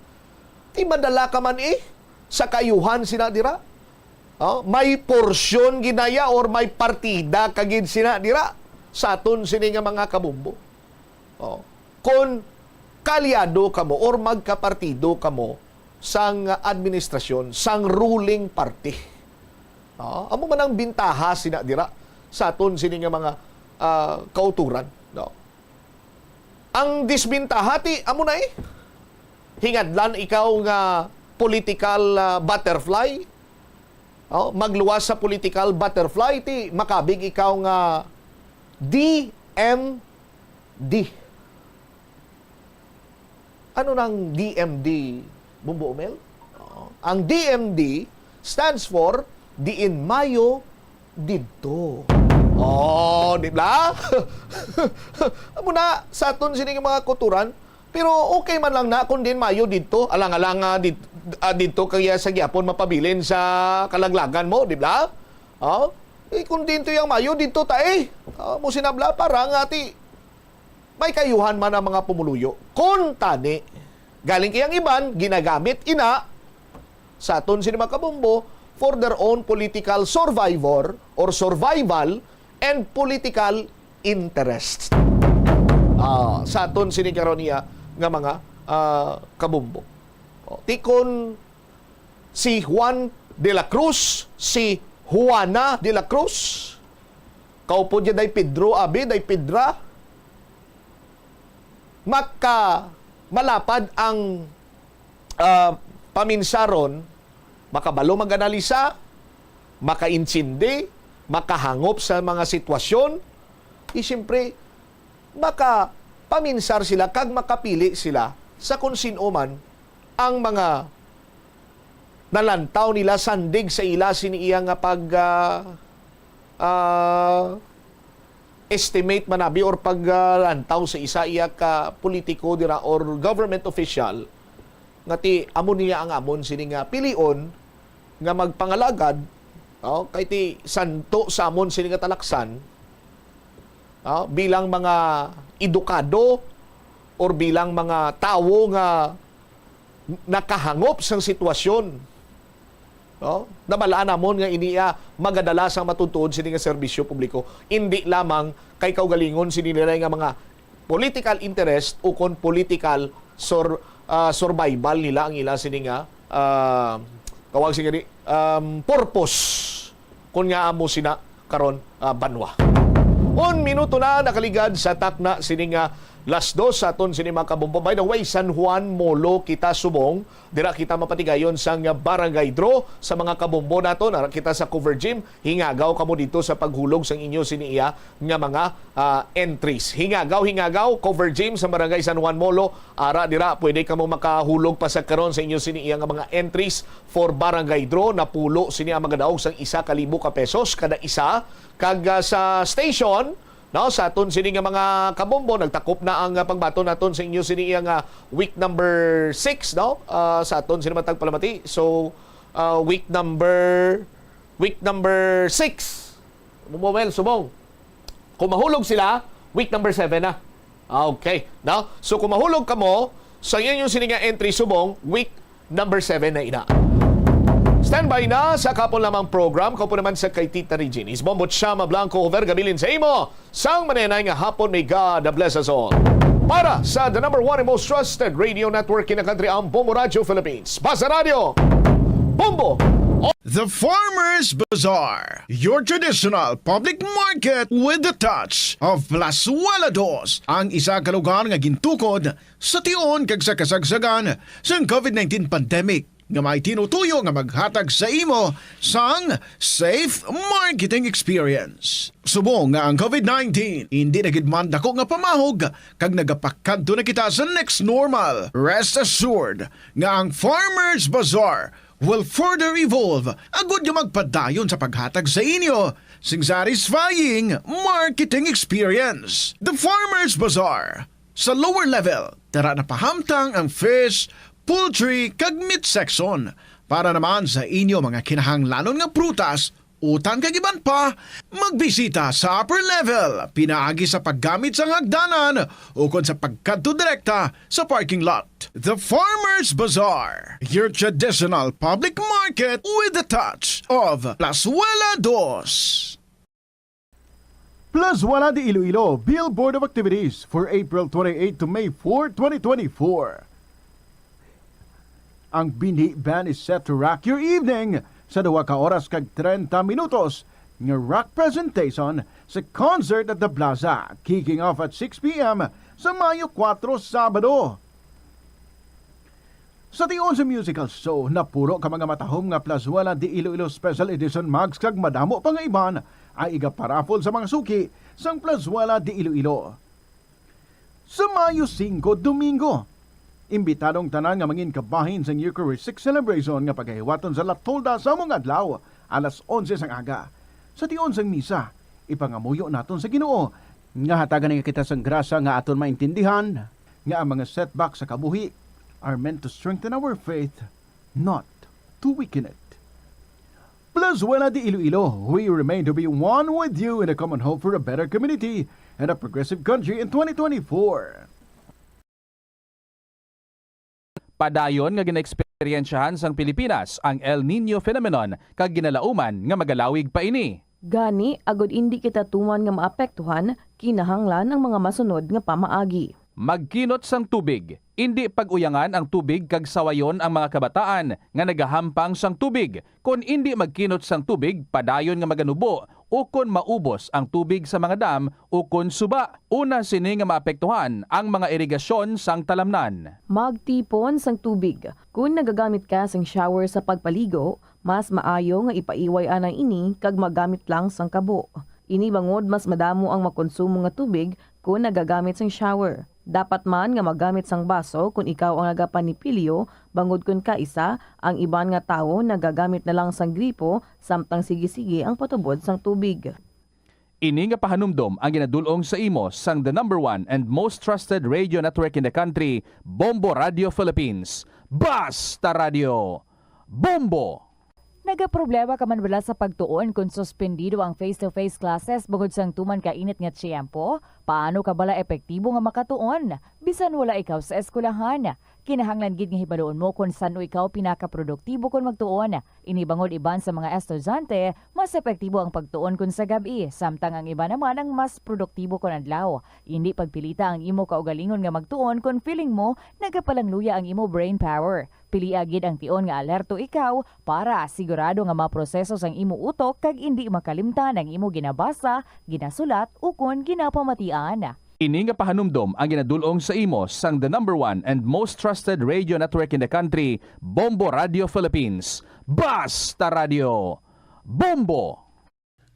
ti madala ka man, eh, sa kaayuhan sina dira. Oh, may porsyon ginaya or may partida ka gid sina dira sa aton sini nga mga kabombo. Oh, kon kaalyado kamo or magkapartido kamo sang administrasyon, sang ruling party. Oh, amo man ang bintaha sina dira sa aton sini nga mga, ah, kauturan, no? Ang disbintaha ti amo na, eh. Hingadlan ikaw nga political, ah, butterfly. Oh, magluwas sa political butterfly ti makabig ikaw nga D M D. Ano nang D M D, Bumbo Umel? Oo. Ang D M D stands for Diin Mayo Didto. Oh, di ba? Amo na, sa aton sini nga mga kutoran, pero okay man lang na kung diin mayo didto, alang-alang, ah, did-, ah, didto kaya sa gyapon mapabilin sa kalaglagan mo, di ba? Oh? Eh, kung diin to yang mayo, didto ta, eh. Ah, mo sinabla para nga ti may kaayuhan man ang mga pumuluyo. Kun tani, galing kay ang iban, ginagamit ina sa aton sini mga kabombo for their own political survivor or survival and political interests. Ah, sa aton sini karon niya nga mga, ah, kabombo. O, ti kon si Juan De La Cruz, si Juana De La Cruz. Kaupo niya day Pedro, abi, day Pedra. Maka malapad ang, ah, paminsaron, makabalo mag-analisa, makaintindi, makahangop sa mga sitwasyon, eh, siyempre, makapaminsar sila kag makapili sila sa kung sino man ang mga nalantaw nila sandig sa ila sini iya nga pag, ah, ah, estimate man abi or paglantaw sa isa iya ka politiko dira or government official nga ti amo niya ang amon sini nga pilion nga magpangalagad, no? Kay ti santo sa amon sini nga talaksan, no? Bilang mga edukado or bilang mga tawo nga nakahangop sang sitwasyon, no? Nabalaan namon nga ini, ah, magadala sang matuod-tuod sini nga serbisyo publiko, indi lamang kay kaugalingon sini nila nga mga political interest ukon political sur-, ah, survival nila ang ila sini nga, ah, tawag sini, um, purpose. Kon nga amo sina karon, ah, banwa. Un minuto na nakaligad sa takna sini nga las dos sa aton sini, mga kabombo. By the way, San Juan Molo kita subong. Dira kita mapatigayon sang barangay draw sa mga kabombo naton. Ara kita sa cover gym. Hingagaw kamo dito sa paghulog sang inyo sini iya nga mga, ah, entries. Hingagaw, hingagaw, cover gym sa Barangay San Juan Molo. Ara dira, pwede kamo makahulog pa sa karon sa inyo sini iya nga mga entries for barangay draw. Napulo sini ang magadaog sang isa ka libo ka pesos kada isa. Kag, ah, sa station, no, sa aton sini nga mga kabombo, nagtakop na ang, ah, pagbaton naton sa inyo sini iya nga week number six, no? Ah, sa aton sini matag palamati. So, ah, week number, week number six. Mo, Mel, subong. Kung mahulog sila, week number seven na. Ah, okay. No? So, kung mahulog kamo, sa inyo sini nga entry subong, week number seven na ina. Standby na sa kapon lamang program, kaupo naman sa kay Tita Regine. Is Bombo Chama Blanco, Hover Gabilin sa imo. Sang manenay nga hapon, may God bless us all. Para sa the number one and most trusted radio network in the country, ang Bombo Radio Philippines. Basta Radio, Bombo. The Farmers Bazaar, your traditional public market with the touch of Plazuela Dos, ang isa ka lugar nga gintukod sa tion kag sa kasagsagan sang covid nineteen pandemic, nga may tinutuyo nga maghatag sa imo sang safe marketing experience. Subong nga ang covid nineteen indi na gid man dako nga pamahog kag nagapakadto na kita sa next normal, rest assured nga ang Farmers Bazaar will further evolve agud nga magpadayon sa paghatag sa inyo sing satisfying marketing experience. The Farmers Bazaar, sa lower level, tara na pahamtang ang fish, poultry, kag meat section. Para naman sa inyo mga kinahanglanon nga prutas, utan kag iban pa, magbisita sa upper level, pinaagi sa paggamit sang hagdanan ukon sa pagkadto direkta sa parking lot. The Farmers Bazaar, your traditional public market with the touch of Plazuela Dos. Plazuela de Iloilo, Billboard of Activities for April twenty-eight to May four, twenty twenty-four. Ang Binhi Band is set to rock your evening sa duha ka oras kag treinta minutos nga rock presentation sa Concert at the Plaza, kicking off at six p m sa Mayo kuwatro, Sabado. Sa tion sa musical show, napuro ka mga matahom nga Plazuela de Iloilo Special Edition mugs kag madamo pa nga iban ang igaparaffle sa mga suki sang Plazuela de Iloilo. Sa Mayo singko, Domingo, imbitado ang tanan nga mangin kabahin sang Eucharistic Celebration nga pagahiwaton sa La Tolda sa among adlaw, alas onse sang aga. Sa tion sang misa, ipangamuyo naton sa Ginoo nga hatagan niya kita sang grasya nga aton maintindihan nga ang mga setback sa kabuhi are meant to strengthen our faith, not to weaken it. Plazuela de Iloilo, we remain to be one with you in a common hope for a better community and a progressive country in twenty twenty-four. Padayon nga ginaeksperyensyahan sang Pilipinas ang El Niño phenomenon kag ginalauman nga magalawig pa ini. Gani, agud indi kita tuman nga maapektuhan, kinahanglan ang mga masunod nga pamaagi. Magkinot sang tubig. Indi pag-uyangan ang tubig kag sawayon ang mga kabataan nga nagahampang sang tubig. Kon indi magkinot sang tubig, padayon nga maganubo ukon maubos ang tubig sa mga dam ukon suba. Una sini nga maapektuhan ang mga irigasyon sang talamnan. Magtipon sang tubig. Kon nagagamit ka sang shower sa pagpaligo, mas maayo nga ipaiway anay ini kag magamit lang sang kabo. Ini bangod mas madamo ang makonsumo nga tubig kon nagagamit sang shower. Dapat man nga magamit sang baso kon ikaw ang nagapanipilyo, bangod kon kaisa, ang iban nga tawo nagagamit na lang sang gripo samtang sige-sige ang patubod sang tubig. Ini nga pahanumdom ang ginadul-ong sa imo sang the number one and most trusted radio network in the country, Bombo Radio Philippines. Basta Radio, Bombo! Nagaproblema ka man bala sa pagtuon kon suspendido ang face-to-face classes bangod sang tuman ka init nga tiyempo? Paano ka bala epektibo nga makatuon bisan wala ikaw sa eskwelahan? Kinahanglan gid nga hibaluon mo kon san-o ikaw pinakaproduktibo kon magtuon. Ini bangod iban sa mga estudyante, mas epektibo ang pagtuon kon sa gab-i, samtang ang iban naman ang mas produktibo kon adlaw. Indi pagpilita ang imo kaugalingon nga magtuon kon feeling mo nagapalangluya ang imo brain power. Pilia gid ang tion nga alerto ikaw para sigurado nga maproseso sang imo utok kag indi makalimtan ang imo ginabasa, ginasulat, ukon ginapamatian. Ini nga pahanumdom ang ginadul-ong sa imo sang the number one and most trusted radio network in the country, Bombo Radio Philippines. Basta Radio, Bombo!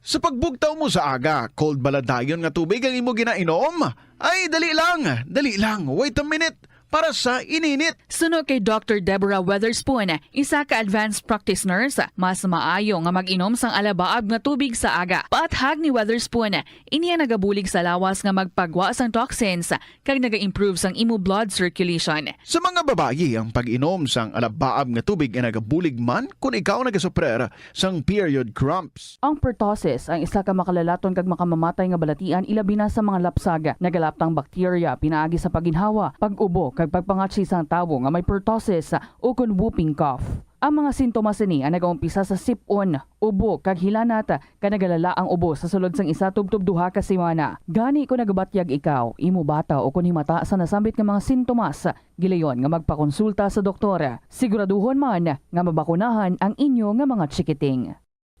Sa pagbugtaw mo sa aga, cold bala dayon nga tubig ang imo ginainom? Ay, dali lang, dali lang, wait a minute, para sa ininit. Suno kay Doctor Deborah Weatherspoon, isa ka advanced practice nurse, mas maayo nga mag-inom sang alabaab nga tubig sa aga. Paathag ni Weatherspoon, ini ang nagabulig sa lawas nga magpagwa sang toxins kag naga-improve sang imo blood circulation. Sa mga babayi, ang pag-inom sang alabaab nga tubig ay nagabulig man kon ikaw nagasuprer sang period cramps. Ang pertussis ang isa ka makalalaton kag makamamatay nga balatian, ilabi na sa mga lapsag. Nagalaptang bakterya pinaagi sa pagginhawa, pag-ubo, kag pagpangatsi sang tawo nga may pertussis ukon whooping cough. Ang mga sintomas sini ang nagaumpisa sa sip-on, ubo, kag hilanat, kag nagalala ang ubo sa sulod sang isa tubtob duha ka semana. Gani, kon nagabatyag ikaw, imo bata, ukon himata sa nasambit nga mga sintomas, gilayon nga magpakonsulta sa doktor. Siguraduhon man nga mabakunahan ang inyo nga mga chikiting.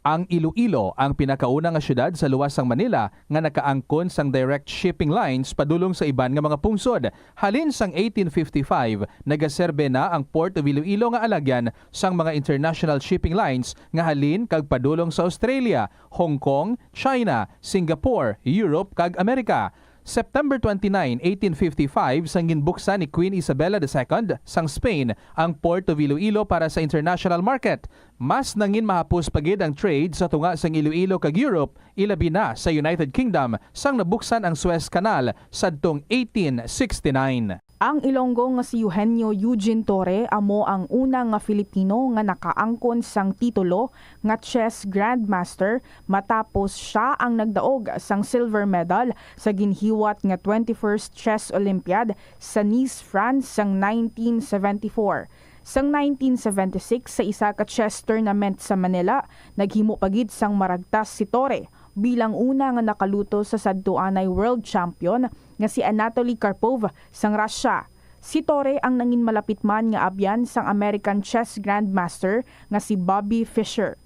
Ang Iloilo ang pinakauna nga siyudad sa luwas sang Manila nga nakaangkon sang direct shipping lines padulong sa iban nga mga pungsod. Halin sang eighteen fifty-five, nagaserbe na ang Port of Iloilo nga alagyan sang mga international shipping lines nga halin kag padulong sa Australia, Hong Kong, China, Singapore, Europe, kag Amerika. September twenty-nine, eighteen fifty-five, sang ginbuksan ni Queen Isabella the Second sang Spain ang Port of Iloilo para sa international market. Mas nangin mahapos pa gid ang trade sa tunga sang Iloilo kag Europe, ilabi na sa United Kingdom, sang nabuksan ang Suez Canal sadtong eighteen sixty-nine. Ang Ilonggo nga si Eugenio Eugene Torre amo ang una nga Filipino nga nakaangkon sang titulo nga chess grandmaster, matapos sia ang nagdaog sang silver medal sa ginhiwat nga twenty-first Chess Olympiad sa Nice, France, sang nineteen seventy-four. Sang nineteen seventy-six, sa isa ka chess tournament sa Manila, naghimo pa gid sang maragtas si Torre bilang una nga nakaluto sa sadtuanay world champion nga si Anatoly Karpov sang Russia. Si Torre ang nangin malapit man nga abyan sang American chess grandmaster nga si Bobby Fischer.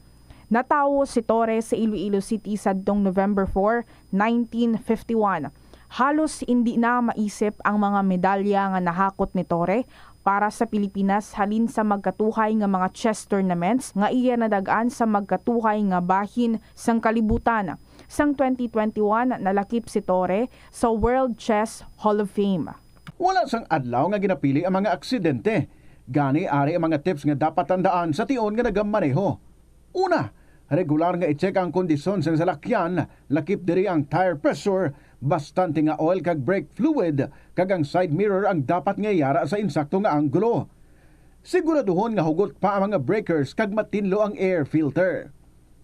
Natawo si Torre sa Iloilo City sadtong November four, nineteen fifty-one. Halos indi na maisip ang mga medalya nga nahakot ni Torre para sa Pilipinas halin sa magkatuhay nga mga chess tournaments nga iya nadag-an sa magkatuhay nga bahin sang kalibutan. Sang twenty twenty-one, nalakip si Torre sa World Chess Hall of Fame. Wala sang adlaw nga ginapili ang mga aksidente. Gani, ari ang mga tips nga dapat tandaan sa tion nga nagamaneho. Una, regular nga i-check ang kondisyon sang salakyan, lakip diri ang tire pressure, bastante nga oil kag brake fluid, kag ang side mirror ang dapat nga yara sa insakto nga anggulo. Siguraduhon nga hugot pa ang mga breakers kag matinlo ang air filter.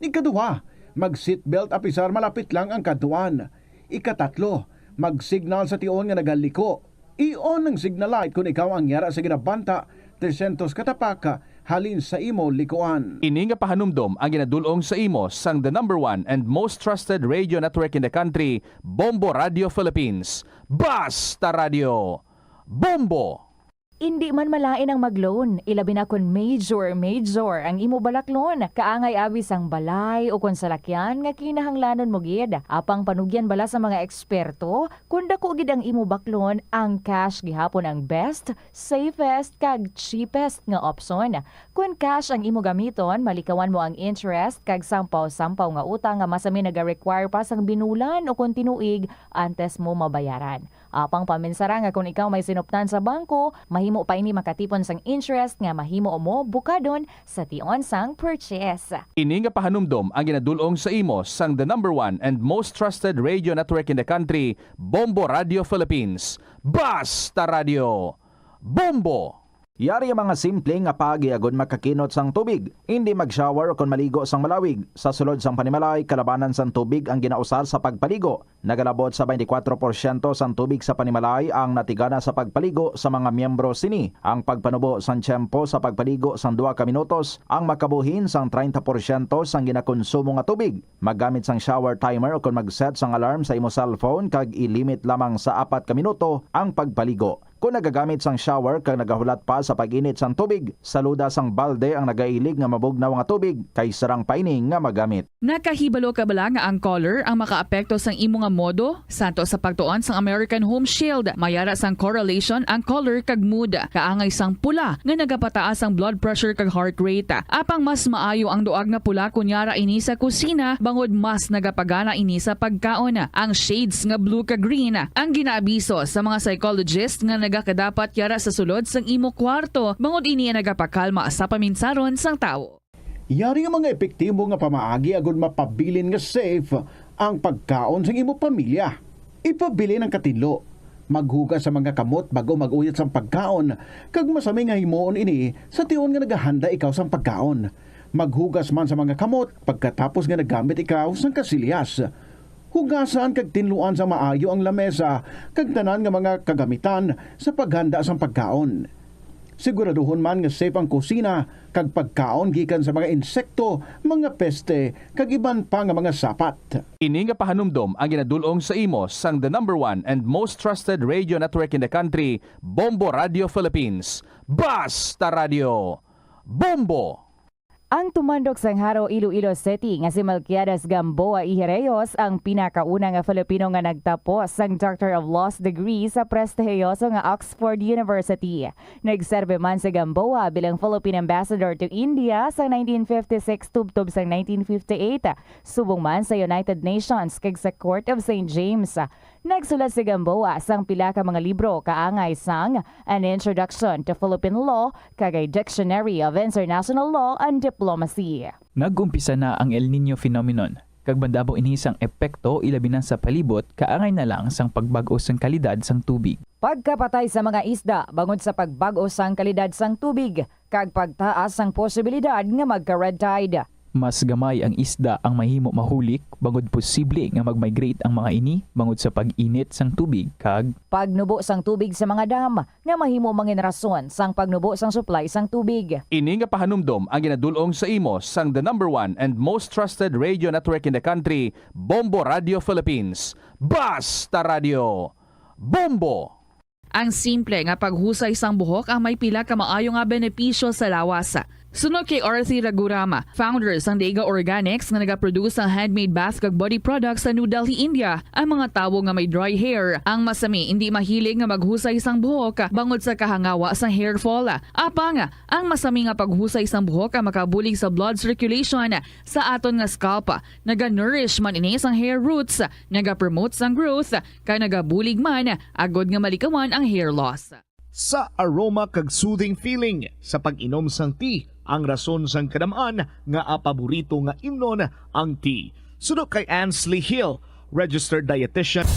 Ikaduha, mag-seatbelt apisar malapit lang ang kadtuan. Ikatatlo, mag-signal sa tion nga nagaliko. I-on ang signal light kon ikaw ang yara sa ginabanta tresyentos ka tapak halin sa imo likuan. Ini nga pahanumdom ang ginadul-ong sa imo sang the number one and most trusted radio network in the country, Bombo Radio Philippines. Basta Radyo, Bombo! Indi man malain ang mag-loan, ilabi na kon major, major ang imo balaklon. Kaangay abi sang balay o kon salakyan nga kinahanglanon mo gid. Apang panugyan bala sa mga eksperto, kon dako gid ang imo baklon, ang cash gihapon ang best, safest, kag cheapest nga opsyon. Kon cash ang imo gamiton, malikawan mo ang interest kag sampaw-sampaw nga utang nga masami naga-require pa sang binulan o kon tinuig antes mo mabayaran. Apang paminsara nga kon ikaw may sinuptan sa bangko, mahimo pa ini makatipon sang interest nga mahimo mo bukadon sa tion sang purchase. Ini nga pahanumdom ang ginadul-ong sa imo sang the number one and most trusted radio network in the country, Bombo Radio Philippines. Basta Radio, Bombo! Yari ang mga simple nga paagi agud makakinot sang tubig. Indi mag-shower ukon maligo sang malawig. Sa sulod sang panimalay, kalabanan sang tubig ang ginausar sa pagpaligo. Nagalabot sa twenty-four porsyento sang tubig sa panimalay ang natigana sa pagpaligo sa mga miyembro sini. Ang pagpanubo sang tiyempo sa pagpaligo sang duha ka minutos ang makabuhin sang treinta porsyento sang ginakonsumo nga tubig. Maggamit sang shower timer ukon mag-set sang alarm sa imo cellphone kag i-limit lamang sa apat ka minuto ang pagpaligo. Kon nagagamit sang shower kag nagahulat pa sa pag-init sang tubig, saluda sang balde ang nagailig nga mabugnaw nga tubig kay sarang pa ini nga magamit. Nakahibalo ka bala nga ang color ang makaapekto sang imo nga modo? Santo sa pagtuon sang American Home Shield, may ara sang correlation ang color kag mood. Kaangay sang pula nga nagapataas ang blood pressure kag heart rate. Apang mas maayo ang duag nga pula kon yara ini sa kusina, bangod mas nagapagana ini sa pagkaon. Ang shades nga blue kag green ang ginaabiso sa mga psychologist nga nagakadapat yara sa sulod sang imo kwarto, bangod ini ang nagapakalma sa paminsaron sang tawo. Yari nga mga epektibo nga pamaagi agud mapabilin nga safe ang pagkaon sang imo pamilya. Ipabilin ang katinlo. Maghugas sa mga kamot bag-o mag-uyot sang pagkaon, kag masami nga himuon ini sa tion nga nagahanda ikaw sang pagkaon. Maghugas man sa mga kamot pagkatapos nga naggamit ikaw sang kasilyas. Hugasan kag tinluan sa maayo ang lamesa kag tanan nga mga kagamitan sa paghanda sang pagkaon. Siguraduhon man nga safe ang kusina kag pagkaon gikan sa mga insekto, mga peste, kag iban pa nga mga sapat. Ini nga pahanumdom ang ginadul-ong sa imo sang the number one and most trusted radio network in the country, Bombo Radio Philippines. Basta Radio, Bombo! Ang tumandok sang Jaro, Iloilo City nga si Melquiades Gamboa y Herreos ang pinakauna nga Filipino nga nagtapos sang Doctor of Laws degree sa prestihiyoso nga Oxford University. Nagserbi man si Gamboa bilang Philippine Ambassador to India sa nineteen fifty-six tubtob sang nineteen fifty-eight, subong man sa United Nations kag sa Court of Saint James. Nagsulat si Gamboa sang pila ka mga libro kaangay sang An Introduction to Philippine Law kag A Dictionary of International Law and Diplomacy. Nag-umpisa na ang El Niño phenomenon, kag mandamo ini sang epekto ilabi na sa palibot kaangay na lang sang pagbag-o sang kalidad sang tubig. Pagkapatay sa mga isda bangod sa pagbag-o sang kalidad sang tubig, kag pagtaas sang posibilidad nga magka-red tide. Mas gamay ang isda ang mahimo mahulik, bangod posible nga mag-migrate ang mga ini bangod sa pag-init sang tubig kag pagnubo sang tubig sa mga dam, nga mahimo mangin rason sang pagnubo sang supply sang tubig. Ini nga pahanumdom ang ginadul-ong sa imo sang the number one and most trusted radio network in the country, Bombo Radio Philippines. Basta Radio, Bombo! Ang simple nga paghusay sang buhok ang may pila ka maayo nga benepisyo sa lawas. Suno kay Arthi Raghuram, founder sang Dega Organics nga nagaproduce sang handmade bath kag body products sa New Delhi, India, ang mga tawo nga may dry hair ang masami indi mahilig nga maghusay sang buhok bangod sa kahangawa sang hair fall. Apang ang masami nga paghusay sang buhok ang makabulig sa blood circulation sa aton nga scalp. Naga-nourish man ini sang hair roots, naga-promote sang growth, kag nagabulig man agud nga malikawan ang hair loss. Sa aroma kag soothing feeling sa pag-inom sang tea, ang rason sang kadam-an nga paborito nga imnon ang tea. Suno kay Ansley Hill, registered dietitian.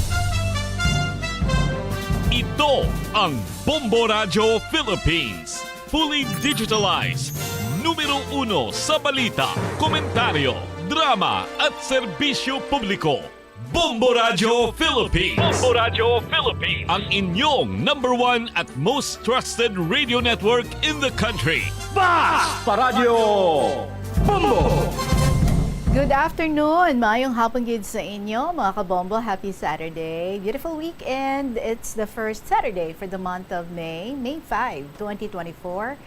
Ito ang Bombo Radyo Philippines, fully digitalized, numero uno sa balita, komentaryo, drama at serbisyo publiko. Bombo Radyo Philippines. Bombo Radyo Philippines. Ang inyong number one at most trusted radio network in the country. Basta Radyo Bombo! Good afternoon! Maayong hapon gid sa inyo, mga kabombo. Happy Saturday. Beautiful weekend. It's the first Saturday for the month of May, May five, twenty twenty-four.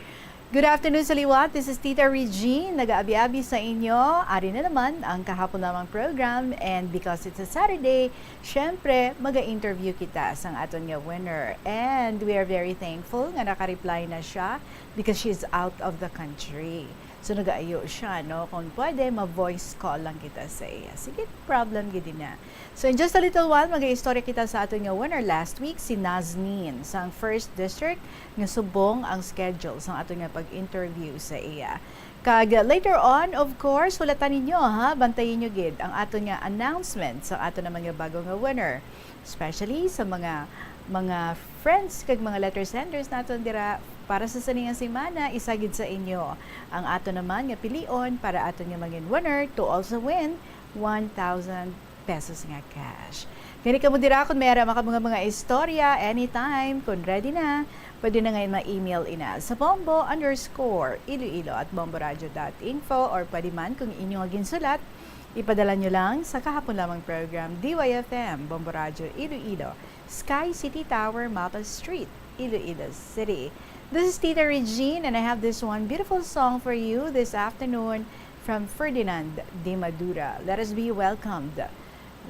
Good afternoon sa liwat. This is Tita Regine, nag-aabi-abi sa inyo. Ari na naman ang kahapon lamang program. And because it's a Saturday, syempre, mag-interview kita sang aton nga winner. And we are very thankful nga naka-reply na siya because she's out of the country. So, nagaayo siya, no? Kung pwede, ma-voice call lang kita sa iya. Sige, problem gid na. So, in just a little while, mag-istorya kita sa aton nga winner last week, si Nazneen, sang First District, nga subong ang schedule sang aton nga pag-interview sa iya. Kag later on, of course, hulatan ninyo, ha? Bantayin nyo gid ang aton nga announcement sa aton naman nga bago nga winner. Especially sa mga, mga friends kag mga letter senders naton dira, para sa sini nga semana, isa gid sa inyo ang ato naman nga pilion para aton nga mangin winner to also win one thousand pesos nga cash. Gani kamo dira, kung may ara ka mga, mga istorya, anytime, kung ready na, pwede na ngay ma-email ina sa bombo underscore iloilo at bomboradio dot info, or pwede man, kung inyo nga ginsulat, ipadala nyo lang sa kahapon lamang program, D Y F M, Bombo Radio Iloilo, Sky City Tower, Mapa Street, Iloilo City. This is Tita Regine, and I have this one beautiful song for you this afternoon from Ferdinand de Madura. Let us be welcomed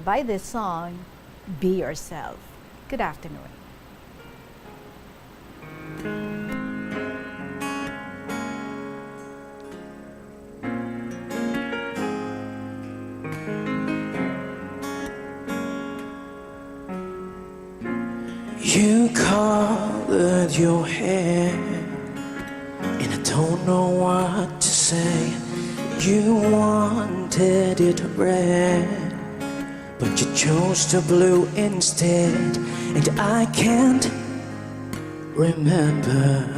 by this song, Be Yourself. Good afternoon. You colored your hair, and I don't know what to say. You wanted it red, but you chose the blue instead, and I can't remember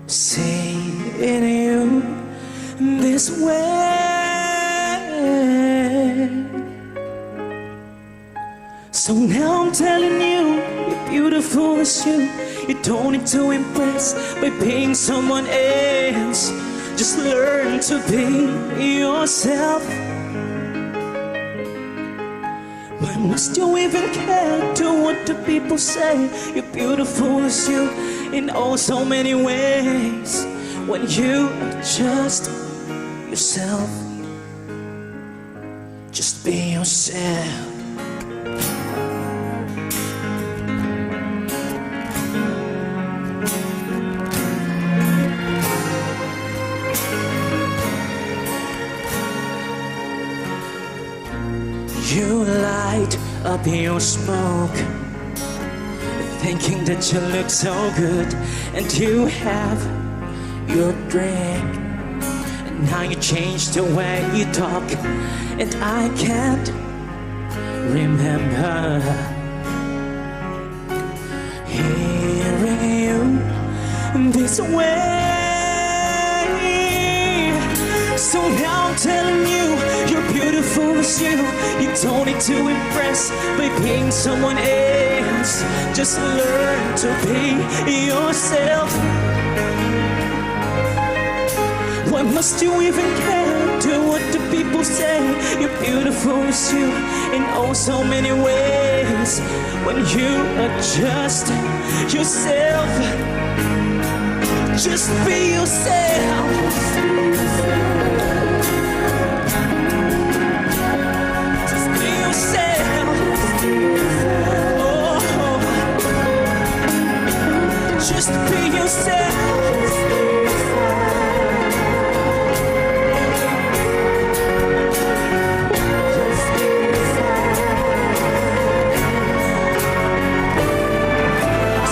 seeing you this way. So now I'm telling you, you're beautiful as you. You don't need to impress by being someone else. Just learn to be yourself. Why must you even care to what the people say? You're beautiful as you in oh so many ways. When you are just yourself, just be yourself. You light up your smoke, thinking that you look so good, and you have your drink. And now you change the way you talk, and I can't remember hearing you this way. So now I'm telling you, you're beautiful as you. You don't need to impress by being someone else. Just learn to be yourself. Why must you even care to what the people say? You're beautiful as you in oh so many ways. When you are just yourself, just be yourself. Just be yourself. Oh. Just be yourself.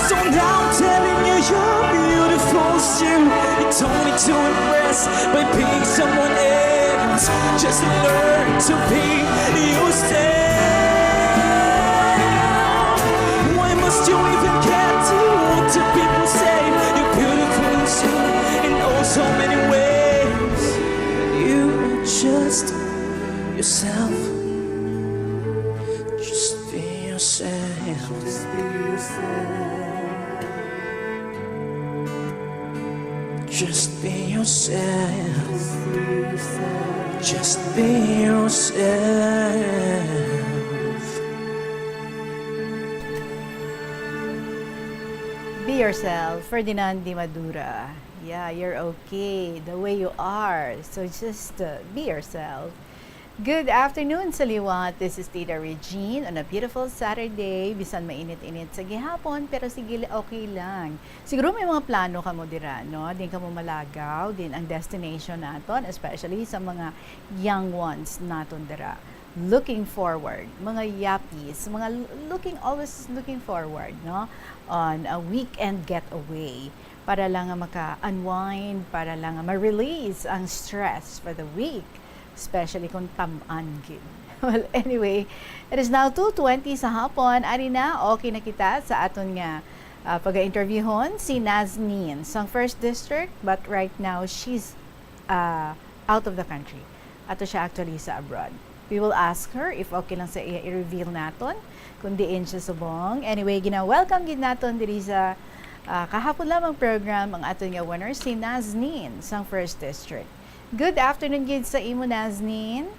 So now I'm telling you, you're beautiful as you. You don't need to impress by being someone else. Just learn to be yourself. Why must you even care to what the people say? You're beautiful as you in oh so many ways. You are just yourself. Just be yourself. Just be yourself. Just be yourself. Just be yourself. Be yourself, Ferdinand Di Madura. Yeah, you're okay the way you are. So just uh, be yourself. Good afternoon sa liwat. This is Tita Regine on a beautiful Saturday. Bisan mainit-init sa gihapon, pero sige, okay lang. Siguro may mga plano kamo dira, no? Din kamo malagaw, din ang destination naton, especially sa mga young ones naton dira. Looking forward, mga yappies, mga l- looking, always looking forward, no? On a weekend getaway para lang nga maka-unwind, para lang nga ma-release ang stress for the week, especially kung tam-an gid. Well, anyway, it is now two twenty sa hapon. Ari na, okay na kita sa aton nga ah, pag-interviewhon si Nazneen sang First District, but right now she's uh, out of the country. Ato siya actually sa abroad. We will ask her if okay lang sa iya i-reveal naton kung diin siya subong. Anyway, gina-welcome gid naton diri sa ah, kahapon lamang program ang aton nga winner, si Nazneen sang First District. Good afternoon gid sa imo, Nazneen.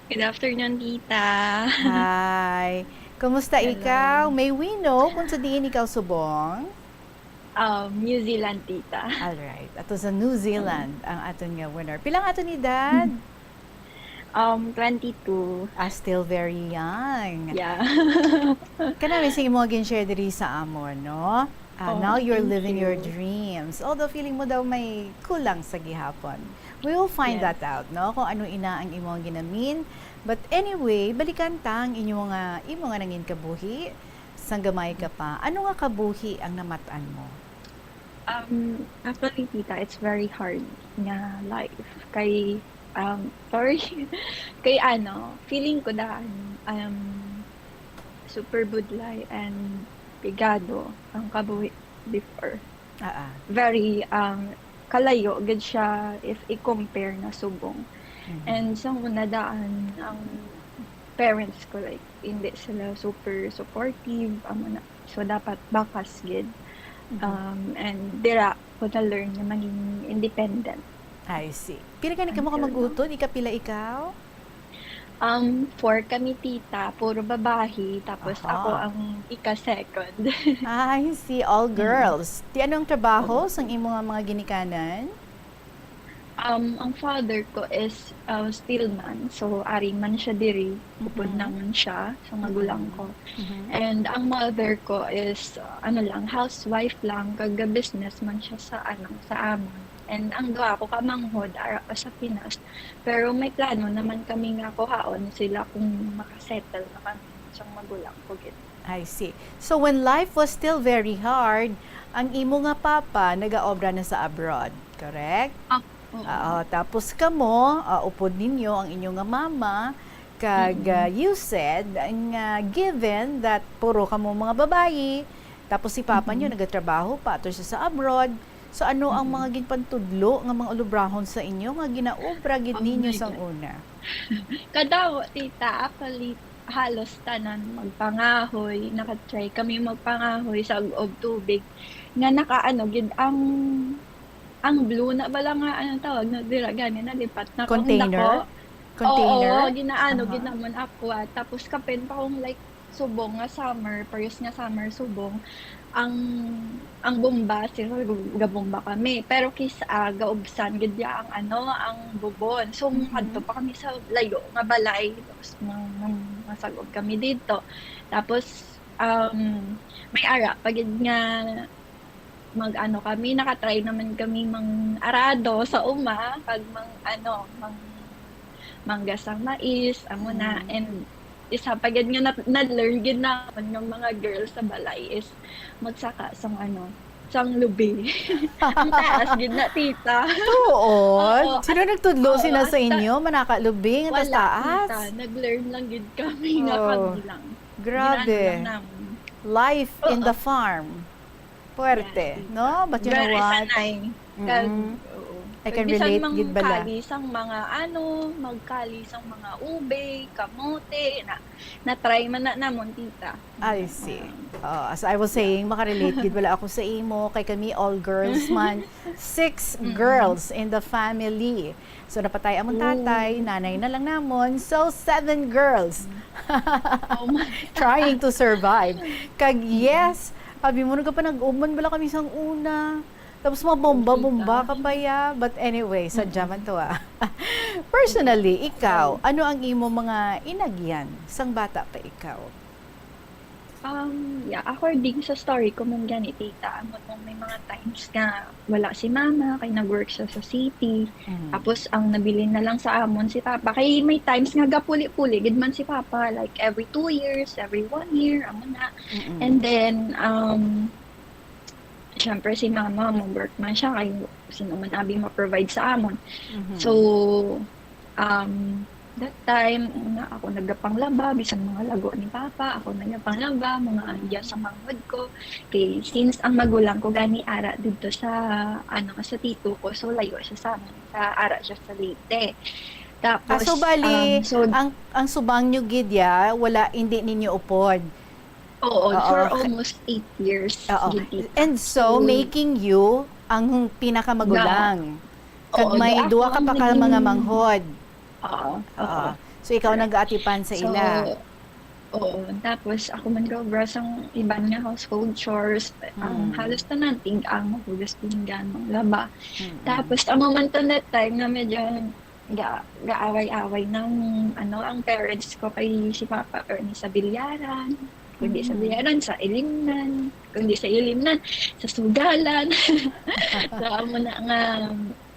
Good afternoon, Tita. Hi. Kumusta Hello. Ikaw? May we know kung sa diin ikaw subong? Um, New Zealand, Tita. All right. Ato sa New Zealand ang aton nga winner. Pila ang aton edad? Um, twenty-two. Ah, still very young. Yeah. Kana may sa imo gin-share diri sa amon, no? Ah, Oh, now you're thank living your you. Dreams. Although feeling mo daw may kulang sa gihapon. We will find Yes. that out, no? Kung ano ina ang imo ginamin. But anyway, balikan ta ang inyo nga, imo nga nangin kabuhi sang gamay ka pa. Ano nga kabuhi ang namat-an mo? Um, actually, Tita, it's very hard nga life. Kay, um, sorry. Kay ano, feeling ko daan, um, super budlay and pigado ang kabuhi before. Ah, ah. Very, um, kalayo gid siya if i-compare na subong. Mhm. And sa una daan, ang parents ko, like, hindi sila super supportive, amo na. So, dapat bakas gid. Mhm. Um, and dira ko na-learn nga maging independent. I see. Pila gani kamo ka Until now. mag-utod? Ikapila ikaw? Um, four kami, Tita, puro babahi, tapos Aha. ako ang ika-second. I see. All Mm. girls. Ti ano ang trabaho Oo. sang imo nga mga ginikanan? Um, ang father ko is uh, steelman, so ari man siya diri, upod Mhm. naman siya sa magulang ko. Mhm. And ang mother ko is uh, ano lang, housewife lang, kag business man siya sa ano, sa amon. And ang duha ko ka manghod ara pa sa Pinas, pero may plano naman kami nga kuhaon sila kung makasettle na kami sa magulang ko gid. I see. So when life was still very hard, ang imo nga papa nagaobra na sa abroad, correct? Ah, oo. Oo, tapos kamo, ah, upod ninyo ang inyo nga mama, kag Mm-mm. ah, you said nga given that puro kamo mga babayi, tapos si papa niyo Mm-mm. nagatrabaho pa ato siya sa abroad, so ano ang Mm-mm. mga ginpantudlo nga mga ulubrahon sa inyo nga ginaobra gid Oh ninyo my sang God. Una? Kadaw, Tita, actually, halos tanan magpangahoy. Nakatry kami magpangahoy sa ag-ob tubig nga nakaano gid ang ang blue na bala nga anong tawag na dira gani nalipat na kung Container? dako. Container? Oo, ginaano Aha. gid namon aqua. Tapos kapin pa kung like subong nga summer, parehas nga summer subong, ang ang bomba sila gabomba kami. Pero kis ah, gaubsan gid ya ang ano, ang bubon. So Mhm. madto pa kami sa layo nga balay. Tapos mang, mang, masag-ob kami dito. Tapos um, may ara pa gid nga mag-ano kami, nakatry naman kami mang arado sa uma, kag mang ano, mang mangga sang mais, amo na. Mm. And isa pa gid nga na, na-learn gid naman nga mga girls sa balay is magsaka sang ano, sang lubi. Ang taas gid na, Tita. Tuod? Oo, Sino at- nagtudlo oo, sina at sa ta- inyo? Manaka lubi nga Wala, taas? Tita. Nag-learn lang gid kami nga Oh, kami lang. grabe. Ginaano lang namin. Life in Oo. the farm. Puwerte, Yes, no? But you know Very what? sanay. Kag, Mm-mm. oo. I can Bisan relate gid bala. Magkali sang mga ano, magkali sang mga ube, kamote, na, na-try man na namon, tita. I see. Oh, as I was saying, makarelate gid wala ako sa imo kay kami all girls man. Six girls in the family. So napatay among tatay, nanay na lang namon. So seven girls Oh my. Trying to survive. Kag yes, abi mo, nagapanag-uban bala kami sang una. Tapos mabomba-bomba ka pa ya. But anyway, sadya man to, ah. Personally, ikaw, ano ang imo mga inagyan sang bata pa ikaw? Um, yeah, according sa story ko man gani, tita, amo tong may mga times nga wala si mama, kay nag-work siya sa city. Mm. Tapos, ang nabilin na lang sa amon si papa. Kay may times nga gapuli-puli gid man si papa, like every two years, every one year, amo na. Mm-mm. And then, um, syempre si mama, mag-work man siya, kay sino man abi ma-provide sa amon. Mhm. So, um, that time, una, ako nagapanglaba, bisan mga lago ni papa, ako nagapanglaba, mga iya sa manghod ko. Kay, since ang magulang ko gani ara didto sa, ano, sa tito ko, so layo siya sa amin, sa ara siya sa Leyte. Tapos, Ah, so bali, um, so, ang ang subang nyo gid ya, wala, hindi ninyo upod. Oo, Oo, for ka- almost eight years. Oo. Gid, tita. And so, So, making you ang pinakamagulang. Kag Oo, may di ako duha ka ang pa ka naging mga manghod. Oo, Oo. oo. So, ikaw Correct. Nag-aatipan sa So, ila. Oo. Tapos, ako man gaobra sang iban nga household chores. Ang Mm. halos tanan, tig-ang, hugas pinggan, manglaba. Mm-mm. Tapos, amo man to na time nga medyo ga, gaaway-away ng, ano, ang parents ko kay si Papa, or ni sa bilyaran. Kundi sa Mm. bilyaran, sa ilimnan. Kundi sa ilimnan, sa sugalan. So, amo na nga,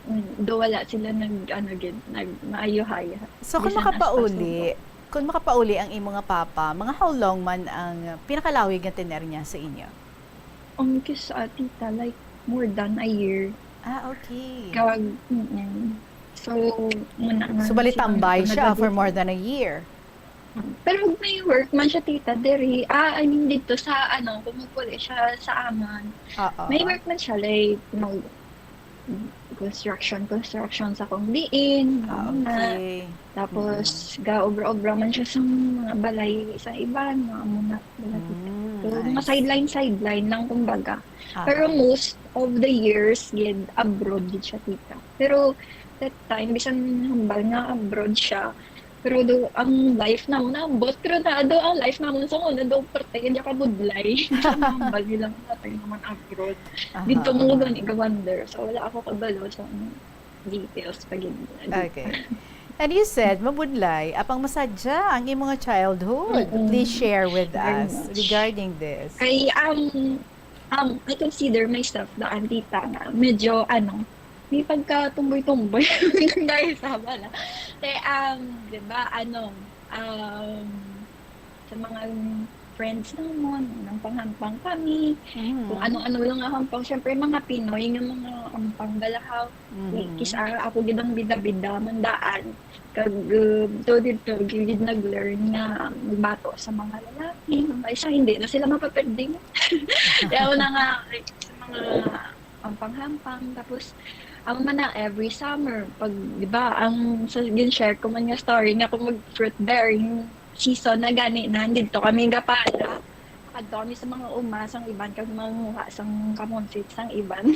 mm, do wala sila nag, ano, gid, nag, maayo-haya. So, kung Bisan hasta makapauli, suko. Kung makapauli ang imo nga papa, mga how long man ang pinakalawig nga tener niya sa inyo? Um, kis, ah, tita, like, more than a year. Ah, okay. Kag, mm. So, muna nga So, bali si mama tambay ko siya for nagabit- more than a year. Pero may work man siya, tita, diri. Ah, I mean, dito sa, ano, kung magpuli siya sa aman. Oo. May work man siya, like, mag, construction, construction sa kung diin, Ah, mga. okay. Tapos, ga-obra-obra man siya sa mga balay, sa iban, mga muna. Mm, So, I mga see. sideline, sideline lang, kumbaga. Ah. Pero most of the years, gid, abroad gid siya, tita. Pero that time, bisan hambal nga abroad siya, pero do, ang life namon naabot, pero na do ang life namon sa una, do parte gid niya kabudlay. Bisan hambal nila nga tayo naman abroad. Aha, Dito mo aha. gani gawander. So, wala ako kabalo sa mga details pa gid. Okay. And you said, mabudlay, apang masadya ang imo nga childhood. Mm-mm. Please share with Very us much. Regarding this. Kay, um, um, I consider myself na ang tita nga medyo, ano, may pagka-tomboy-tomboy. Dahil sa bala. Kay, um, di ba, ano, um, sa mga friends namon, nang panghampang kami, Mhm. kung ano-ano lang ang hampang. Siyempre, mga Pinoy nga mga hampang balahaw. Mhm. Kis, ah, ako gid ang bida-bida man daan. Kag, uh, to dito, gid nag-learn nga magbato sa mga lalaki, mga isa, hindi na sila mapaperding. Kaya ako na nga, like, sa mga hampang-hampang. Tapos, ako man na every summer, pag, di ba, ang sa gin-share ko man nga story nga kung mag-fruit bearing season na gani na, dito kami gapala. Kadto kami sa mga uma, sang iban, kag manguha sang kamonsil sang iban.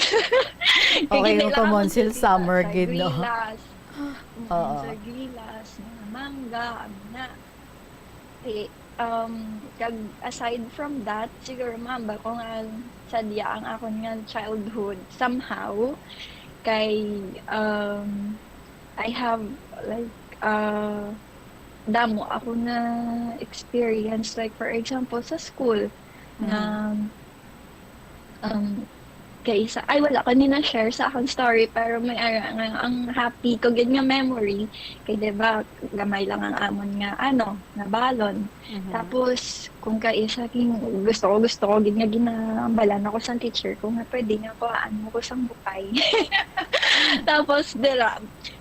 Kay Okay, hindi yung lang kamonsil, kamonsil, summer sa gid, no? Gilas. Mm, Oo. Sa Gilas, mga mangga, ano na. Eh, um, kag aside from that, siguro mamba ko nga sadya ang akon nga childhood somehow. Kay, um, I have, like, uh, damo ako na experience, like, for example, sa school, na, Mhm. um, kay isa, ay, wala ko ni na-share sa akong story, pero may ara nga, ang happy ko gid nga memory, kay, di ba, gamay lang ang amon nga, ano, nga balon. Mhm. Tapos, kung kay isa, king, gusto ko, gusto ko gid nga ginabalan ako sa teacher ko nga pwede nga kuhaan mo ko sang bukay. Tapos, dira,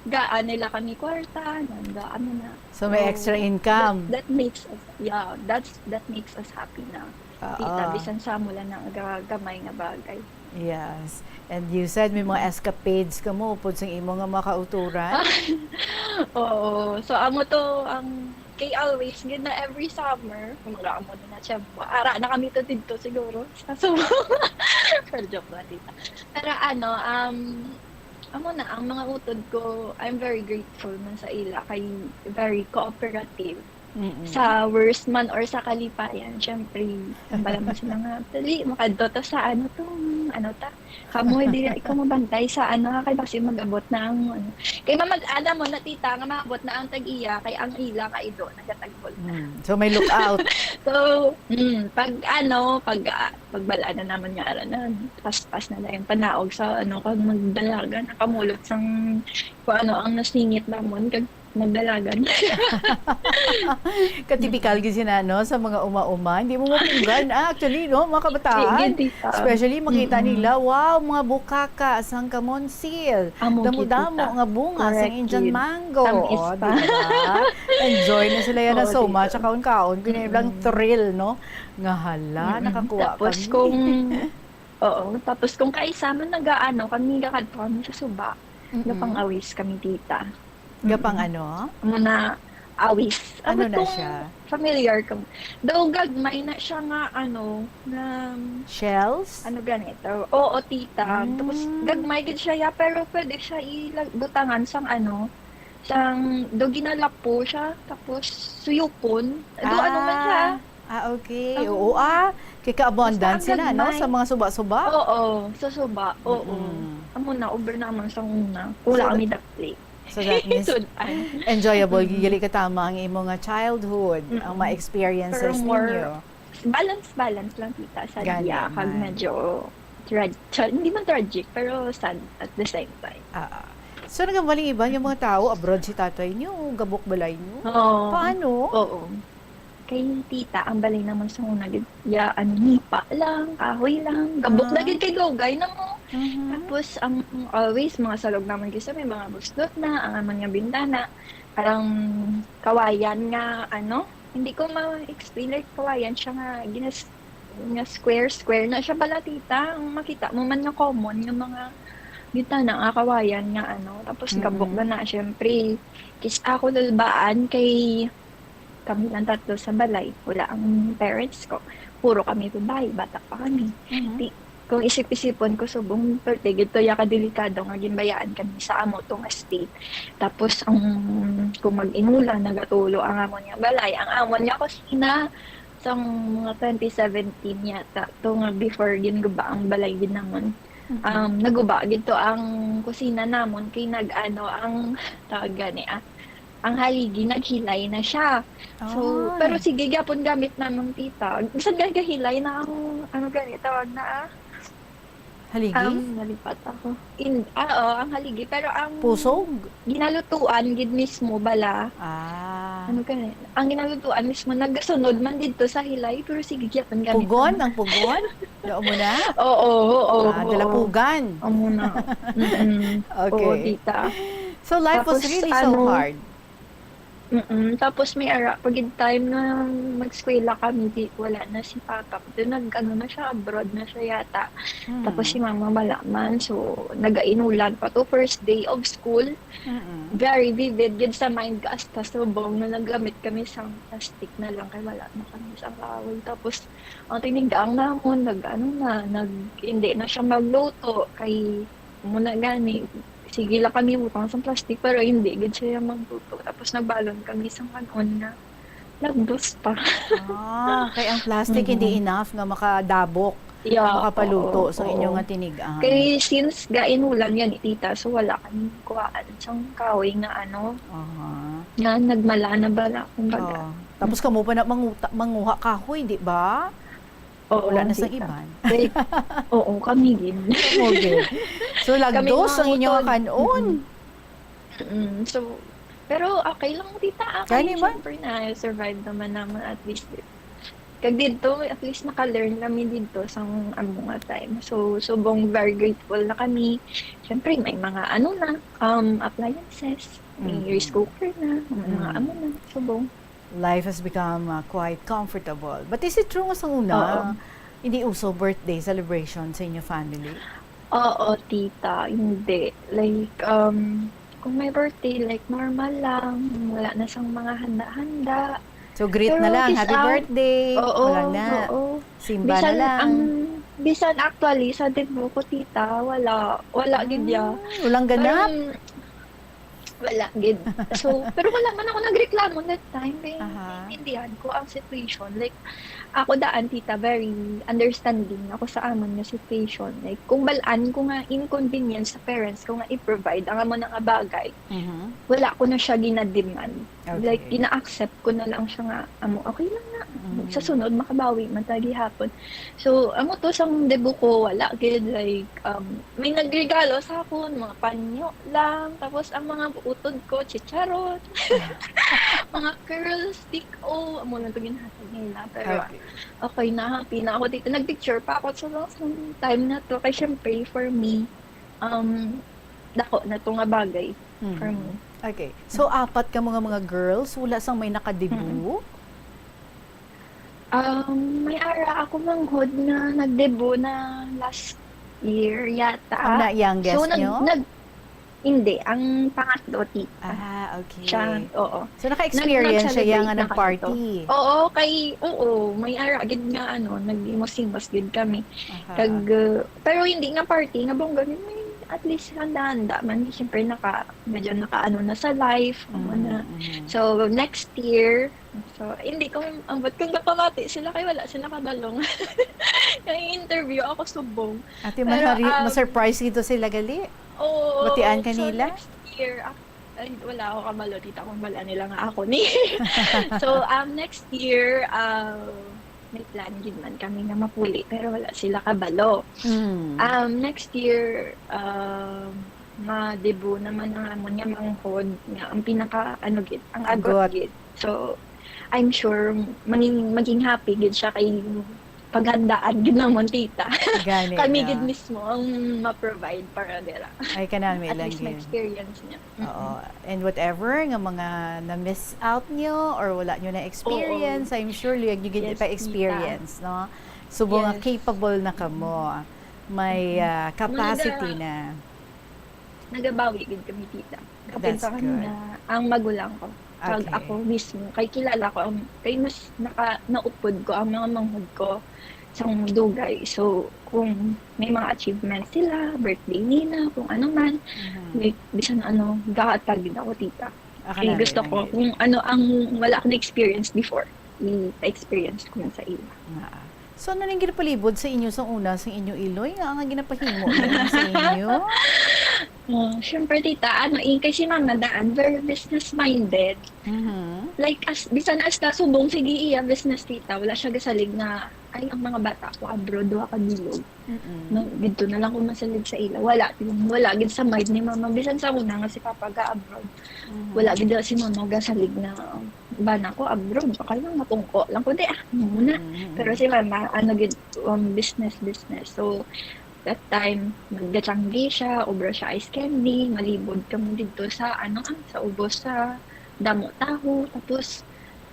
gaan nila kami kwarta, nanda, ano na. So, may extra income. That, that makes us, yeah, that's, that makes us happy na. Oo. Tita, bisan sa amo lang na ga-, gamay nga bagay. Yes. And you said may mga escapades ka mo upod sang imo nga mga kauturan? Oo. So, amo to ang, kay always, yun na every summer, kung mag-aamo na na siya, ara na kami to dito siguro. Sa Subo. Pero joke lang, tita. Pero ano, um, amo na, ang mga utod ko, I'm very grateful man sa ila, kay very cooperative. Mm-mm. Sa worst man or sa kalipayan, syempre, bala mo sila nga, "Dali, makadto ta sa ano to, ano ta, kamoy, dili ikaw mabantay sa ano, ha, kay basi mag-abot na ang ano." Kay mamag-ana mo na, tita, nga maabot na ang tag-iya, kay ang ila ka ido, nagatagol na. Mm. So, may lookout. So, mm, pag ano, pag, ah, pag bala na naman nga, ara na, paspas na lang yung panaog sa ano, kag magdalagan, nakamulot sang kung ano ang nasingit namon, kag magdalagan. Katipikal gyud sina, no, sa mga uma-uma. Hindi mo mapunggan. Ah, actually, no, mga kabataan, sige, tita. Especially, makita Mm-mm. nila, wow, mga bukaka sang kamonsil. Amo gid, damo-damo tita. Nga bunga sang Correct Indian gid. Mango. Tamis. O, pa. Di ba? Enjoy na sila yan na. Oo, so much. Tita. Kaon-kaon. Kaya lang Mm-mm. thrill, no? Nga hala, Mm-mm. Nakakuha tapos kami. Kung, oo, tapos kung kaisa man nagaano kami, gakadto kami sa suba. Mm-mm. Gapang-awis kami, tita. Gapang Mm-mm. ano? Amo na, awis. Ano na siya? Familiar ka mo. Daw gagmay na siya nga, ano, nga, shells? Ano ganito? Oo, tita. Mm. Tapos, gagmay gid siya, ya, pero pwede siya ilag-, butangan sang, ano, sang, daw ginalapo siya, tapos suyupon. Daw ano man siya. Ah. Ah, okay. Oo, ah. Kay ka-abundant sila, no? Basta ang gagmay. Sa mga suba-suba? Oo, sa suba, oo. Mm-mm. Amo na, over naman sa una. Wala kami dapli. So, that means enjoyable. Mm-mm. Gali ka tama ang imo nga childhood, ang mga experiences ninyo. Pero more balance, balance lang kita sa diya, kag medyo tra-, tra-, hindi man tragic, pero sad at the same time. Ah, ah. So, nagamaling iban yung mga tao, abroad si tatay niyo, gabok balay niyo? Oo. Paano? Oo. Kay tita, ang balay naman sa una, gid, ya, ano, nipa lang, kahoy lang. Gabok na gid kay dugay na mo. Mhm. Tapos, ang always, mga salog naman kasi may mga buslot na, ang amon nga bintana, parang kawayan nga, ano, hindi ko ma-explain, like, kawayan siya nga ginas-, nga square, square na siya pala, tita. Ang makita mo man nga common nga mga bintana nga kawayan nga, ano, tapos gabok na na, syempre. Kis-, ako, lalbaan kay kami lang tatlo sa balay. Wala ang parents ko. Puro kami babae, bata pa kami. Mhm. Di, kung isip-isipon ko, subong, perte gid to ya kadelikado nga ginbayaan kami sa amo to nga state. Tapos, ang, kung mag-inulan, nagatulo ang amon nga balay. Ang amon nga kusina, sang mga twenty seventeen yata, to nga before ginguba ang balay gid namon. Mhm. Um, naguba gid to ang kusina namon kay nag-ano ang tawag gani, ah, ang haligi naghilay na siya. So, ay. Pero sige gyapon gamit namon, tita. Bisan gani kahilay na ang, ano gani, tawag na, ah? Haligi? Um, nalipat ako. In, ah, oo, ang haligi. Pero ang pusog? Ginalutuan gid mismo bala. Ah. Ano gani? Ang ginalutuan mismo, nagasunod man didto sa hilay, pero sige gyapon gamit namon. Pugon? Ang pugon? Dao mo na? Oo, oo, oo. Ah, dalapugan. Amo na. Mm-mm. Okay. Oo, tita. So, life was really so hard. Tapos, ano, mm-mm. Tapos may ara pa gid time nga mag-eskwela kami, di, wala na si papa. Then nag-ano na siya, abroad na siya yata. Hmm. Tapos si mama wala man. So, nagainulan pa to, first day of school. Mm-mm. Very vivid gid sa mind ko, hasta subong na naggamit kami sang plastic na lang kay wala na kami sa kahoy. Tapos, ang tinigang namon, nag-ano na, nag-, hindi na siya magluto kay muna gani, sige lang kami butang sa plastic, pero hindi gid siya magluto. Tapos nagbalon kami sa kanon nga lagdos pa. Ah, kay ang plastic hindi enough nga makadabok, yeah, makapaluto sa inyo nga tinigaan. Kay since gainulan yan ni tita, so wala kami kuhaan sang kahoy nga ano, nga nagmala na bala, kumbaga. Oo. Tapos kamo pa na manguta-, manguha kahoy, di ba? Oo, wala na sa iban. Kay, oo, kami gid. Kamo gid. So, lagdos ang inyo nga kan-on. Mm-mm. So, pero okay lang, tita, ah, kay syempre na-survive naman naman at least. Kag didto, at least naka-learn kami didto sang amo nga time. So, subong very grateful na kami. Siyempre, may mga ano na, um, appliances, may Mm. rice cooker na, may mga Mm. ano na, subong. Life has become, uh, quite comfortable. But is it true nga sa una, Oo. hindi uso birthday celebration sa inyo family? Oo, tita, hindi. Like, um, kung may birthday, like, normal lang. Wala na sang mga handa-handa. So, greet Pero na lang, this, "Happy um, birthday." oo, Wala na. oo. Simba na Bisan lang. ang, bisan actually, sa debut ko, tita, wala. Wala gid ya. Ah, walang ganap? Pero, wala gid. So, pero wala man ako nagreklamo that time. Kay Aha. naiintindihan ko ang situation. Like, ako daan, tita, very understanding ako sa amon nga situation. Like, kung balaan ko nga inconvenience sa parents ko nga i-provide ang amo na nga bagay, Mhm. wala ko na siya ginademand. Like, Okay. gina-accept ko na lang siya nga, amo, okay lang na. Mm. Sa sunod, makabawi man ta gihapon. So, amo to, sang debut ko, wala gid, like, um, may nagregalo sa akon, mga panyo lang. Tapos, ang mga utod ko, chicharon. Mga curls, stick-o, amo lang to ginhatag nila. Pero, Okay. okay na, happy na ako dito. Nagpicture pa ako sa, sa time na to. Kay, syempre, for me, um, dako na to nga bagay for Mm. me. Okay. So, apat kamo nga mga girls, wala sang may nakadebut? Mm. Um, may ara ako manghod na nagdebut na last year yata. Ang na youngest So, nag-, nyo? nag-, hindi, ang pangatlo, tita. Ah, okay. Siya, oo. So, naka-experience Nag-, siya nag-celebrate nga na kami nag-party? to. Oo, kay, oo, may ara gid nga, ano, nag-imos-imos gid kami. Aha. Kag, uh, pero hindi nga party, nga bongga gid, may at least handa-handa man. Siyempre, naka-, medyo naka-ano na sa life, ano Mm, na. mm. So, next year, So, hindi ko ambot kung napamati sila kay wala sila kabalo nga i-interview ako subong. Ate, Pero, mahari-, um, ma-surprise gid to sila gali. Oo, Batian oo. So, kanila? next year, ak-, ay, wala ako kabalo, tita, kung wala nila nga ako ni. So, um, next year, um, may plan gid man kami nga mapuli, pero wala sila kabalo. Mm. Um, next year, um, nga debut naman ang amon nga manghod, nga ang pinaka, ano gid, ang agot Agot. gid. So, I'm sure mangin-, maging happy gid siya kay paghandaan gid namon, tita. Gani, Kami no? gid mismo ang ma-provide para dira. Ay, kanami At lang least gid. ma-experience niya. Mm-mm. Oo. And whatever nga mga na-miss out nyo or wala nyo na-experience, Oo. I'm sure luyag nyo gid Yes, ipa-experience, tita. no? Subong nga Yes. capable na kamo. May, Mm-mm. ah, Mga capacity na. nagabawi gid kami, tita. Kapin That's sa kami good. na ang magulang ko. Kag Okay. ako mismo, kay kilala ko ang, kay mas naka-, naupod ko ang mga manghod ko sang dugay. So, kung may mga achievements sila, birthday nila, kung ano man, Mhm. like, bisan ano, gahatag gid ako, tita. Ah, Kay kanami gusto lang ko, gid. kung ano ang wala ko na-experience before, i-experience ko na sa ila. Nga. So, ano ning ginapalibot sa inyo sa una, sa inyo iloy, nga ang ginapahimo ninyo sa inyo? Oh, syempre, tita, ano, eh, kay si mama daan, very business-minded. Mhm. Like, as, bisan as ta subong, sige, iya business, tita, wala siya gasalig nga, "Ay, ang mga bata ko abroad, duha ka bilog. Mm-mm. No, didto na lang ko masalig sa ila." Wala, wala gid sa mind ni mama. Bisan sa una nga si papa ga-abroad, Mhm. wala gid daw si mama gasalig na, "Bana ko abroad, okay lang, matungko lang ko di, ah, muna." Mm-mm. Pero si mama, ano gid, um, business, business. So, that time, naggatiyanggi siya, obra siya ice candy, malibog kami didto sa, ano, sa ubos sa damo taho. Tapos,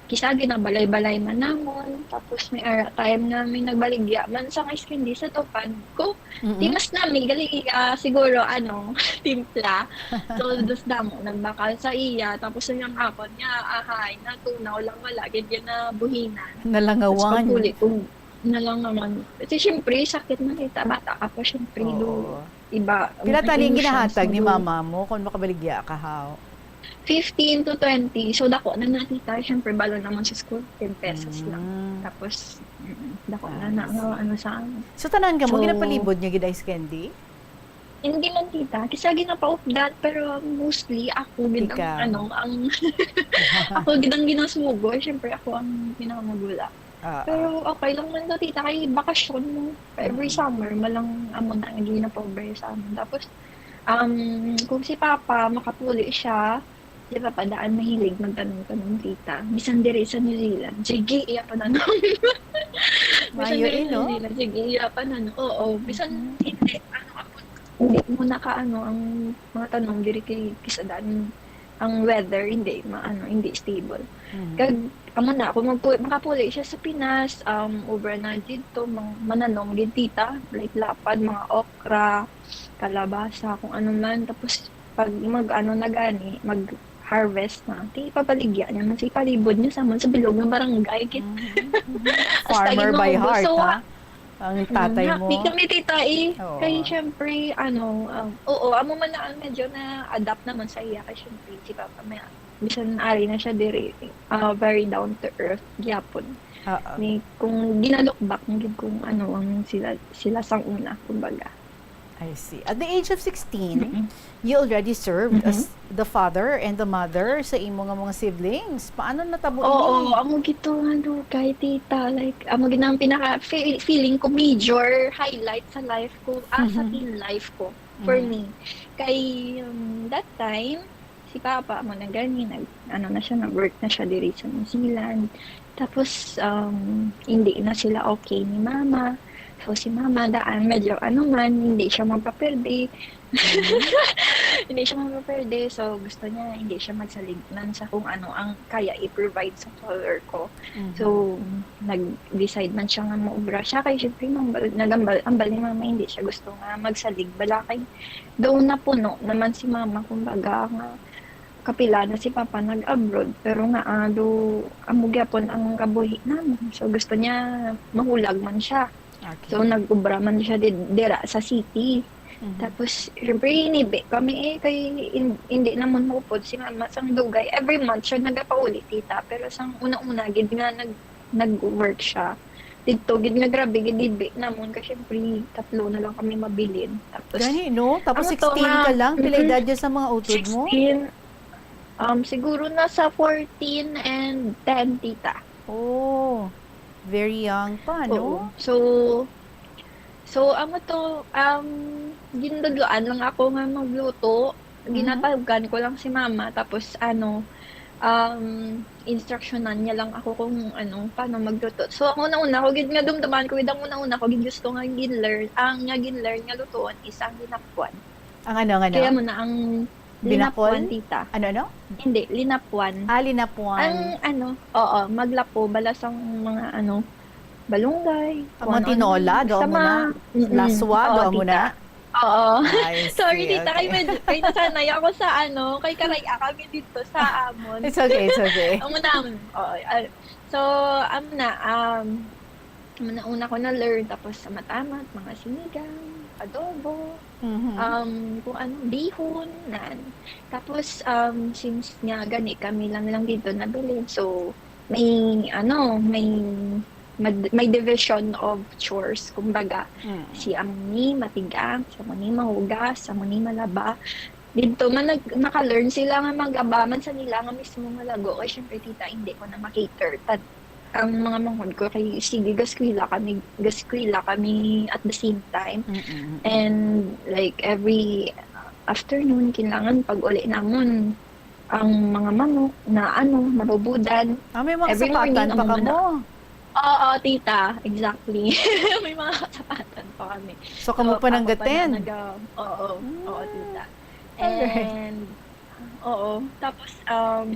kisa ginabalay-balay man namon. Tapos, may ara time nga may nagbaligya man sa ice candy sa tupad ko. Mm-mm. Timas nami, gali, ah, siguro, ano, timpla. So, dos damo, nagbakal sa iya. Tapos, yung akon niya, ahay, natunaw lang, wala, gid yan na buhinan. Nalangawan. Tapos, pagpuli ko, na lang naman. Kasi syempre, sakit man kita, bata ka pa, syempre, Oo. do, iba ang Pila tani ang emotions ginahatag mo, ni do. mama mo kung makabaligya ka, haw? Fifteen to twenty. So, dako na na, tita. Syempre, balo naman sa school, ten pesos lang. Mm. Tapos, mm, dako na na, Nice. nga, ano sa amin. So, tanan ka mo, So, ginapalibot niya gid ice candy? Hindi man, tita. Kisa ginapaupdan, pero mostly ako gid ang, Ikaw. ano, ang, ako gid ang ginasugo. Syempre, ako ang pinakamagula. Ah, Pero ah. okay lang man daw, tita, kay bakasyon mo. Every Mm. summer, malang amo na, ginapaubra sa amin. Tapos, um, kung si Papa, makapuli siya, si Papa daan mahilig magtanom-tanom, tita. Bisan diri sa New Zealand. Sige, iya pa na. Bisan Maayo, diri eh, no? Manila, sige, iya pa na, no? Oo, bisan Mhm. hindi, ano, abot, hindi mo naka, ano, ang mga tanom diri kay Kisadan, ang weather, hindi, ma-, ano, hindi stable. Mhm. Kag, amo na, kung magpu-, makapuli siya sa Pinas, um, obra na dito, mang-, mananom gid tita, like lapad, mga okra, kalabasa, kung ano man. Tapos, pag mag-ano na gani, mag-harvest na, di ipabaligya niya man sa palibot niya, sa, sa bilog nga barangay. Mhm, mhm. Hasta Farmer gid by maubos. Heart, So, ha? Ang Mm, tatay happy mo? Kami, tita, eh. Oo. Kay, syempre, ano, um, oo, amo man na ang medyo na-adapt naman sa iya. Kay, syempre, si Papa, may, bisan ari na siya diri, ah, very down to earth, gyapon. Oo. Ni, kung ginalukbak, gid kung ano ang sila, sila sang una, kumbaga. I see. At the age of sixteen, Mm-mm. you already served Mm-hmm. as the father and the mother sa imo nga mga siblings. Paano natabo Oo, ini? Amo gito nga dugay, tita. Like, amo gid ang pinaka, fe-, feeling ko, major highlight sa life ko, ah, sa Mhm. teen life ko, for Mhm. me. Kay, um, that time, si Papa, amo na gani, nag-, ano na siya, nag-work na siya diri sa New Zealand. Tapos, um, hindi na sila okay ni Mama. So, si Mama, daan, medyo ano man, hindi siya magpaperde. Mhm. Hindi siya magpaperde. So, gusto niya, hindi siya magsalignan sa kung ano ang kaya i-provide sa father ko. Mhm. So, nag-decide man siya nga maubra siya. Kay, syempre, mambal-, nagambal, ambal ni Mama, hindi siya gusto nga magsalig. Bala kay, daw napuno naman si Mama, kumbaga, nga kapila na si Papa nag-abroad, pero nga, ah, do, amo gyapon ang kabuhi namin. So, gusto niya mahulag man siya. Okay. So, nag-obra man siya di-, dira sa city. Mhm. Tapos, syempre, hinibi kami eh, kay hin-, hindi naman maupod si Mama sang dugay. Every month siya nagapauli, tita. Pero sang una-una, gid nga nag-, nag-work siya. Dito, gid nga grabe, gid hibi namon. Kay, syempre, tatlo na lang kami mabilin. Tapos, Gani, no? Tapos ano to sixteen nga, ka lang? Pila mm-mm. Edad niya sa mga utod mo? Sixteen. Um, siguro nasa fourteen and ten, tita. Oh, very young pa, no? Oo. So, so, amo to, um, gindudloan lang ako nga magluto. Mhm. Ginatawagan ko lang si Mama, tapos, ano, um, instructionan niya lang ako kung, ano, paano magluto. So, ang una-una ko gid nga dumduman ko, gid ang una-una ko gid gusto nga gin-learn, ang nga gin-learn nga lutuon is ang linapwan. Ang ano, ang ano? Kaya mo na ang Binakol? Linapwan, tita. Ano, ano? Hindi, linapwan. Ah, linapwan. Ang ano, oo, maglapo, bala sang mga ano, balunggay, Ang kung mga ano, tinola, ano, doon mo na? Sama. Mm-mm. Laswa, Oo, doon mo tita. Na? Oo. Ay, Sorry, sige, tita, okay. Kay medyo, kay nasanay ako sa ano, kay karay kami dito sa amon. It's okay, it's okay. Ang una, oo, ah, so, amo na, um, Una-una ko na-learn, tapos sa matamat, mga sinigang, adobo, Mhm. um, kung ano, bihon, nan. Tapos, um, since nga gani kami lang lang dito nabilin, so may, ano, may mad-, may division of chores, kumbaga. Mm. Si amo ni matigang, si amo ni mahugas, si amo ni malaba. Dito man nag-, naka-learn sila nga mag-aba man sa nila nga mismo nga lago. Kay syempre, tita, hindi ko na ma-cater. Tad-, ang mga manghod ko kay sige, gaskwela kami, gaskwela kami at the same time. Mm-mm. And, like, every afternoon, kailangan pag uli namon, ang mga manok na, ano, nabubudan. Ah, may mga Every sapatan morning, pa ang mga kamo? Oo, tita. Exactly. May mga kasapatan pa kami. So, kamo So, pa nang papa pa na gaten? Naga-, oo, oo, Mm. tita. Alright. And, oo. Tapos, um,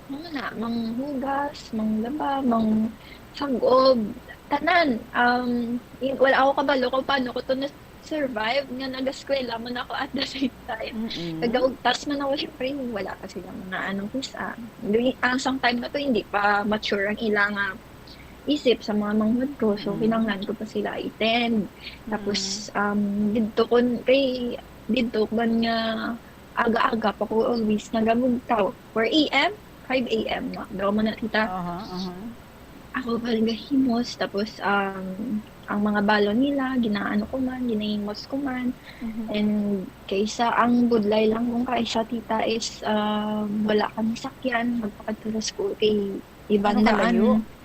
ano na, manghugas, manglaba, mang sagob, tanan. Um, in-, wala ako kabalo kung paano ko to na-survive nga nagaskwela man ako at the same time. Mm-mm. Nagaugtas man ako, syempre, wala pa sila mga ano, kisa. Di-, ang sang time na to, hindi pa mature ang ila nga isip sa mga manghod ko. So, Mm. kinahanglan ko pa sila i-tend. Tapos, Mm. um, didto ko, kay, didto man nga aga-aga pa ko always nagamugtaw. Four A M, five A M na. Daw mo na, tita. Aha, aha. Ako pa rin gahimos. Tapos, um, ang mga balon nila, ginaano ko man, ginahimos ko man. Mhm. And kaysa ang budlay lang kung kaysa, tita, is, um, wala kami sakyan, magpakadto sa school kay iban Ano kalayo? daan.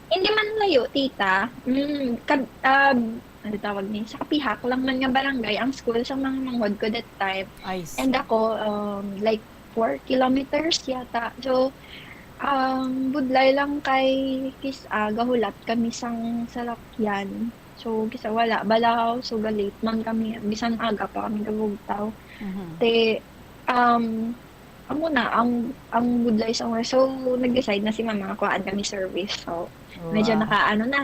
Hindi man layo, tita. Mm, kab-, ah, ano tawag ni? Sa kapihak lang man nga barangay ang school sa mga manghod ko that time. I see. And ako, um, like, four kilometers yata. So, Ang budlay lang kay kis-, ah, gahulat kami sang salakyan. So, kis-a wala bala, so ga-late man kami, bisan aga pa kami gabugtaw. Mhm. Te, um, amo na, ang, ang budlay sa una. So, nag-decide na si mama nga kuhaan kami service. So, medyo Oh, wow. naka-, ano na.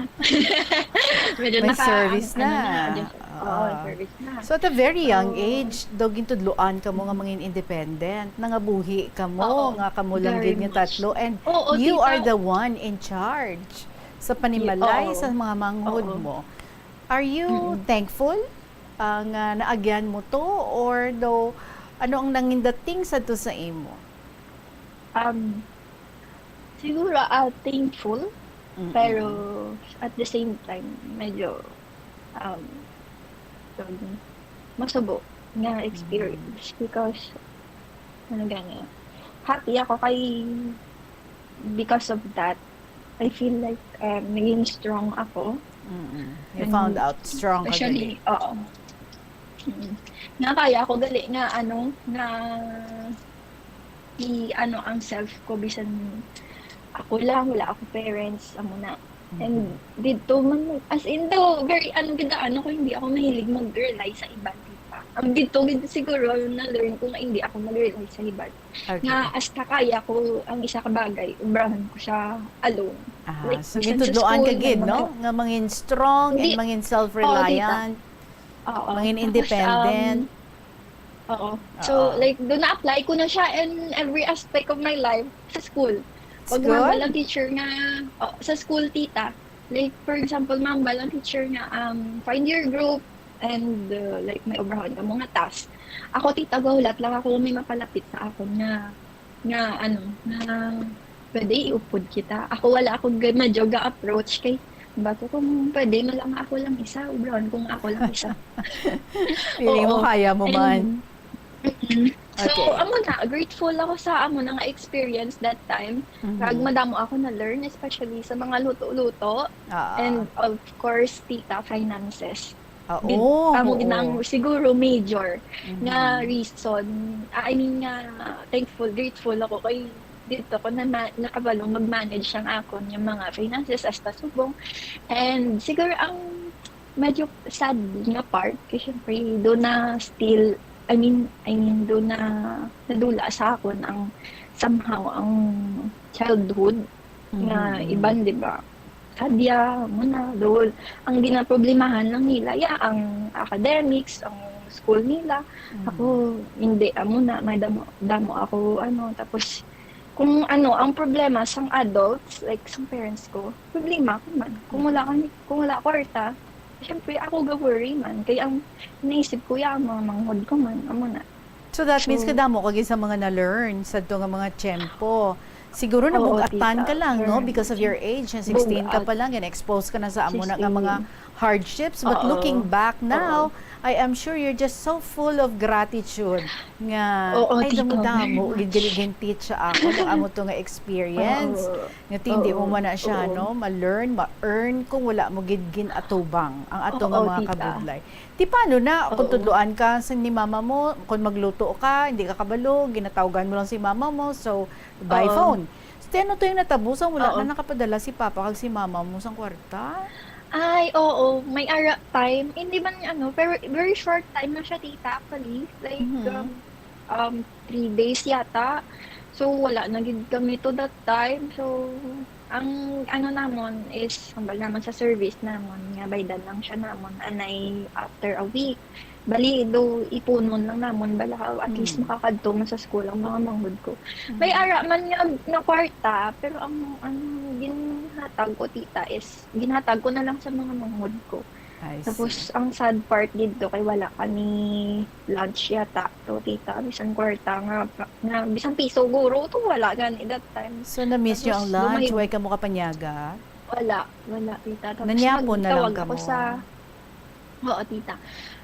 Medyo May naka-, service ano na. na, adjust. Oo, Oo. service na. So, at a very young So, age, daw gintudloan kamo nga Mm. mangin independent, nangabuhi kamo Oo, nga kamo lang very gid nga much. tatlo, and Oo, you are tita. the one in charge sa Ye-, panimalay oo. sa mga manghod Oo. mo. Are you Mm. thankful, ah, nga naagyan mo to, or daw ano ang nangindating sadto sa imo? Um, siguro, ah, thankful, Mm-mm. pero at the same time, medyo, um, tawag dun, masubo nga Mm. experience because, ano gani, happy ako kay because of that, I feel like, um, naging strong ako. Mm-mm. You And found out strong ka especially, gali. oo. Mm. Nga kaya ko gali nga, ano, nga i-, ano, ang self ko, bisan ako lang, wala ako parents, amo na. And Mhm. didto man, as in, though, very, ano, gid, ano ko, hindi ako mahilig mag-rely sa iban, tita. Ang didto gid siguro, na-learn ko nga hindi ako mag-rely sa iban. Okay. Nga hasta kaya ko ang isa ka bagay, obrahan ko siya alone. Aha. Like, So, bisan sa gintudloan ka school, gid, no? nag-, Nga mangin strong and hindi. mangin Oo, tita. self-reliant, Oo. mangin Tapos, independent. um, oo. So, Oo. like, doon na-apply ko na siya in every aspect of my life sa school. It's Pag good. mahambal ang teacher nga, oh, sa school, tita. Like, for example, mahambal ang teacher nga, um, "Find your group," and, uh, like, may obrahon ka mga task. Ako, tita, gahulat lang ako may mapalapit sa akon nga, nga, ano, nga pwede iupod kita. Ako, wala ako ga-, medyo ga-approach kay, bago kung pwede, nga lang ako lang isa, obrahon kung ako lang isa. Feeling mo Oo. kaya mo And man. Mm. So, Okay. amo na, grateful ako sa amo na nga experience that time. Mhm. Kag madamo ako na-learn, especially sa mga luto-luto. Oo. And of course, tita, finances. Ah, Gid-, oh, amo gid ang oo. siguro major nga Mhm. reason, ah, I mean nga thankful, grateful ako kay dito ko na ma-, nakabalo mag-manage ang akon nga mga finances hasta subong. And siguro ang medyo sad nga part, kay syempre, doon na still, I mean, I mean, doon na nadula sa akon ang, somehow, ang childhood nga Mm. iban, di ba? Sadya, muna, doon, ang ginaproblemahan lang nila, ya, ang academics, ang school nila. Mm. Ako, hindi, amo na, may damo, damo ako, ano, tapos, kung ano, ang problema sang adults, like, sang parents ko, problema ko man. Kung wala kami, kung wala kwarta, syempre, ako ga-worry man. Kay ang naisip ko, ya, ang mga manghod ko man, amo na. So, that means So, kadamo ka gid sa mga na-learn sa to nga mga tiyempo. Siguro Oo, nabug-atan ka tita. lang, no? Very Because of much. your age, nga sixteen ka Bug-at. pa lang, and exposed ka na sa amo na nga mga Sixteen. hardships. But Oo. looking back now, Oo. I am sure you're just so full of gratitude nga, Oo, "Ay, tita, damo-damo, very much. gid-, gid-, gin-teach sa ako, no, amo to nga experience." Oo. Nga ti-, hindi mo Oo. man na siya, Oo. no, ma-learn, ma-earn kung wala mo gid gin-atubang ang ato nga Oo, mga tita. kabudlay. Ti paano na kung Oo. tudloan ka sa ni mama mo, kung magluto ka, hindi ka kabalo, ginatawgan mo lang si mama mo, so, by Oo. phone. So, ti ano to yung natabo sa wala Oo. na nakapadala si papa kag si mama mo sang kwarta? Ay, oo. May ara time. Hindi man, ano, pero very short time na siya, tita, actually. Like, Mhm. um, um, three days yata. So, wala na gid kami to that time. So, ang ano namon is, hambal namon sa service namon, nga baydan lang siya namon, anay after a week. Bali, do, ipunon lang namon, bala, at least Mm. makakadto man sa school ang mga manghod ko. May Mm. ara man nga, nga kwarta, pero ang, ang ginhatag ko, tita, is ginhatag ko na lang sa mga manghod ko. I Tapos, see. ang sad part dito kay wala kami lunch yata. To, tita, bisan kwarta nga, nga bisan piso guro, to wala gani that time. So, na-miss nyo Tapos, ang lunch? lumahig- Way ka mo kapanyaga? Wala, wala, tita. Tapos, Nanyapon na lang nagtawag ka ako mo? sa, oo, tita.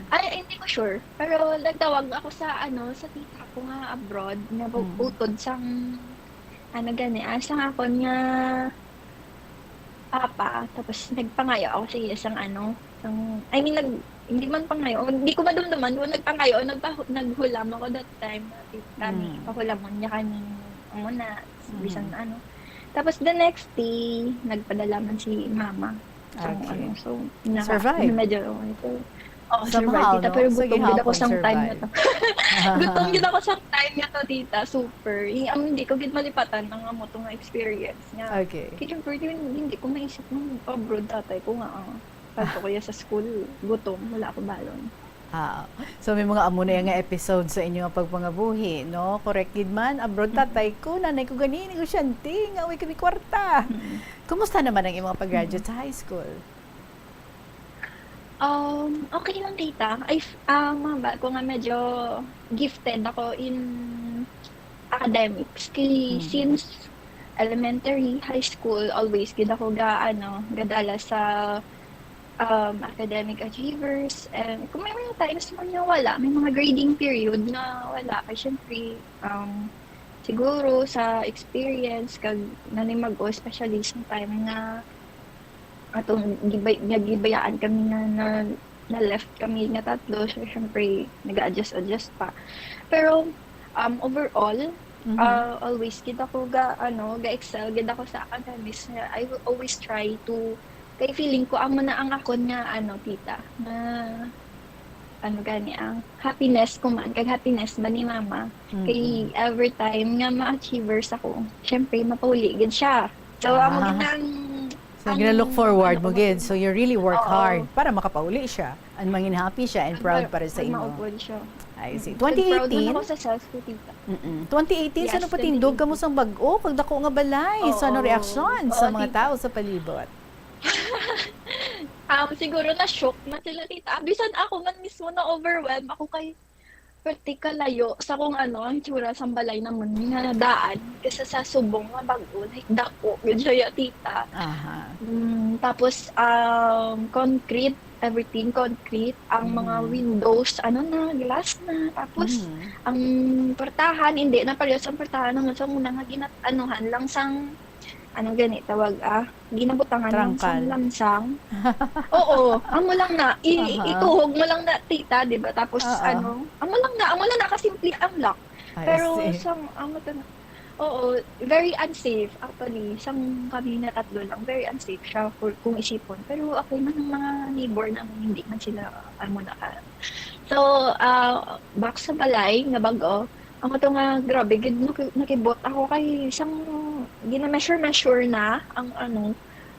Ay, hindi ko sure. Pero nagtawag ako sa, ano, sa tita ko nga abroad, nga bu-, Mm. utod sang, ano gani, ah, sang akon nga papa, tapos nagpangayo ako sa iya sang ano, sang, I mean, nag-, hindi man pangayo, hindi ko madumduman kung nagpangayo o nagpahu-, naghulam ako that time. Kami, Mm. pahulamon niya kami, amo na, bisan Mhm. ano. Tapos the next day, nagpadala man si mama. So, Okay. ano, so, na, Survive. na medyo, so, oh, Somehow, survive, tita, no? pero Sa gutom gid ako gihapon, sang time na to. survive. Gutom gid ako sang time na to, tita, super. I, um, hindi ko gid malipatan ang amo to nga experience nga. Okay. Kaya, hindi, hindi ko maisip nung abroad tatay ko nga, ah, kadto ko ya sa school, gutom, wala ako balon. Ah, so may mga amo na nga episode sa inyo nga pagpangabuhi, no? Correct gid man, abroad tatay ko, nanay ko gani, negosyante, nga way kami kwarta. Mm. Kumusta naman ang imong pag-graduate sa high school? Um, okay lang, tita. Ay, f- ah, mga bag ko nga medyo gifted ako in academics. Kay Mm. since elementary, high school, always gid ako ga, ano, gadala sa, um, academic achievers. And kung may mga times man nga wala, may mga grading period nga wala. Kay syempre, um, siguro sa experience, kag nanimag-o, especially sa time nga atong gibay-, nga gibayaan kami na, na, na left kami nga tatlo, so syempre, nag-adjust-adjust pa. Pero, um, overall, Mhm. ah, always gid ako ga, ano, ga-excel gid ako sa academics. I will always try to, kay feeling ko, amo na ang akon nga, ano, tita, na, ano gani, ang happiness ko man, kag happiness man ni mama. Kay Mm-mm. every time nga ma-achievers ako, syempre, mapauli gid siya. So, amo Ah. gid ang, So, gina-look forward mo gid. So, you really work Oo. hard para makapauli siya. And mangin happy siya and proud para sa imo. Maupod siya. I see. Mm. Proud man Twenty eighteen? Ako sa self ko, tita. Mm-mm. Twenty eighteen, Yes, saan patindog ka mo twenty eighteen. Sang bag-o? Kag dako nga balay. So, ano Oo. Reaksyon sa Oo, mga tita. Tao sa palibot? Um, siguro na-shock na sila, tita. Bisan ako man mismo na-overwhelm ako kay pati kalayo sa kung ano, ang tsura sang balay namon nga daan kaysa sa subong nga bag-o, like, dako gid siya, tita. Aha. Mm, tapos, um, concrete, everything concrete, ang mga Mm. windows, ano na, glass na. Tapos, Mm. ang portahan, hindi na parehas ang portahan naman sa una nga ginat-, anuhan lang sang, ano gani tawag, ah, ginabutangan lang sang Trangkal. lansang. Oo, amo lang na. I-, Aha. ituhog mo lang na, tita, di ba? Tapos, Oo. ano, amo lang na, amo lang na kasimple ang lock. I Pero see. sang, amo to na. Oo, very unsafe, actually. Sang kami na tatlo lang, very unsafe siya for, kung isipon. Pero okay man ang mga neighbor namin, hindi man sila, amo na ka. So, ah, back sa balay nga bag-o, amo to nga, grabe, gid, naki-, nakibot ako kay sang gina-measure-measure na ang, ano,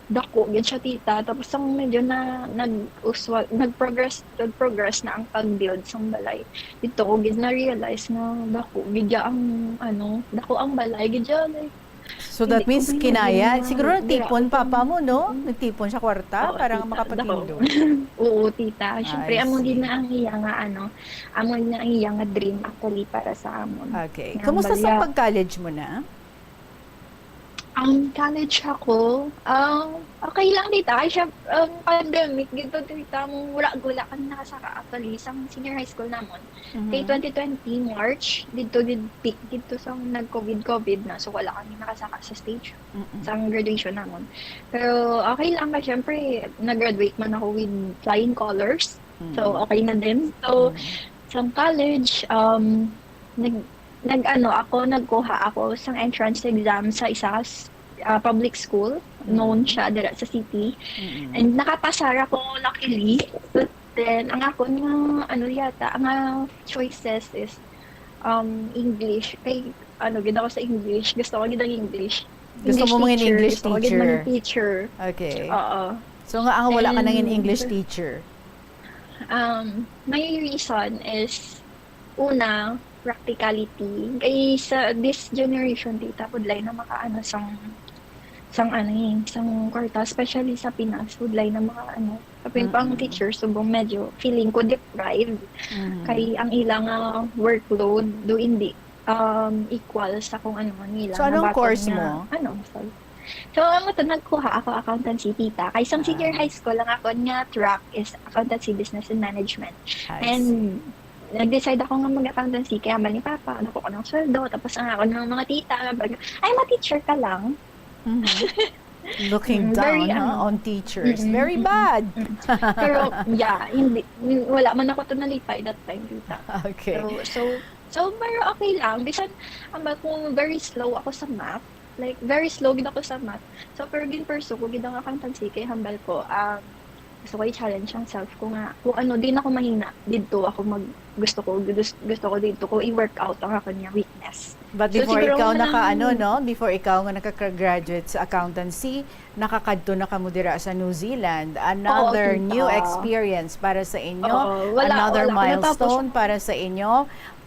dako gid siya, tita. Tapos ang medyo na, nag-uswag, nag-progress, nag-progress na ang pag-build sang balay. Dito ko gid na-realize nga dako gid ya ang, ano, dako ang balay gid ya, like, So, that hindi ko means, man kinaya, ginawa. siguro Wala natipon ko papa ginawa. mo, no? Mm. Nagtipon siya kwarta Oo, para tita, makapatindog. dako. Oo, tita. Siyempre, I amo see. din na ang iya nga, ano, amo na ang iya nga dream, actually, para sa amon. Okay. Nga Kumusta sa balya. pag-college mo na? Ang college ako, um, okay lang, tita. Ay, siya, um, pandemic, gito, tita, mong wala, wala kami nakasaka, actually, sa senior high school namon. Kay Mhm. twenty twenty, March, dito, did peak, dito sa nag-COVID, COVID na. So, wala kami nakasaka sa stage, Mm-mm. sa graduation namon. Pero, okay lang, kasi, syempre, nag-graduate man ako with flying colors. So, Mm. okay na din. So, Mm. sa college, um, nag, nag, ano, ako, nagkuha ako sa entrance exam sa isa s-, ah, public school. Known Mm. siya dira sa city. Mm-mm. And nakapasar ako, luckily. But then, ang akon nga, ano yata, ang, ah, choices is, um, English. Kay, ano, gid ako sa English. Gusto ko gid ang English. Gusto mo mangin English Gusto ko gid mangin teacher? Teacher. Okay. Oo. So, nga ang wala ka nangin And English teacher? Um, my reason is, una, practicality. Kay sa this generation, tita, pudlay na makaano sang, sang ano eh, sang kwarta, especially sa Pinas, pudlay na makaano. Kapin pa ang Mm-mm. teacher, subong medyo feeling ko deprived. Mhm. Kay ang ilang, ah, workload, do hindi, um, equal sa kung ano man nila. So, anong Nabaton course nga, mo? Ano, sorry. So, amo to, nagkuha ako accountancy, tita. Kay sang senior Ah. high school, ang akon nga track is accountancy, business, and management. I And see. nag-decide ako nga mag-accountancy, kay ambal ni Papa, ano ko ng sweldo. Tapos ang akon nga mga tita, bag-, "Ay, ma-teacher ka lang." Mhm. Looking Mm, down, very, ha, ano, on teachers. mm-mm, Very mm-mm, bad. mm-mm. Pero, yeah, hindi, wala man ako to nalipay that time, tita. Okay. So, so, so, pero okay lang. Bisan, ambal ko very slow ako sa math. Like, very slow gid ako sa math. So, pero gin-pursue ko gid ang accountancy kay hambal ko, um, gusto ko i-challenge ang self ko nga kung ano din ako mahina, didto ako mag-, gusto ko, gusto, gusto ko didto ko i-work out ang akon nga weakness. But So, before siguro ikaw ang naka, ano, unang no? Before ikaw nga nakaka-graduate sa accountancy, nakakadto na kamo dira sa New Zealand. Another Oo, new tita. experience para sa inyo. Oo, wala, Another wala ko natapos milestone ang para sa inyo.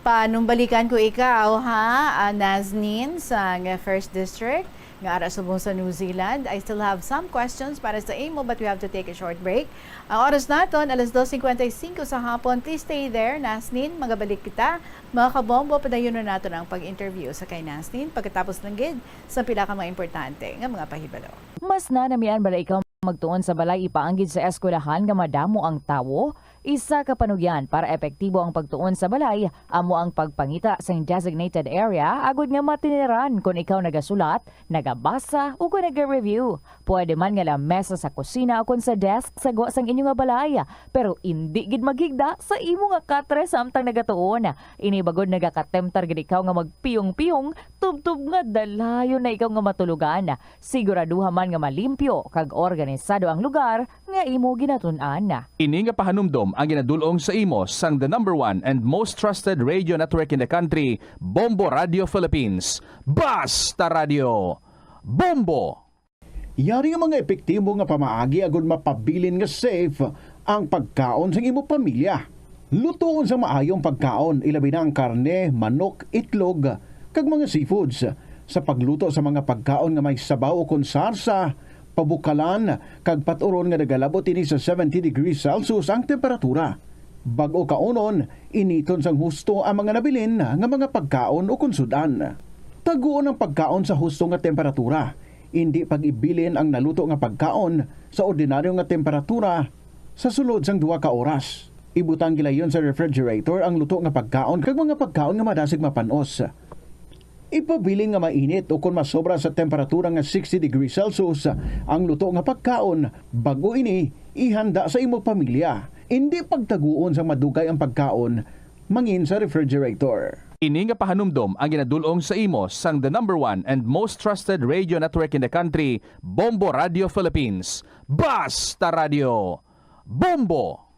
Panumbalikan ko ikaw, ha, ah, Nazneen, sang First District, nga ara subong sa New Zealand. I still have some questions para sa imo, but we have to take a short break. Ang oras naton, alas dos cincuenta y cinco sa hapon. Please stay there, Nazneen. Magabalik kita. Mga kabombo, padayon na naton ang pag-interview sa kay Nazneen pagkatapos lang gid sa pila ka mga importante nga mga pahibalo. Mas nanamian bala ikaw magtuon sa balay ipaanggid sa eskwelahan nga madamo ang tawo? Isa ka panugyan para epektibo ang pagtuon sa balay amo ang pagpangita sang designated area agod nga matiniran kon ikaw nagasulat, nagabasa, o kon naga-review. Pwede man nga lamesa sa kusina o kon sa desk sa gwa sang inyo nga balay, pero indi gid maghigda sa imo nga katre samtang nagatuon. Ini bagod nagakatemtar gid ikaw nga magpiyong-piyong tubtob nga dalayon na ikaw nga matulogan. Siguraduha man nga malimpyo kag organisado ang lugar nga imo ginatun-an. Ini nga pahanumdom ang ginadul-ong sa imo sang the number one and most trusted radio network in the country, Bombo Radio Philippines. Basta Radio, Bombo! Yari nga mga epektibo nga pamaagi agud mapabilin nga safe ang pagkaon sang imo pamilya. Lutoon sa maayong pagkaon, ilabi na ang karne, manok, itlog, kag mga seafoods. Sa pagluto sa mga pagkaon nga may sabaw ukon sarsa, pabukalan, kag pat-uron nga nagalabot ini sa seventy degrees Celsius ang temperatura. Bag-o kaunon, initon sang husto ang mga nabilin nga mga pagkaon ukon sud-an. Taguon ang pagkaon sa husto nga temperatura. Indi pag-ibilin ang naluto nga pagkaon sa ordinaryo nga temperatura sa sulod sang duha ka oras. Ibutang gilayon sa refrigerator ang luto nga pagkaon kag mga pagkaon nga madasig mapan-os. Ipabilin nga mainit o kon masobra sa temperatura nga sixty degrees Celsius ang luto nga pagkaon, bag-o ini ihanda sa imo pamilya. Indi pagtaguon sang madugay ang pagkaon mangin sa refrigerator. Ini nga pahanumdom ang ginadul-ong sa imo sang the number one and most trusted radio network in the country, Bombo Radio Philippines. Basta Radio, Bombo!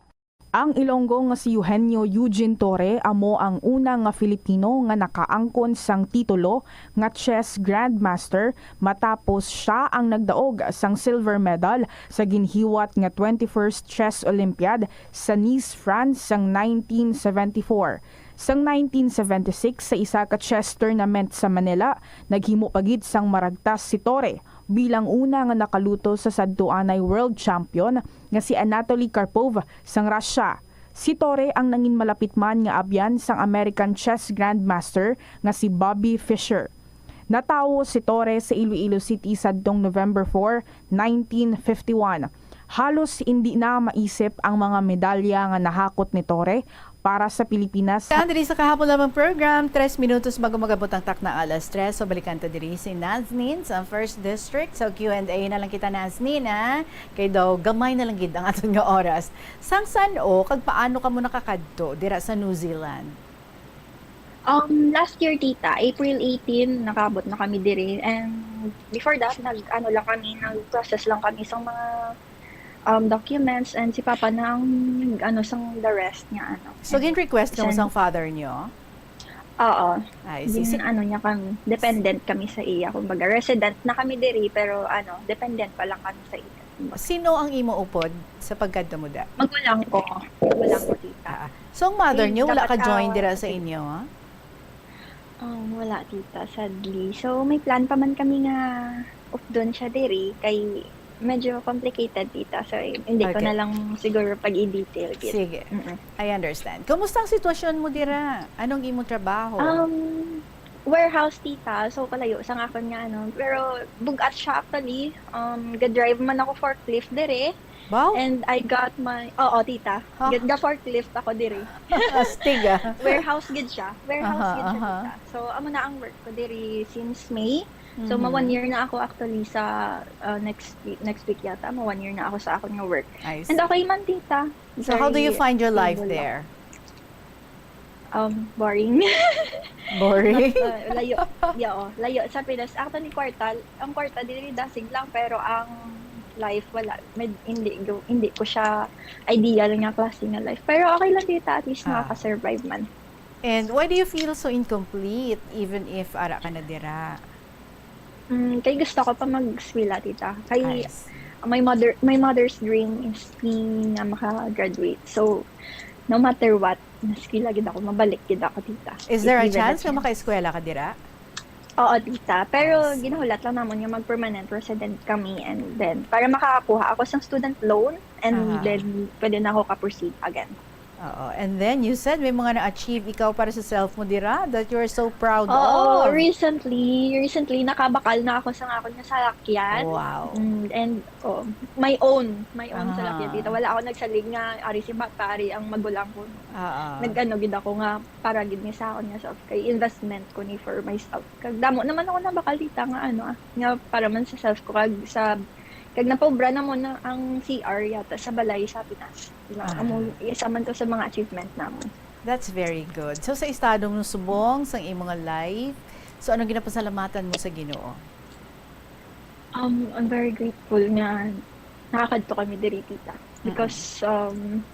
Ang Ilonggo nga si Eugenio Eugene Torre amo ang una nga Filipino nga nakaangkon sang titulo nga chess grandmaster matapos sia ang nagdaog sang silver medal sa ginhiwat nga twenty-first Chess Olympiad sa Nice, France sang nineteen seventy-four. Sang nineteen seventy-six, sa isa ka chess tournament sa Manila, naghimo pa gid sang maragtas si Torre bilang una nga nakaluto sa sadtuanay world champion nga si Anatoly Karpov sang Russia. Si Torre ang nangin malapit man nga abyan sang American chess grandmaster nga si Bobby Fischer. Natawo si Torre sa Iloilo City sadtong November four, nineteen fifty-one. Halos indi na maisip ang mga medalya nga nahakot ni Torre para sa Pilipinas. Tan diri sa kahapon lamang program, tres minutos bago mag-abot ang takna alas tres. So, balikan ta diri si Nazneen sa First District. So, Q and A na lang kita, Nazneen, ha? Kay daw, gamay na lang gid ang aton nga oras. Sang san-o, kag paano kamo nakakadto dira sa New Zealand? Um, last year, tita, April eighteen, nakaabot na kami diri. And before that, nag, ano lang kami, nag-process lang kami sa mga, um, documents, and si Papa na ang, ano, sang the rest niya, ano. So, And gin-request kamo send sang father niyo? Oo. I see. Gin, Si ano niya kami, dependent kami sa iya. Kumbaga, resident na kami diri, pero, ano, dependent pa lang kami sa iya. Sino ang imo upod sa pagkadto mo da? Magulang ko. Magulang ko, tita. Ah, ah. So, ang mother Ay, niyo, wala dapat ka join aw, dira sa okay. inyo, ha? Um, wala, tita, sadly. So, may plan pa man kami nga updon siya diri, kay medyo complicated, tita. So, hindi ko Okay. na lang siguro pag-i-detail, gid. Sige. Mm-mm. I understand. Kumusta ang sitwasyon mo dira? Anong imong trabaho? Um, warehouse, tita. So, kalayo sa akon nga, ano. Pero, bug-at siya, actually. Um, ga-drive man ako forklift diri. Wow! And I got my, oo, tita. Ha? Ga-, ga-forklift ako diri. Astig, ah. Warehouse gid siya. Warehouse Aha, gid siya, aha. tita. So, amo na ang work ko diri since May. So, Mhm. ma-one year na ako actually sa, uh, next week, next week yata. Ma-one year na ako sa akon nga work. I And see. okay man, tita. So, how do you Very find your life stable lang. there? Um, boring. Boring? Not, uh, layo. Yeah, oh, layo sa Pinas. Actually, kwarta, ang kwarta dili dasig lang, pero ang life wala. Med, hindi ko hindi ko siya ideal nga klase nga life. Pero okay lang, tita, at least Ah. Nakaka-survive man. And why do you feel so incomplete even if ara ka na dira? Mm, kay gusto ko pa mag-eskwela, tita. Kay I see. my mother, my mother's dream is me nga maka-graduate. So, no matter what, na-eskwela gid ako, mabalik gid ako, tita. Is there a If given chance the nga maka-eskwela ka dira? Oo, tita. Pero I see. Ginahulat lang namon nga mag-permanent resident kami, and then para makakuha ako sang student loan, and Aha. then pwede na ako ka-proceed again. Oo. And then you said may mga na-achieve ikaw para sa self mo dira that you are so proud Oo, of. Recently, recently nakabakal na ako sa akon nga salakyan. Wow. Mm, and oh, my own, my own Aha. salakyan, tita. Wala ako nagsalig nga ari si bata, ari ang magulang ko. Oo. Nag-ano gid ako nga para gid ni sa akon nga self, kay investment ko ni for myself. Kag damo naman ako nabakal, tita, nga ano, ah, nga para man sa self ko, kag sa, kag napaubra namon na ang C R yata sa balay sa Pinas. Diba? Aha. Amo, isa man to sa mga achievement namon. That's very good. So, sa estado mo subong sang imo nga life, so anong ginapasalamatan mo sa Ginoo? Um, I'm very grateful nga nakakadto kami diri, tita. Because, um,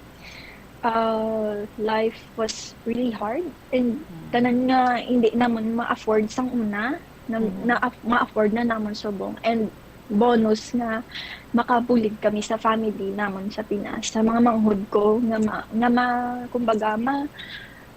uh, life was really hard, and Mm. tanan nga hindi namon ma-afford sang una, na, Mhm. na ma-afford na namon subong. And bonus nga makabulig kami sa family namon sa Pinas, sa mga manghod ko nga ma, nga ma, kumbaga, ma,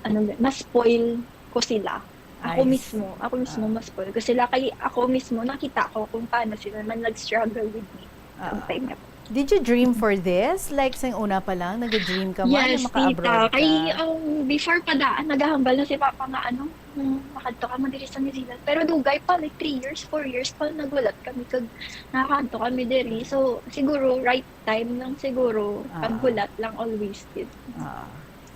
ano, ma-spoil ko sila. Ako I see. mismo, ako mismo Ah. ma-spoil ko sila. Kay ako mismo, nakita ko kung paano sila man nag-struggle with me. Ah. Ang time na. Did you dream for this? Like, sang una pa lang, nag-dream ka man na Yes, maka-abroad tita. Kay, ka? Um, before pa daan, naghahambal na si Papa nga, ano, "Hmm, makadto ka mo diri sa New Zealand." Pero dugay pa, like, three years, four years pa, naghulat kami kag nakakadto kami diri. So, siguro, right time lang siguro, Ah. Paghulat lang always gid. Ah.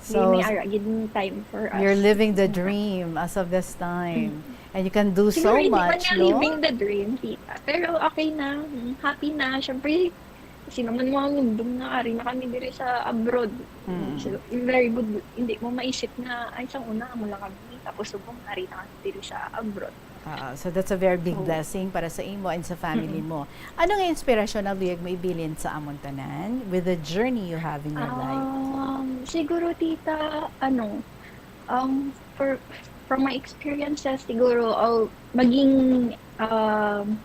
So, may So, ara gid yung time for us. you're living the Mm. dream as of this time. Mm. And you can do Siguro so hindi man much, nga no? Living the dream, tita. Pero okay na. Mm, happy na. Siyempre, sino man mo ang mundong nga ari na kami diri sa abroad. Mm. So, very good. Hindi mo maisip na, "Ay, sang una, amo lang kami. Tapos, subong, ari na kami diri sa abroad." Ah, so that's a very big So, blessing para sa imo and sa family Mm-mm. mo. Ano nga inspirasyon ang luyag mo ibilin sa amon tanan with the journey you have in your life? Um, siguro, tita, ano, um, for, from my experiences, siguro, oh, maging, um,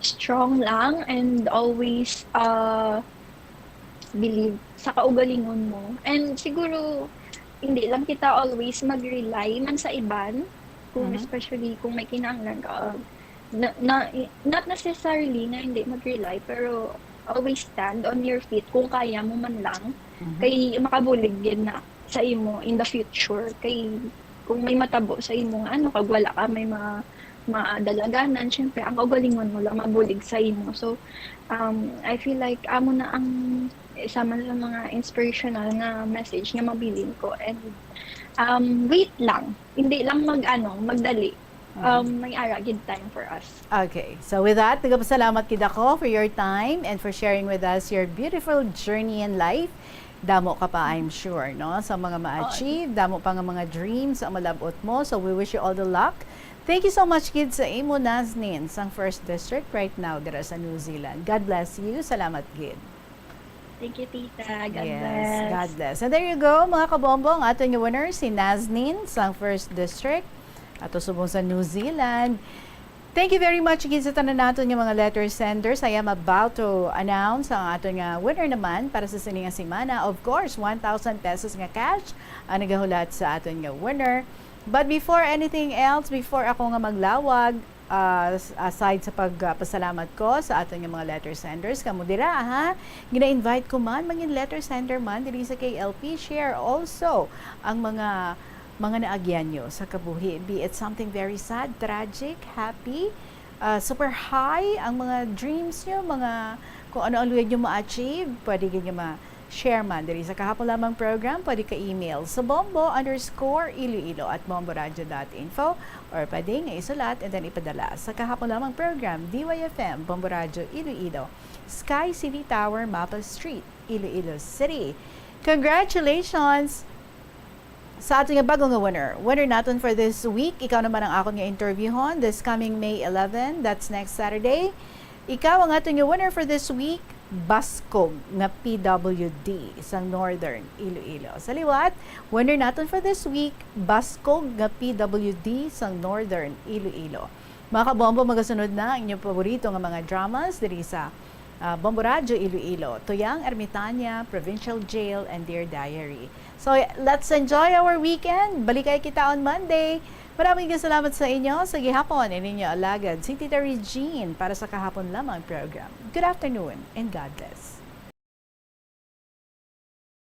strong lang and always, uh, believe sa kaugalingon mo. And siguro, hindi lang kita always mag-rely man sa iban, kung Mhm. especially kung may kinahanglan ka. Na, na, not necessarily nga hindi mag-rely, pero always stand on your feet kung kaya mo man lang. Mhm. Kay makabulig gid na sa imo in the future. Kay kung may matabo sa imo nga ano, kag wala ka may ma-, madalaganan, syempre, ang kaugalingon mo lang mabulig sa imo. So, um, I feel like amo na ang isa man sa mga inspirational nga message nga mabilin ko. And, um, wait lang. Hindi lang mag, ano, magdali. Mhm. Um, may ara gid time for us. Okay. So with that, nagapasalamat gid ako for your time and for sharing with us your beautiful journey in life. Damo ka pa, I'm sure, no? Sa mga ma-achieve, damo pa nga mga dreams ang malab-ot mo. So we wish you all the luck. Thank you so much gid sa imo, Nazneen, sang First District right now dira sa New Zealand. God bless you. Salamat gid. Thank you, tita. God Yes, bless. God bless. And there you go, mga kabombo, ang aton nga winner, si Nazneen, sang First District, ato subong sa New Zealand. Thank you very much gid sa tanan naton nga mga letter senders. I am about to announce ang aton nga winner naman para sa sini nga semana. Of course, one thousand pesos nga cash ang nagahulat sa aton nga winner. But before anything else, before ako nga maglawag, ah, s-, aside sa pagpasalamat ko sa aton nga mga letter senders, kamo dira, ha? Gina-invite ko man, mangin letter sender man diri sa K L P, share also ang mga, mga naagyan nyo sa kabuhi. Be it something very sad, tragic, happy, ah, super high, ang mga dreams nyo, mga kung ano ang luyag nyo ma-achieve, pwede gid nyo ma-share man diri sa Kahapon Lamang Program. Pwede ka email sa bombo underscore iloilo at bomboradio dot info, or pwede nga isulat and then ipadala sa Kahapon Lamang Program, D Y F M, Bombo Radio Iloilo, Sky City Tower, Mapa Street, Iloilo City. Congratulations! Sa aton nga bago nga winner, winner naton for this week, ikaw naman ang akon nga interviewhon this coming May eleven, that's next Saturday. Ikaw ang aton nga winner for this week, Baskog nga P W D sa Northern Iloilo. Sa liwat, winner naton for this week, Baskog nga P W D sa Northern Iloilo. Mga kabombo, magasunod na ang inyong paborito nga mga dramas diri sa, ah, Bombo Radyo Iloilo, Tuyang Ermitaña, Provincial Jail, and Dear Diary. So, let's enjoy our weekend. Balikay kita on Monday. Maraming salamat sa inyo. Sa gihapon, ini inyo alagad, si Tita Regine para sa Kahapon Lamang program. Good afternoon and God bless.